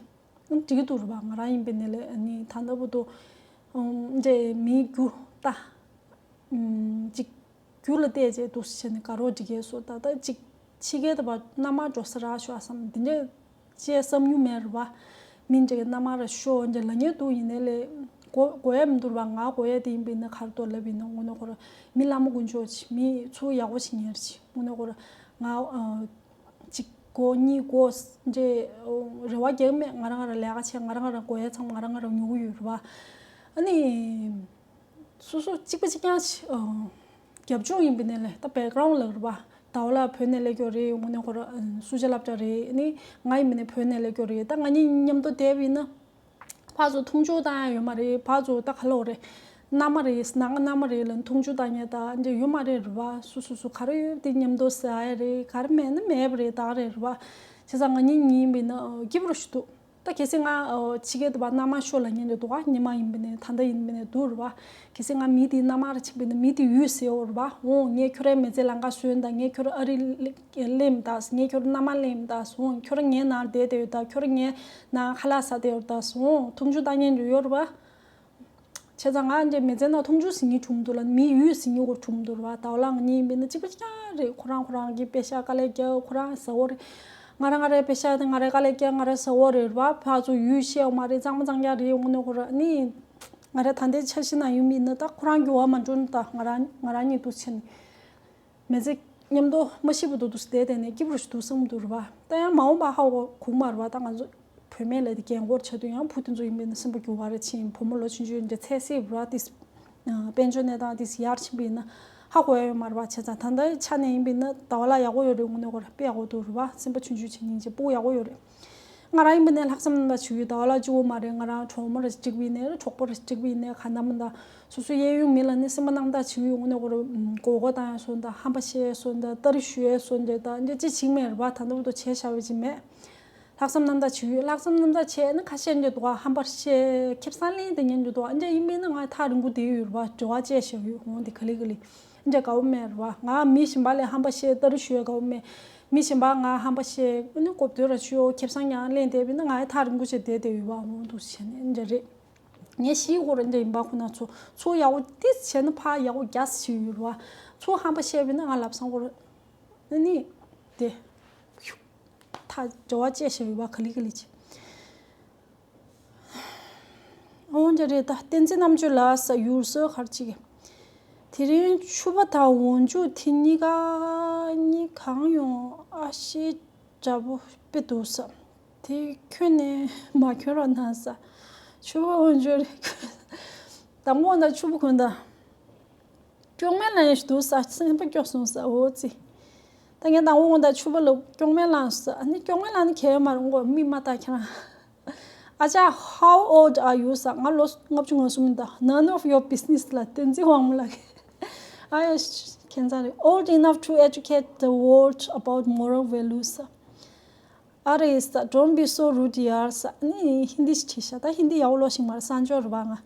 འགྲིག་གི་འདུག་རེད་བ། ང་རང་ཡིན་པའི་ནས་ལས་ནི་ད་ལྟ་བུ་དུ་འདྲེ་མིའི་རྒྱུ་ལྟ་ཅིག་རྒྱུ་ལ་བལྟས་རྗེས་འདུག་ཟེར་ནས་དགའ་རོགས་འགྲིག་གས་སོ། ད་ལྟ་ཅིག་ཕྱི་རྒྱལ་དུ་བ་མནའ་མ་འགྲོ་ས་རག་ཤོག་བསམ་འདི་འདྲས། ཅེས་བསམ་མྱོང་མེད་རེད་བ། མི་འདྲ་གི་མནའ་མ་ར་ཤོག་འདྲ་ལབ་མཁན་འདུག་ཡིན་ནའི་ལས་གོ་གོ་ཡ་མི་འདུག་རེད་བ། ང་གོ་ཡ་དེ་ཡིན་པས་ན་ག་རེ་འདུག་ལབ་ཡིན་ན་དངོས་གནས་ཁོ་ར་མི་བླ་མ་དཀོན་མཆོག་ཅིག་མི་ཚུར་ཡག་པོ་ཞིག་ཉར་ཅིག་དངོས་གནས་ཁོ་ར་ང་ཨ་ཅིག་གོ་གཉིས་གོ་འདྲ་རེ་བ་རྒྱག་མེད། ང་རང་ང་རང་ལས་ཀ་བྱས་ང་རང་ང་རང་གོ་ཡ་ཚང་མ་ང་རང་ང་རང་ཉོ་གི་ཡོད་རེད་བ། ཨ་ནི། སོ་སོ་གཅིག་པ་གཅིག་རྐྱང་ཞིག་ཨ། རྒྱབ་ལྗོངས་ཡིན་པའི་ནས་ལས་ད་བེག་གྷ་རའུན་ཌ་ལབ་རེད་བ། ཟླ་བ་ལགས་བོད་ནས་སླེབས་ཀྱོག་རེད། དངོས་གནས་ཁོ་ར་ཨ་སུ་ཇ་སློབ་གྲྭ་རེད། ནི་ང་ཡིན་པའི་ནས་བོད་ནས་སླེབས་ཀྱོག་རེད། ད་ང་གཉིས་མཉམ་དུ་བསྡད་པ་ཡིན་ན་ཕར་ཚུར་མཐོང་ཆུང་བཏང་ཡ་ཡོད་མ་རེད། ཕར་ཚུར་ད་ག་ལབ་དགོས་རེད། མནའ་མ་རེད་ནང་མནའ་མ་རེད་ལབ་མཐོང་ཆུང་བཏང་ཡ་ད་འདྲ་ཡོད་མ་རེད་རེད་བ། སུ་སུ་སུ་ག་རེ་ཡོད་དེ་མཉམ་དུ་ཟ་ཡ་རེད། ག་རེ་མེད་ན་མེད་པ་རེད། ད་ག་རེད་རེད་བ། བྱས་ཙང་ང་གཉིས་གཉིས་ཡིན་པའི་ན་སྐྱིད་པོ་རུ་ཞིག་འདུག་ད་གལ་སྲིད་ང་ཨོ་ཕྱི་རྒྱལ་དུ་བ་མནའ་མ་ཤོག་ལབ་མཁན་དེ་འདུག་ག་ཉི་མ་ཡིན་པ་ནས་ད་ལྟ་ཡིན་པ་ནས་འདུག་རེད་བ། གལ་སྲིད་ང་མི་དེའི་མནའ་མ་ར་ཕྱིན་པ་ཡིན་ན་མི་དེ་ཡུས་ཟེར་འོ་རེད་བ། འོ་ངས་ཁྱོད་རའི་མི་ཚེ་ལང་ཀ་བཟོས་ད། ངས་ཁྱོད་ར་ཨ་རི་ལེན་ད། ངས་ཁྱོད་ར་མནའ་མ་ལེན་ད། འོ་ཁྱོད་ར་ངའི་ནང་བསྡད་དེ་ཡོད་ད། ཁྱོད་ར་ངའི་ནང་ཁ་ལག་ཟ་དེ་ཡོད་ད། འོ་མཐོང་ཆུང་བཏང་མཁན་དེ་ཡོད་རེད་བ། བྱས་ཙང་ང་འདྲའི་མི་ཚེ་ནང་མཐོང་ཆུང་ཟིན་གྱི་བྱུང་འདུག་ལ་མི་ཡུས་ཟིན་གྱི་གོ་བྱུང་འདུག་རེད་བ། ད་བ་ལ་ང་གཉིས་ཡིན་པ་ཡིན་ན་གཅིག་པ་གཅིག་རྐྱང་རེད། ཁོ་རང་ཁོ་རང་གི་པེ་ཤ་དཀའ་ལས་རྒྱག་ཁོ་རང་ཟ་འོ་རེད། ང་རང་ང་རའི་པེ་ཤ་དེ་ང་རའི་དཀའ་ལས་རྒྱག་ང་རའི་ཟ་འོ་རེད་བ། ཕར་ཚུར་ཡུས་བཤད་འོ་མ་རེད། གཙང་མ་གཙང་རྐྱང་རེད། དངོས་གནས་ཁོ་ར་ནི་ང་རའི་ད་ལྟའི་འཆར་གཞི་ནང་ཡོད་མི་ཡིན་ན་ད་ཁོ་རང་འགྱུར་བ་མ་འགྲོ་ན་ད་ང་རང་ང་རང་གཉིས་འདུག་བྱས་ནས། མི་ཚེ་མཉམ་དུ་མ་ཤི་བར་དུ་འདུག་སེ་བསྡད་བསྡད་ནས་སྐྱིད་པོ་ཞིག་འདུག་བསམ་འདུག་རེད་བ། ད་ཡང་མ་འོངས་པ་ཧ་གོ་གོ་མ་རེད་བ། ད་ང་ཚོ་བུད་མེད་ལ་དེ་རྒན་འཁོགས་ཆགས་དུས་ཡང་བུ་དེ་ཚོ་ཡིན་པས་ན་སེམས་པ་འགྱུར་བ་རེ་ཕྱིན། བུ་མོ་ལོ་ཆུང་ཆུང་འདྲ་ཚད་སྲིད་རེད་བ། དེ་དཔལ་འབྱོར་གནས་སྟངས་དེ་ཡར་ཕྱིན་པས་ན་ཧ་གོ་ཡ་ཡོད་མ་རེད་བ། བྱས་ཙང་ད་ལྟའི་ཆ་ནས་ཡིན་པས་ན་ཟླ་བ་ལགས་ཡག་པོ་ཡོད་རེད། དངོས་གནས་ཁོ་རང་དཔེ་ཡག་པོ་འདུག་རེད་བ། སེམས་པ་ཆུང་ཆུང་བྱེད་སྙིང་རྗེ་སྤུ་གུ་ཡག་པོ་ཡོད་རེད། ང་རང་ཡིན་པ་ནས་ལྷག་བསམ་རྣམ་དག་བྱེད་ཀྱི་ཡོད། ཟླ་བ་ལགས་གཅིག་པོ་མ་རེད། ང་རང་གྲོགས་མོ་རེ་གཅིག་པ་ཡིན་ནའི་གྲོགས་པོ་རེ་གཅིག་པ་ཡིན་ནའི་ག་འདྲ་མི་འདྲ་སོ་སོ་གཡས་གཡོན་མི་ལ་ནི་སེམས་པ་རྣམ་དག་བྱེད་ཀྱི་ཡོད། དངོས་གནས་ཁོ་རང་མགོ་སྐོར་བཏང་ཡ་སོ་འདྲ་ཧམ་པ་བཤད་ཡ་སོ་འདྲ་ཏར་ཞུ་ཡ་སོ་འདྲ་ད་འདྲ་ཅི་བྱེད་མེད་རེད་བ། ད་འདྲ་བོ་དོ་བྱས་བཞག་པ་ཅིག་མེད། ལྷག་བསམ་རྣམ་དག་བྱེད་ཀྱི་ཡོད། ལྷག་བསམ་རྣམ་དག་བྱས་ན་ཁ་ཤས་འདྲ་འདུག་ག་ཧམ་པ་བཤད་ཁེ་བཟང་ལེན་དེ་ཉན་འདྲ་འདུག་ག་འདྲ་ཡིན་མིན་ན་ང་ཐག་རིང་པོ་བསྡད་ཡོད་རེད་བ། འབྲེལ་བ་བཅད་བཞག་ཡོད། འོང་དེ་ག་ལེ་ག་ལེ། འདྲ་དགའ་བོ་མེད་རེད་བ། ང་མི་གཞན་པ་ལས་ཧམ་པ་བཤད་ཏར་ཞུ་ཡ་དགའ་བོ་མེད། མི་གཞན་པ་ང་ཧམ་པ་བཤད་ཨ་ནི་གོ་བསྡུར་ར་ཞུ་ཁེ་བཟང་ཡང་ལེན་བསྡད་པས་ན་ང་ཡི་ཐག་རིང་པོ་བྱས་བསྡད་བསྡད་ཡོད་བ། འོང་འདུག་བྱས་ནས་འདྲ་རེད། ངས་ཤི་གོ་ར་འདྲ་ཡིན་པ་ཁོ་ན་ཚོ་ཚོ་ཡག་པོ་ཏིས་བྱས་ན་ཕ་ཡག་པོ་རྒྱ་སི་ཞིག་ཡོད་རེད་བ། ཚོ་ཧམ་པ་བཤད་པས་ན་ང་ལབ་སང་གོ་ར་ཨ་ནི་དེ་ཐག་འབྲེལ་བ་བཅད་བཞག་ཡོད་བ། ག་ལེ་ག་ལེ་བྱས། འོ་འདྲ་རེད་ད། བསྟན་འཛིན་རྣམ་དཔྱོད་ལགས་ཡུལ་སྲོལ་ག་རེ་བྱེད་ཀྱི། དེ་རིང་ཕྱུ་པ་དང་འོག་འཇུག་དེ་གཉིས་ཀ་གཉིས་གང་ཡོང་ཨ་ཤེ་འདྲ་པོ་དཔེ་འདུག་ས། དེ་ཁྱོན་ནས་མ་ཁྱོན་རོགས་གནང་ས། ཕྱུ་པ་འོག་འཇུག་རེད། དང་པོ་ད་ཕྱུ་པ་གོན་ད། སྐྱོག་མེ་ལངས་ཡ་ཞིག་འདུག་ས། སེམས་པ་སྐྱོ་སོང་ས་འོ་ཙི། ད་ངས་དང་པོ་གོན་ད་ཕྱུ་པ་ལ་སྐྱོག་མེ་ལངས་ས། ཨ་ནི་སྐྱོག་མེ་ལངས་ནི་གལ་ཡོད་མ་རེད་མགོ་མི་མ་ལྟ་ཁྱེད་རང་། ཨ་ཅག How old are you? ཟེར། ང་ལོ་ལྔ་བཅུ་ང་གསུམ་ཡིན་ད། None of your business ལ་བསྟན་འཛིན་དབང་མོ་ལགས། ཨ་ཡ་ཁྱེད་ཚང་རེད། Old enough to educate the world about moral values ཟེར། ཨ་རེད་ཟེར། Don't be so rude ཡར་ཟེར། ནི་ཧིན་དི་ཞིག་བྲིས་ཤག་ད་ཧིན་དི་ཡག་པོ་ཀློག་ཤེས་མ་རེད། གསང་སྤྱོད་རེད་པ་ང་།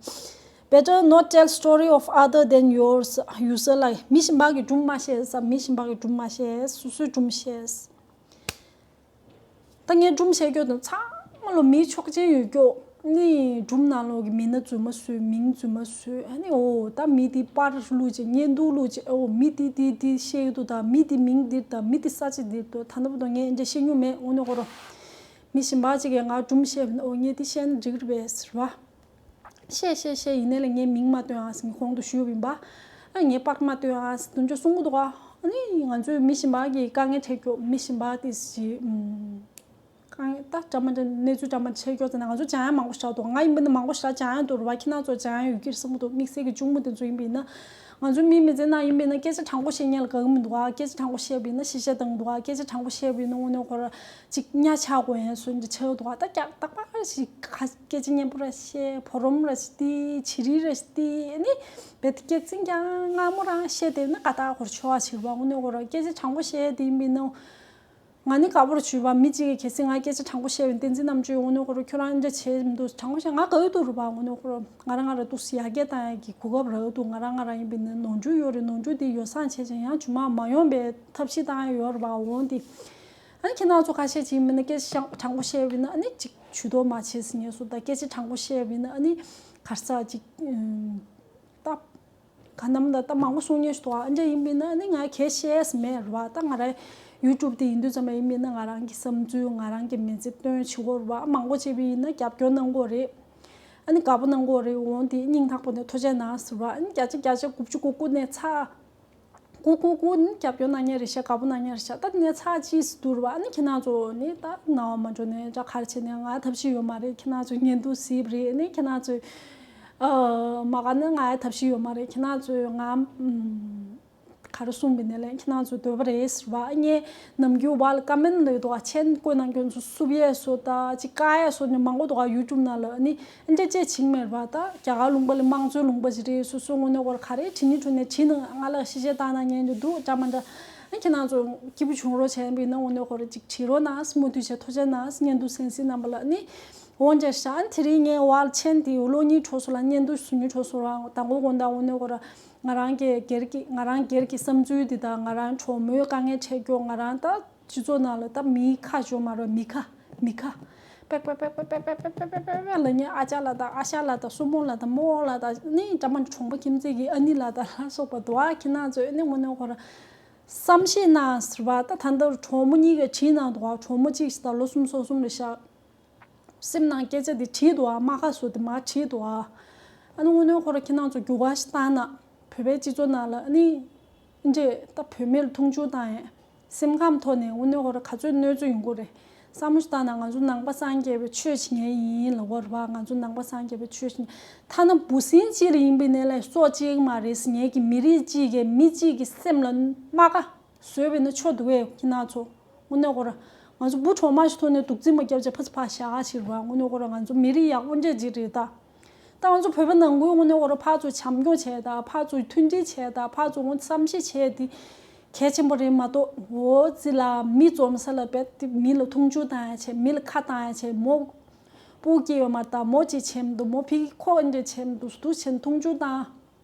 Better not tell story of other than yours ཡུལ་སྲོལ་ལ་མི་གཞན་པ་གི་སྒྲུང་མ་བཤད་ཟེར། མི་གཞན་པ་གི་སྒྲུང་མ་བཤད། སོ་སོའི་སྒྲུང་བཤད། ད་ངས་སྒྲུང་བཤད་རྒྱུ་དང་ཚང་མ་ལོ་མིའི་ཆོག་མཆན་ཡོད་རྒྱུ། ནི་སྒྲུང་ནང་ལོགས་ཀྱི་མི་སྣ་རྫུན་མ་བཟོས། མིང་རྫུན་མ་བཟོས། ཨ་ནི་འོ་ད་མི་དེ་པར་བླུགས་བྱས་བརྙན་ཐུང་བླུགས་བྱས་འོ་མི་དེ་དེ་དེ་བཤད་ཀྱི་འདུག་ད་མི་དེ་མིང་འདིར་ད་མི་དེ་ས་ཆ་འདིར་འདུག་ད་ལྟ་བར་དུ་ངས་འདྲ་བཤད་མྱོང་མེད། དངོས་གནས་ཁོ་རང་ མི་གཞན་པ་ཅིག་གིས་ང་སྒྲུང་བཤད་པ་ཡིན་ན། ཨོ་ངས་འདི་བཤད་ན་འགྲིག་རེད་པས་ཟེར་བ། བཤད་བཤད་བཤད། ཡིན་ནའི་ལ་ངས་མིང་མ་བཏོན་ཨ་ཟེར། ངས་གོང་དུ་ཞུས་པ་ཡིན་པ། ཨ་ངས་པར་མ་བཏོན་ཨ་ཟེར་དེ་འདྲ་གསུང་གི་འདུག་ཨ། ཨ་ནི་ང་ཚོས་མི་གཞན་པ་གི་དཀའ་ངལ་འཕྲད་རྒྱུ། མི་གཞན་པ་དེ་ཞིག་ཨམ། དཀའ་ངལ་ད་འདྲ་མ་འདྲ་གནས་ཚུལ་འདྲ་མ་འཕྲད་རྒྱུ་ཟེར་ན། ང་ཚོ་སྦྱང་ཡ་མང་པོ་ཞེ་དྲག་འདུག་ང་ཡིན་པ་ན་མང་པོ་ཞེ་དྲག་སྦྱང་ཡ་འདུག་རེད་པ། ཁྱེད་རང་ཚོ་སྦྱང་ཡ་ཡོད་ཀྱི་རེད་བསམ་གྱི་འདུག་དམིགས་བསལ་གྱི་གཅུང་མོ་དེ་ཚོ་ཡིན་པ་ཡིན་ན། ང་ཚོ་མི་མི་ཚེ་ནང་ཡིན་པ་ཡིན་ན་སྐད་ཆ་དྲང་པོ་བཤད་མཁན་ལ་དགའ་གི་མི་འདུག་ཨ། སྐད་ཆ་དྲང་པོ་བཤད་པ་ཡིན་ན་ཤེས་བྱ་བཏང་གི་འདུག་ཨ། སྐད་ཆ་དྲང་པོ་བཤད་པ་ཡིན་ན་དངོས་གནས་ཁོ་རང་ཅིག་གཉའ་ཆག་དགོས་ཡ་བཟོ་འདྲ་ཆགས་འདུག་ཨ། ད་རྒྱག་རྟག་པར་ཞིག་ཁ་སྐད་ཆ་སྙན་པོ་ར་བཤད། ཕོ་རོམ་ར་ཞིག་དེ་བྱི་རིལ་ར་ཞིག་དེ་ནི་བེད་སྐད་ཚིག་ཀྱང་སྔ་མོ་རང་བཤད་དེ་ན་ཀ་ཏག་ཧོར་ཆོག་ཨ་ཆིག་པ། དངོས་གནས་ཁོ་རང་སྐད་ཆ་དྲང་པོ་བཤད་དེ་ཡིན་པ་ཡིན་ན། ང་ནི་དགའ་པོར་བྱུས་པ། མི་གཅིག་གིས་གལ་སྲིད་ང་སྐད་ཆ་དྲང་པོ་བཤད་པའི་བསྟན་འཛིན་རྣམ་དཔྱོད་དངོས་གནས་ཁོ་རང་ཁྱོད་རང་འདྲ་བྱས་མི་འདུག་དྲང་པོ་བཤད། ང་དགའ་འདུག་རུ་བ། དངོས་གནས་ཁོ་རང་ང་རང་ང་རང་འདུག་སེ་ཡར་རྒྱས་བཏང་ཡ་གི་གོ་སྐབས་རག་འདུག་ང་རང་ང་རང་ཡིན་པ་ཡིན་ན་ནོར་འཁྲུལ་ཡོད་རེད། ནོར་འཁྲུལ་དེ་ཡོ་བསྲང་བྱས་ཀྱང་ཡང་རྗེས་མ་མ་ཡོང་པའི་ཐབས་ཤེས་བཏང་ཡ་ཡོད་རུ་བ། འོང་དེ་ཨ་ནི་ཁྱེད་རང་ཚོ་ཁ་ཤས་ཅིག་ཡིན་པ་ཡིན་ན་སྐད་ཆ་དྲང་པོ་བཤད་པ་ཡིན་ན་ཨ་ནི་ཅིག་ཇུས་གཏོགས་མ་བྱེད་ཟེར་ངེས་སུ། ད་སྐད་ཆ་དྲང་པོ་བཤད་པ་ཡིན་ན་ཨ་ནི་ག་རེ་ཟེར་ཅིག་ད། ག་ནམ་ད་ལྟ་མང་པོ་གསུང་མཁན་ཞིག་འདུག་ཨ་འདྲ་ཡིན་པ་ཡིན་ན་ཨ་ནི་ང་གལ་བཤད་ས་མེད་རེད་བ། ད་ང་རང་ཡུ་ཊུབ་དེ་ཡིན་དུས་ཙམ་པ་ཡིན་པ་ཡིན་ན་ང་རང་གི་བསམ་ཚུལ། ང་རང་གི་མི་ཚེ་སྟོན་བྱེད་དགོས་རེད་བ། མང་པོ་བྱས་པ་ཡིན་ན་རྒྱབ་སྐྱོར་གནང་དགོས་རེད། ཨ་ནི་དགའ་པོ་གནང་དགོས་རེད། འོང་དེ་སྙིང་ཐག་པ་ནས་ཐུགས་རྗེ་གནང་ཟེར་བ། ཨ་ནི་བརྒྱ་ཆ་བརྒྱ་ཆ་དགུ་བཅུ་གོ་དགུ་ནས་ཚར། གོ་གོ་གོ་ནི་རྒྱབ་སྐྱོར་གནང་མཁན་རེད་ཤག་དགའ་པོ་གནང་མཁན་རེད་ཤག་ད་ནས་ཚར་ཅིག་སུ་འདུག་རེད་བ། ཨ་ནི་ཁྱེད་རང་ཚོ་ནི་ད་ནང་བ་མ་འགྲོ་ནས་འདྲ་ག་རེ་བྱས་ནས་ང་ཐབས་ཤེས་ཡོད་མ་རེད། ཁྱེད་རང་ཚོ་བརྙན་ཐུང་གཟིགས་པ་རེད། ཨ་ནི་ཁྱེད་རང་ཚོས། ཨ། མ་ག་ནི་ང་ཡ་ཐབས་ཤེས་ཡོད་མ་རེད། ཁྱེད་རང་ཚོས་ང་ཨམ། ག་རེ་གསུངས་པ་ཡིན་ནའི་ལས་ཁྱེད་རང་ཚོའི་འདོད་པ་རེད་ཟེར་བ། ངས་ནམ་རྒྱུན་བར་ཀ་མེན་ལ་ཡོད་དོ། མཆན་བཀོད་གནང་མཁན་ཚོ་བསུབ་ཡས་སོ་ད་ཅིག་བཀག་ཡས་སོ་ནི་མང་པོ་འདུག་ག་ཡུ་ཊུབ་ནང་ལ་ནི་འདྲ་ཅེས་བྱིང་མེད་པ། ད་རྒྱ་གར་ལུང་པ་ལ་དམངས་གཙོའི་ལུང་པ་ཞིག་རེད། སོ་སོ་དངོས་གནས་ཁོ་ར་ག་རེ་བྲིས་ནི་བྲིས་ནས་བྲིས་ན་ང་ལ་ཤེས་བྱ་བཏང་གནང་མཁན་ཚོ་འདུག་འདྲ་མ་འདྲ། ཁྱེད་རང་ཚོ་སྐྱིད་པོ་བྱུང་རོགས་བྱས་པ་ཡིན་ན་དངོས་གནས་ཁོ་ར་ཅིག་བྲིས་རོགས་གནང་། མུ་མཐུད་བྱས་ཐུགས་རྗེ་གནང་། བརྙན་ཐུང་གཟིགས་མཁན་རྣམ་པ་ལ་ནི། འོན་ཀྱང་ཤ་ཨན་དེ་རིང་ངས་བར་མཆན་དེ་ལོ་གཉིས་འགྲོ་སོང་ལ། བརྙན་ཐུང་བཟོ་མྱོང་འགྲོ་སོང་ར། དང་པོ་དགོང་དག་དངོས་གནས་ཁོ་ར་ང་རང་གི་སྒེར་གྱི་ང་རང་སྒེར་གྱི་བསམ་ཚུལ་འདི་དང་། ང་རང་གྲོགས་མོའི་དཀའ་ངལ་འཕྲད་རྒྱུ། ང་རང་ད་སྤྱི་ཚོགས་ནང་ལ་ད་མིའི་ཁ་ཤོར་མ་རེད། མི་ཁ་མི་ཁ་པེག་པེག་པེག་པེག་པེག་པེག་པེག་པེག་ལབ་མཁན། ཨ་ཅག་ལ་ད་ཨ་ཤ་ལ་ད་སྲུ་མོ་ལ་ད་རྨོ་ལ་ད་ནི་འདྲ་མ་གྲོང་པ་ཁྱིམ་མཚེས་ཀྱི་ཨ་ནེ་ལ་ད་ལ་སོགས་པ་འདུག་ཨ། ཁྱེད་རང་ཚོས་ནི་དངོས་གནས་ཁོ་ར་བསམ་ཤེས་གནང་ཟེར་བ། ད་ད་ལྟ་གྲོགས་མོ་གཉིས་ཀས་བྲིས་གནང་འདུག་ཨ། གྲོགས་མོ་གཅིག་ད་ལོ་གསུམ་སོ་གསུམ་རེད་ཤག་སེམས་ནང་སྐད་ཆ་འདི་བྲིས་འདུག་ཨ། རྨ་ཁ་བཟོ་དེ་མར་བྲིས་འདུག་ཨ། ཨ་ནི་དངོས་གནས་ཁོ་ར་ཁྱེད་རང་ཚོ་རྒྱུ་ག་ཞིག་བཏང་ན་བོད་པའི་སྤྱི་ཚོགས་ནང་ལ་ཨ་ནི་འདྲེ་ད་བུད་མེད་ལ་མཐོང་ཆུང་བཏང་ཡས། སེམས་ཁམས་ཐོག་ནས་དངོས་གནས་ཁོ་ར་ག་ཚོད་གནོད་འཚེ་ཡོང་གི་རེད། བསམ་བློ་ཞིག་བཏང་ན་ང་ཚོ་ནང་པ་སངས་རྒྱས་པའི་ཆོས་བྱེད་མཁན་ཡིན་ལབ་ཀྱི་རེད་པ། ང་ཚོ་ནང་པ་སངས་རྒྱས་པའི་ཆོས་བྱེད་མཁན། ཐ་ན་འབུ་སྲིན་གཅིག་ལ་ཡིན་པའི་ནས་ལས་སྲོག་གཅོད་ཀྱི་མ་རེད་ཟེར་མཁན་གྱི་མི་རིགས་གཅིག་གིས་མི་གཅིག་གི་སེམས་ལ་རྨ་ཁ་བཟོས་པ་ཡིན་ན་ཆོ་འདུག་གས། ཁྱེད་རང་ཚོ་དངོས་གནས་ཁོ་ར་ང་ཚོ་འབུ་གྲོག་མ་ཞིག་ཐོག་ནས་དུག་རྫས་མ་བརྒྱབ་བྱས་ཕར་ཚུར་ཕར་བཞག་ཕྱིར་བ། དངོས་གནས་ཁོ་ར་ང་ཚོ་མི་རིགས་ཡག་པོ་འདྲ་ཅིག་རེད་ད། ད་ང་ཚོ་བོད་པ་ནང་ཁུལ་དངོས་གནས་ཁོ་ར་ཕར་ཚུར་བྱམས་སྐྱོང་བྱས་ད། ཕར་ཚུར་མཐུན་སྒྲིལ་བྱས་ད། ཕར་ཚུར་ངོ་བསམ་ཤེས་བྱས་དེ་གལ་ཆེན་པོ་རེད་མ་གཏོགས། འོ་ཙི་ལ་མི་འཛོམས་ས་ལ་བེད་དེ་མི་ལ་མཐོང་ཆུང་བཏང་ཡ་བྱས། མི་ལ་ཁ་བཏང་ཡ་བྱས། མོ་སྤུ་གུ་སྐྱེས་ཡོད་མ་རེད་ད། མོ་ཅིག་བྱས་མི་འདུག་མོ་ཕ་གི་ཁོ་འདྲ་བྱས་མི་འདུག་འདུག་བྱས་མཐོང་ཆུང་བཏང་།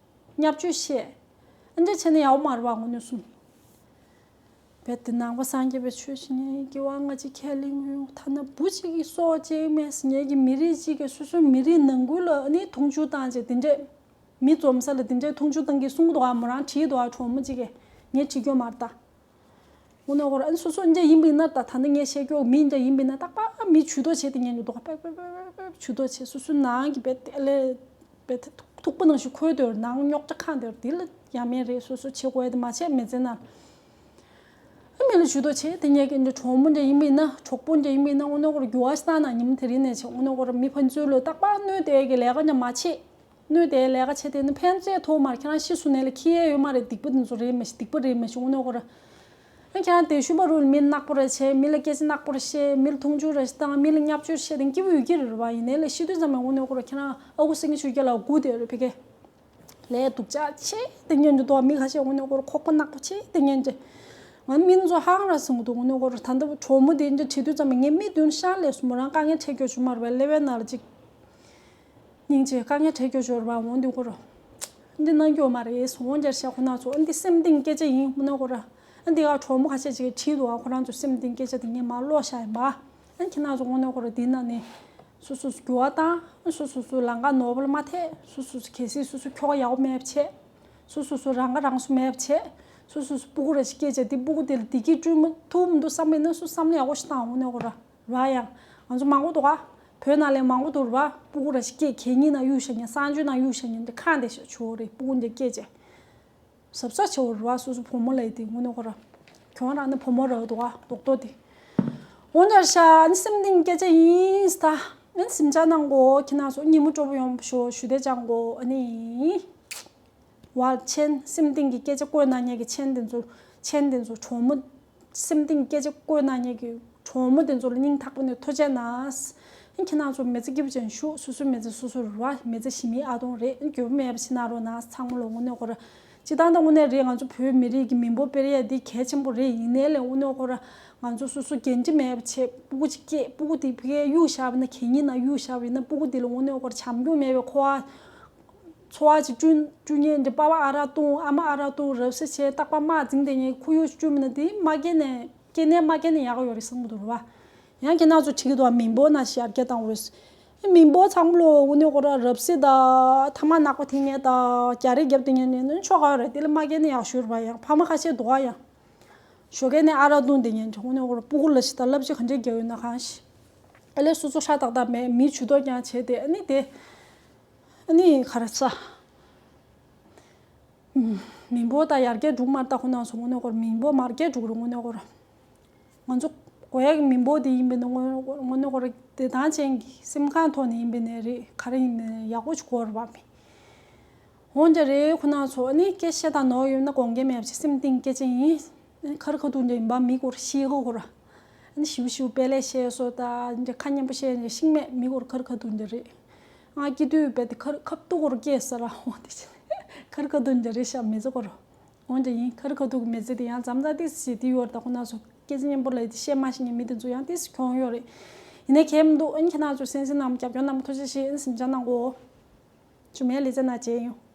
བརྙས་བཅོས་བཤད། ཨ་འདྲ་བྱས་ན་ཡག་པོ་མ་རེད་པ། དངོས་གནས་གསུངས། རྦད་དེ་ནང་པ་སངས་རྒྱས་པའི་ཆོས་བྱེད་མཁན་གྱི་དབང་ང་ཅིག་ཁས་ལེན་གྱི་ཡོད། ཐ་ན་འབུ་གཅིག་གིས་སྲོག་བཅད་མེད་ཟེར་མཁན་གྱི་མི་རིགས་གཅིག་གིས་སོ་སོའི་མི་རིགས་ནང་ཁུལ་ལ་ནི་མཐོང་ཆུང་བཏང་བྱས་དེ་འདྲས། མི་འཛོམས་ས་ལ་དེ་འདྲས་མཐོང་ཆུང་བཏང་གི་གསུང་གི་འདུག་ཨ། མོ་རང་བྲིས་འདུག་ཨ། གྲོགས་མོ་གཅིག་གིས། ངས་བྲིས་རྒྱུ་མ་རེད་ད། དངོས་གནས་ཁོ་ར་ཨ་ནི་སོ་སོ་འདྲ་ཡིན་པ་ཡིན་ན་ད། ད་ནི་ངས་བཤད་རྒྱུ་མི་འདྲ་ཡིན་པ་ཡིན་ན་རྟག་པར་མི་ཇུས་གཏོགས་བྱེད་དེ་ཉན་རྒྱུ་འདུག་ཨ། པེག་པེག་པེག་པེག་ཇུས་གཏོགས་བྱེད། སོ་སོའི་ནང་གི་རྦད་དེ་ཨ་ལས། བེད་ཐུག་པ་ནང་བཞིན་ཁོལ་དེར་ནང་རྙོག་དྲ་ཁང་དེར་དེ་ལ་ཡ་མེད་རེད། སོ་སོ་བྱེད་དགོས་ཡ་དེ་མ་བྱས་མི་ཚེ་ནང་། ཨ་མི་ལ་ཇུས་གཏོགས་བྱེད་དེ་ཉལ་གི་འདྲ། གྲོགས་མོ་འདྲ་ཡིན་པ་ཡིན་ན། གྲོགས་པོ་འདྲ་ཡིན་པ་ཡིན་ན་དངོས་གནས་ཁོ་ར་འགྱུར་བ་ཞིག་བཏང་ན་ཉིན་དེ་རིང་ནས་བྱས་དངོས་གནས་ཁོ་ར་མི་ཕན་ཚུན་ལ་རྟག་པར་གནོད་བསྡད་ཀྱི་ལས་ཀ་འདྲ་མ་བྱེད། གནོད་བསྡད་ལས་ཀ་བྱེད་དེ་ནི་ཕན་ཚུན་ཐོག་མར་ཁྱེད་རང་ཤི་སོང་ནས་ལ་ཁྱི་ཡས་ཡོད་མ་རེད། སྡིག་པ་དེ་ཚོ་རེད་མ་གཞི། སྡིག་པ་རེད་མ་གཞི་དངོས་གནས་ཁོ་ར། ཨ་ཁྱེད་རང་དེ་ཤུ་བ་རུ་མི་ནག་པོ་ར་བྱས། མི་ལ་སྐད་ཆ་ནག་པོ་ར་བཤད། མི་ལ་མཐོང་ཆུང་ར་བཏང་། མི་ལ་བརྙས་བཅོས་བཤད་དེ་སྐྱིད་པོ་ཡོད་ཀྱི་རེད་བ། ཡིན་ནའི་ལས་ཤི་དུས་ཙམ་པ་དངོས་གནས་ཁོ་ར་ཁྱེད་རང་ཨ་ཁུ་སེང་གེ་ཆོས་རྒྱལ་ལ་སྒུག་བསྡད་རེད་ཕ་གི། ལས་སྡུག་ཅག་ཆེ་དེ་ཉན་རྒྱུ་འདུག་མི་ཁ་ཤས་དངོས་གནས་ཁོ་ར་ཁོག་པ་ནག་པོ་ཆེ་དེ་ཉན་རྒྱུ། ང་མི་ཚོ་ཧང་ར་སོང་འདུག་དངོས་གནས་ཁོ་ར་ད་ལྟ་གྲོགས་མོ་དེ་འདྲ་བྲིས་དུས་ཙམ་པ་ངས་མིག་མདུན་ཤར་ལས་སོང་། མོ་རང་དཀའ་ངལ་འཕྲད་རྒྱུ་བྱུང་མ་རེད་པས། ཀླད་པའི་ནང་ལ་ཅིག་སྙིང་རྗེ། དཀའ་ངལ་འཕྲད་རྒྱུ་ཞོར་བ་འོང་དུས་ཁོ་ར། འདི་གནང་རྒྱུ་མ་རེད་འོང་རྒྱ་ཤ་ཁོ་ན་ཚོ། འདི་སེམས་གཏིང་སྐད་ཆ་ཡིན་ཁོ་ན་ཁོ་ར། འདི་ག་གྲོགས་མོ་ཁ་ཤས་ཅིག་གིས་བྲིས་འདུག་ཨ། ཁོ་རང་ཚོ་སེམས་གཏིང་སྐད་ཆ་དེ་ངས་མར་ཀློག་བཞག་ཡིན་པ། ཁྱེད་རང་ཚོ་དངོས་གནས་ཁོ་ར་འདི་ན་ནི། སོ་སོ་སོ་འགྱུར་བ་བཏང་། སོ་སོ་སོ་ལམ་ཁ་ནོར་བ་ལ་མ་ཐེ། སོ་སོ་སོ་གལ་སྲིད་སོ་སོ་ཁྱོ་ག་ཡག་པོ་མེད་པ་བྱས། སོ་སོ་སོ་རང་ཁ་རང་གསོ་མེད་པ་བྱས། སོ་སོ་སོ་སྤུ་གུ་ར་ཞིག་སྐྱེས་བྱས་དེ་སྤུ་གུ་དེ་ལ་བདེ་སྐྱིད་བསྐྲུན་མ་ཐུབ་མི་འདུག་བསམ་པ་ཡིན་ན་སོ་བསམ་བློ་ཡག་པོ་ཞིག་བཏང་དངོས་གནས་ཁོ་ར། ར་ཡང་ ང་ཚོ་མང་པོ་འདུག་ག་བོད་ནང་ལ་མང་པོ་འདུག་རེད་པ། སྤུ་གུ་ར་ཞིག་སྐྱེས་གད་སྙིགས་ནང་གཡུག་བཞག་མཁན། གསང་སྤྱོད་ནང་གཡུག་བཞག་མཁན་དེ་ཁ་འདི་ཞིག་བྱོས་རེད། སྤུ་གུ་འདི་སྐྱེས་རྗེས། གཟབ་གཟབ་བྱེད་དགོས་རེད་པ། སོ་སོ་བུ་མོ་ལབ་ཡས་དེ་དངོས་གནས་ཁོ་ར། ཁྱོད་རང་ནི་བུ་མོ་ར་འདུག་ག་རྡོག་རྡོག་དེ། འོ་འདྲ་ཤག་ཨ་ནི་སེམས་གཏིང་སྐད་ཆ་ཡིན་ད། ཨ་ནི་གཟིམ་འཇག་གནང་གོ། ཁྱེད་རང་ཚོ་ཉིན་མོ་སྤྲོ་པོ་ཡོང་བ་ཤོག་ཞུ་བདེ་ཅང་གོ། ཨ་ནི། ཝལ་མཆན། སེམས་གཏིང་གི་སྐད་ཆ་བཀོད་གནང་མཁན་གྱི་མཆན་དེ་ཚོ། མཆན་དེ་ཚོ་གྲོགས་མོ། སེམས་གཏིང་སྐད་ཆ་བཀོད་གནང་མཁན་གྱི་གྲོགས་མོ་དེ་ཚོ་ལ་སྙིང་ཐག་པ་ནས་ཐུགས་རྗེ་གནང་། ཨ་ནི་ཁྱེད་རང་ཚོ་མི་ཚེ་སྐྱིད་པོ་ཅན་ཞུ། སོ་སོའི་མི་ཚེ་སོ་སོ་རེད་པ། མི་ཚེ་ཞི་མིའི་ཨ་དོང་རེད། ཨ་ནི་འགྱོད་པ་མེད་པ་བྱེད་གནང་རོགས་གནང་། ཚང་མ་ལ་དངོས་གནས་ཁོ་ར། སྤྱིར་བཏང་ད་དངོས་གནས་རེད། ང་ཚོ་བོད་མི་རིགས་ཀྱི་མི་འབོར་སྤེལ་ཡ་འདི་གལ་ཆེན་པོ་རེད། ཡིན་ནའི་ལས་དངོས་གནས་ཁོ་ར། ང་ཚོ་སོ་སོ་འགན་འཁྲི་མེད་པ་བྱས། སྤུ་གུ་ཅིག་སྐྱེས། སྤུ་གུ་དེ་ཕ་གིར་གཡུག་བཞག་པ་ཡིན་ན། གད་སྙིགས་ནང་གཡུག་བཞག་པ་ཡིན་ན། སྤུ་གུ་དེ་ལ་དངོས་གནས་ཁོ་ར་བྱམས་སྐྱོང་མེད་པའི་འཁོར་བ། འཚོ་བ་ཅིག་བསྐྲུན་བསྐྲུན་མཁན་འདི། པ་ཕ་ཨ་རག་བཏུང་། ཨ་མ་ཨ་རག་བཏུང་། རབ་སྲེ་བྱས། རྟག་པར་དམག་འཛིང་བསྡད་མཁན་ཁོར་ཡུག་ཅིག་བསྐྲུན་པ་ཡིན་ན། དེ་མ་སྐྱེས་ནས། སྐྱེས་ནས་མ་སྐྱེས་ནས་ཡག་ག་ཡོད་རེད་བསམ་གྱི་འདུག་རེད་པ། ཡང་ཁྱེད་རང་ཚོ་དྲིས་ཀྱི་འདུག་པ། མི་འབོར་ནང་བཞིན་ཡར་རྒྱས་བཏང་དགོས། མི་འབོར་ཚང་མ་ལོ་དངོས་གནས་ཁོ་ར་རབ་སྲེ་དང་། ཐ་མག་ནག་པོ་འཐེན་མཁན་དང་། རྒྱག་རེས་རྒྱབ་བསྡད་མཁན་ནི་ཆོག་ག་ཡོད་རེད། དེ་ལ་མ་སྐྱེས་ནས་ཡག་ཤོས་རེད་པ། ཡང་ཕ་མ་ཁ་ཤས་འདུག་ག་ཡང་། ཞོགས་ཀས་ནས་ཨ་རག་བཏུང་བསྡད་མཁན་དེ། དངོས་གནས་ཁོ་ར་སྤུ་གུ་ལ་ཞིག་ད་བསླབ་བྱ་ག་འདྲས་རྒྱག་ཡོད་ན་གང་ཤེས། ཨ་ལས་སོ་སོ་ཧྲ་ཏག་ཏག་མེད། མིའི་ཇུས་གཏོགས་ཀྱང་བྱས་ཏེ། ཨ་ནི་དེ། ཨ་ནི་ག་རེ་ཟ། མི་འབོར་ད་ཡར་རྒྱས་འགྲོ་གི་མ་རེད། ད་ཁོ་རང་ཚོ་དངོས་གནས་ཁོ་ར་མི་འབོར་མར་རྒྱས་འགྲོ་གི་རེད། དངོས་གནས་ཁོ་ར། ང་ཚོ་དགོས་ཡག་གི་མི་འབོར་དེ་ཡིན་པ་ཡིན་ན། དངོས་དངོས་གནས་ཁོ་ར་བདེ་ཐང་ཅན་གྱི་སེམས་ཁམས་ཐོག་ནས་ཡིན་པ་ཡིན་ནའི་རེད། ག་རེ་ཡིན་པ་ཡིན་ནའི་ཡག་པོ་ཞིག་དགོས་རེད་པ། མི་འོན་ཀྱང་རེད། ཁོ་རང་ཚོ་ཨ་ནི་སྐད་བཤད་དང་ནོར་ཡོད་ན་དགོངས་འགལ་མེད་པ་བྱས། སེམས་གཏིང་སྐད་ཆ་ཡིན། ཨ་ནི་ཁ་རི་ཁ་ཐུག་འདྲ་ཡིན་པ། མི་སྐོར་ཤེས་གི་ཁོ་ར། ཨ་ནི་ཞིབ་ཞིབ་དཔེ་ལས་བཤད་སོ་ད་འདྲ་ཁ་སྙན་པོ་བཤད་འདྲ་ཤིང་མེད། མི་སྐོར་ཁ་རི་ཁ་ཐུག་འདྲ་རེད། ང་སྐྱིད་སྡུག་ཡོད་པས་དེ་ཁ་རི་ཁ་ཐུག་སྐོར་སྐྱེས་ས་ར། འོ་དེ་བྱས་ཁ་རི་ཁ་ཐུག་འདྲ་རེད་ཤག་མི་ཚེ་སྐོར། འོན་ཀྱང་ཡིན། ཁ་རི་ཁ་ཐུག་གི་མི་ཚེ་དེ་ཡང་འཛོམས་ས་ཏིས་ཞིག་དེ་ཡོད་རེད། ད་ཁོ་རང་ཚོ་སྐད་ཆ་སྙན་པོ་ལབ་དེ་བཤད་མ་ཤེས་མཁན་མི་དེ་ཚོ་ཡང་ཏིས་ཁྱོང་ཡོད་རེད། ཡིན་ནའི་ཁྱད་མི་འདུག་ཨ་ནི་ཁྱེད་རང་ཚོ་གསན་གཟིགས་གནང་བ། རྒྱབ་སྐྱོར་གནང་བ་ཐུགས་རྗེ་ཆེ། ཨ་ནི་གཟིམ་འཇག་གནང་གོ། ཇུ་མའི་ལི་ཙ་ན་བྱས་ཡོང་།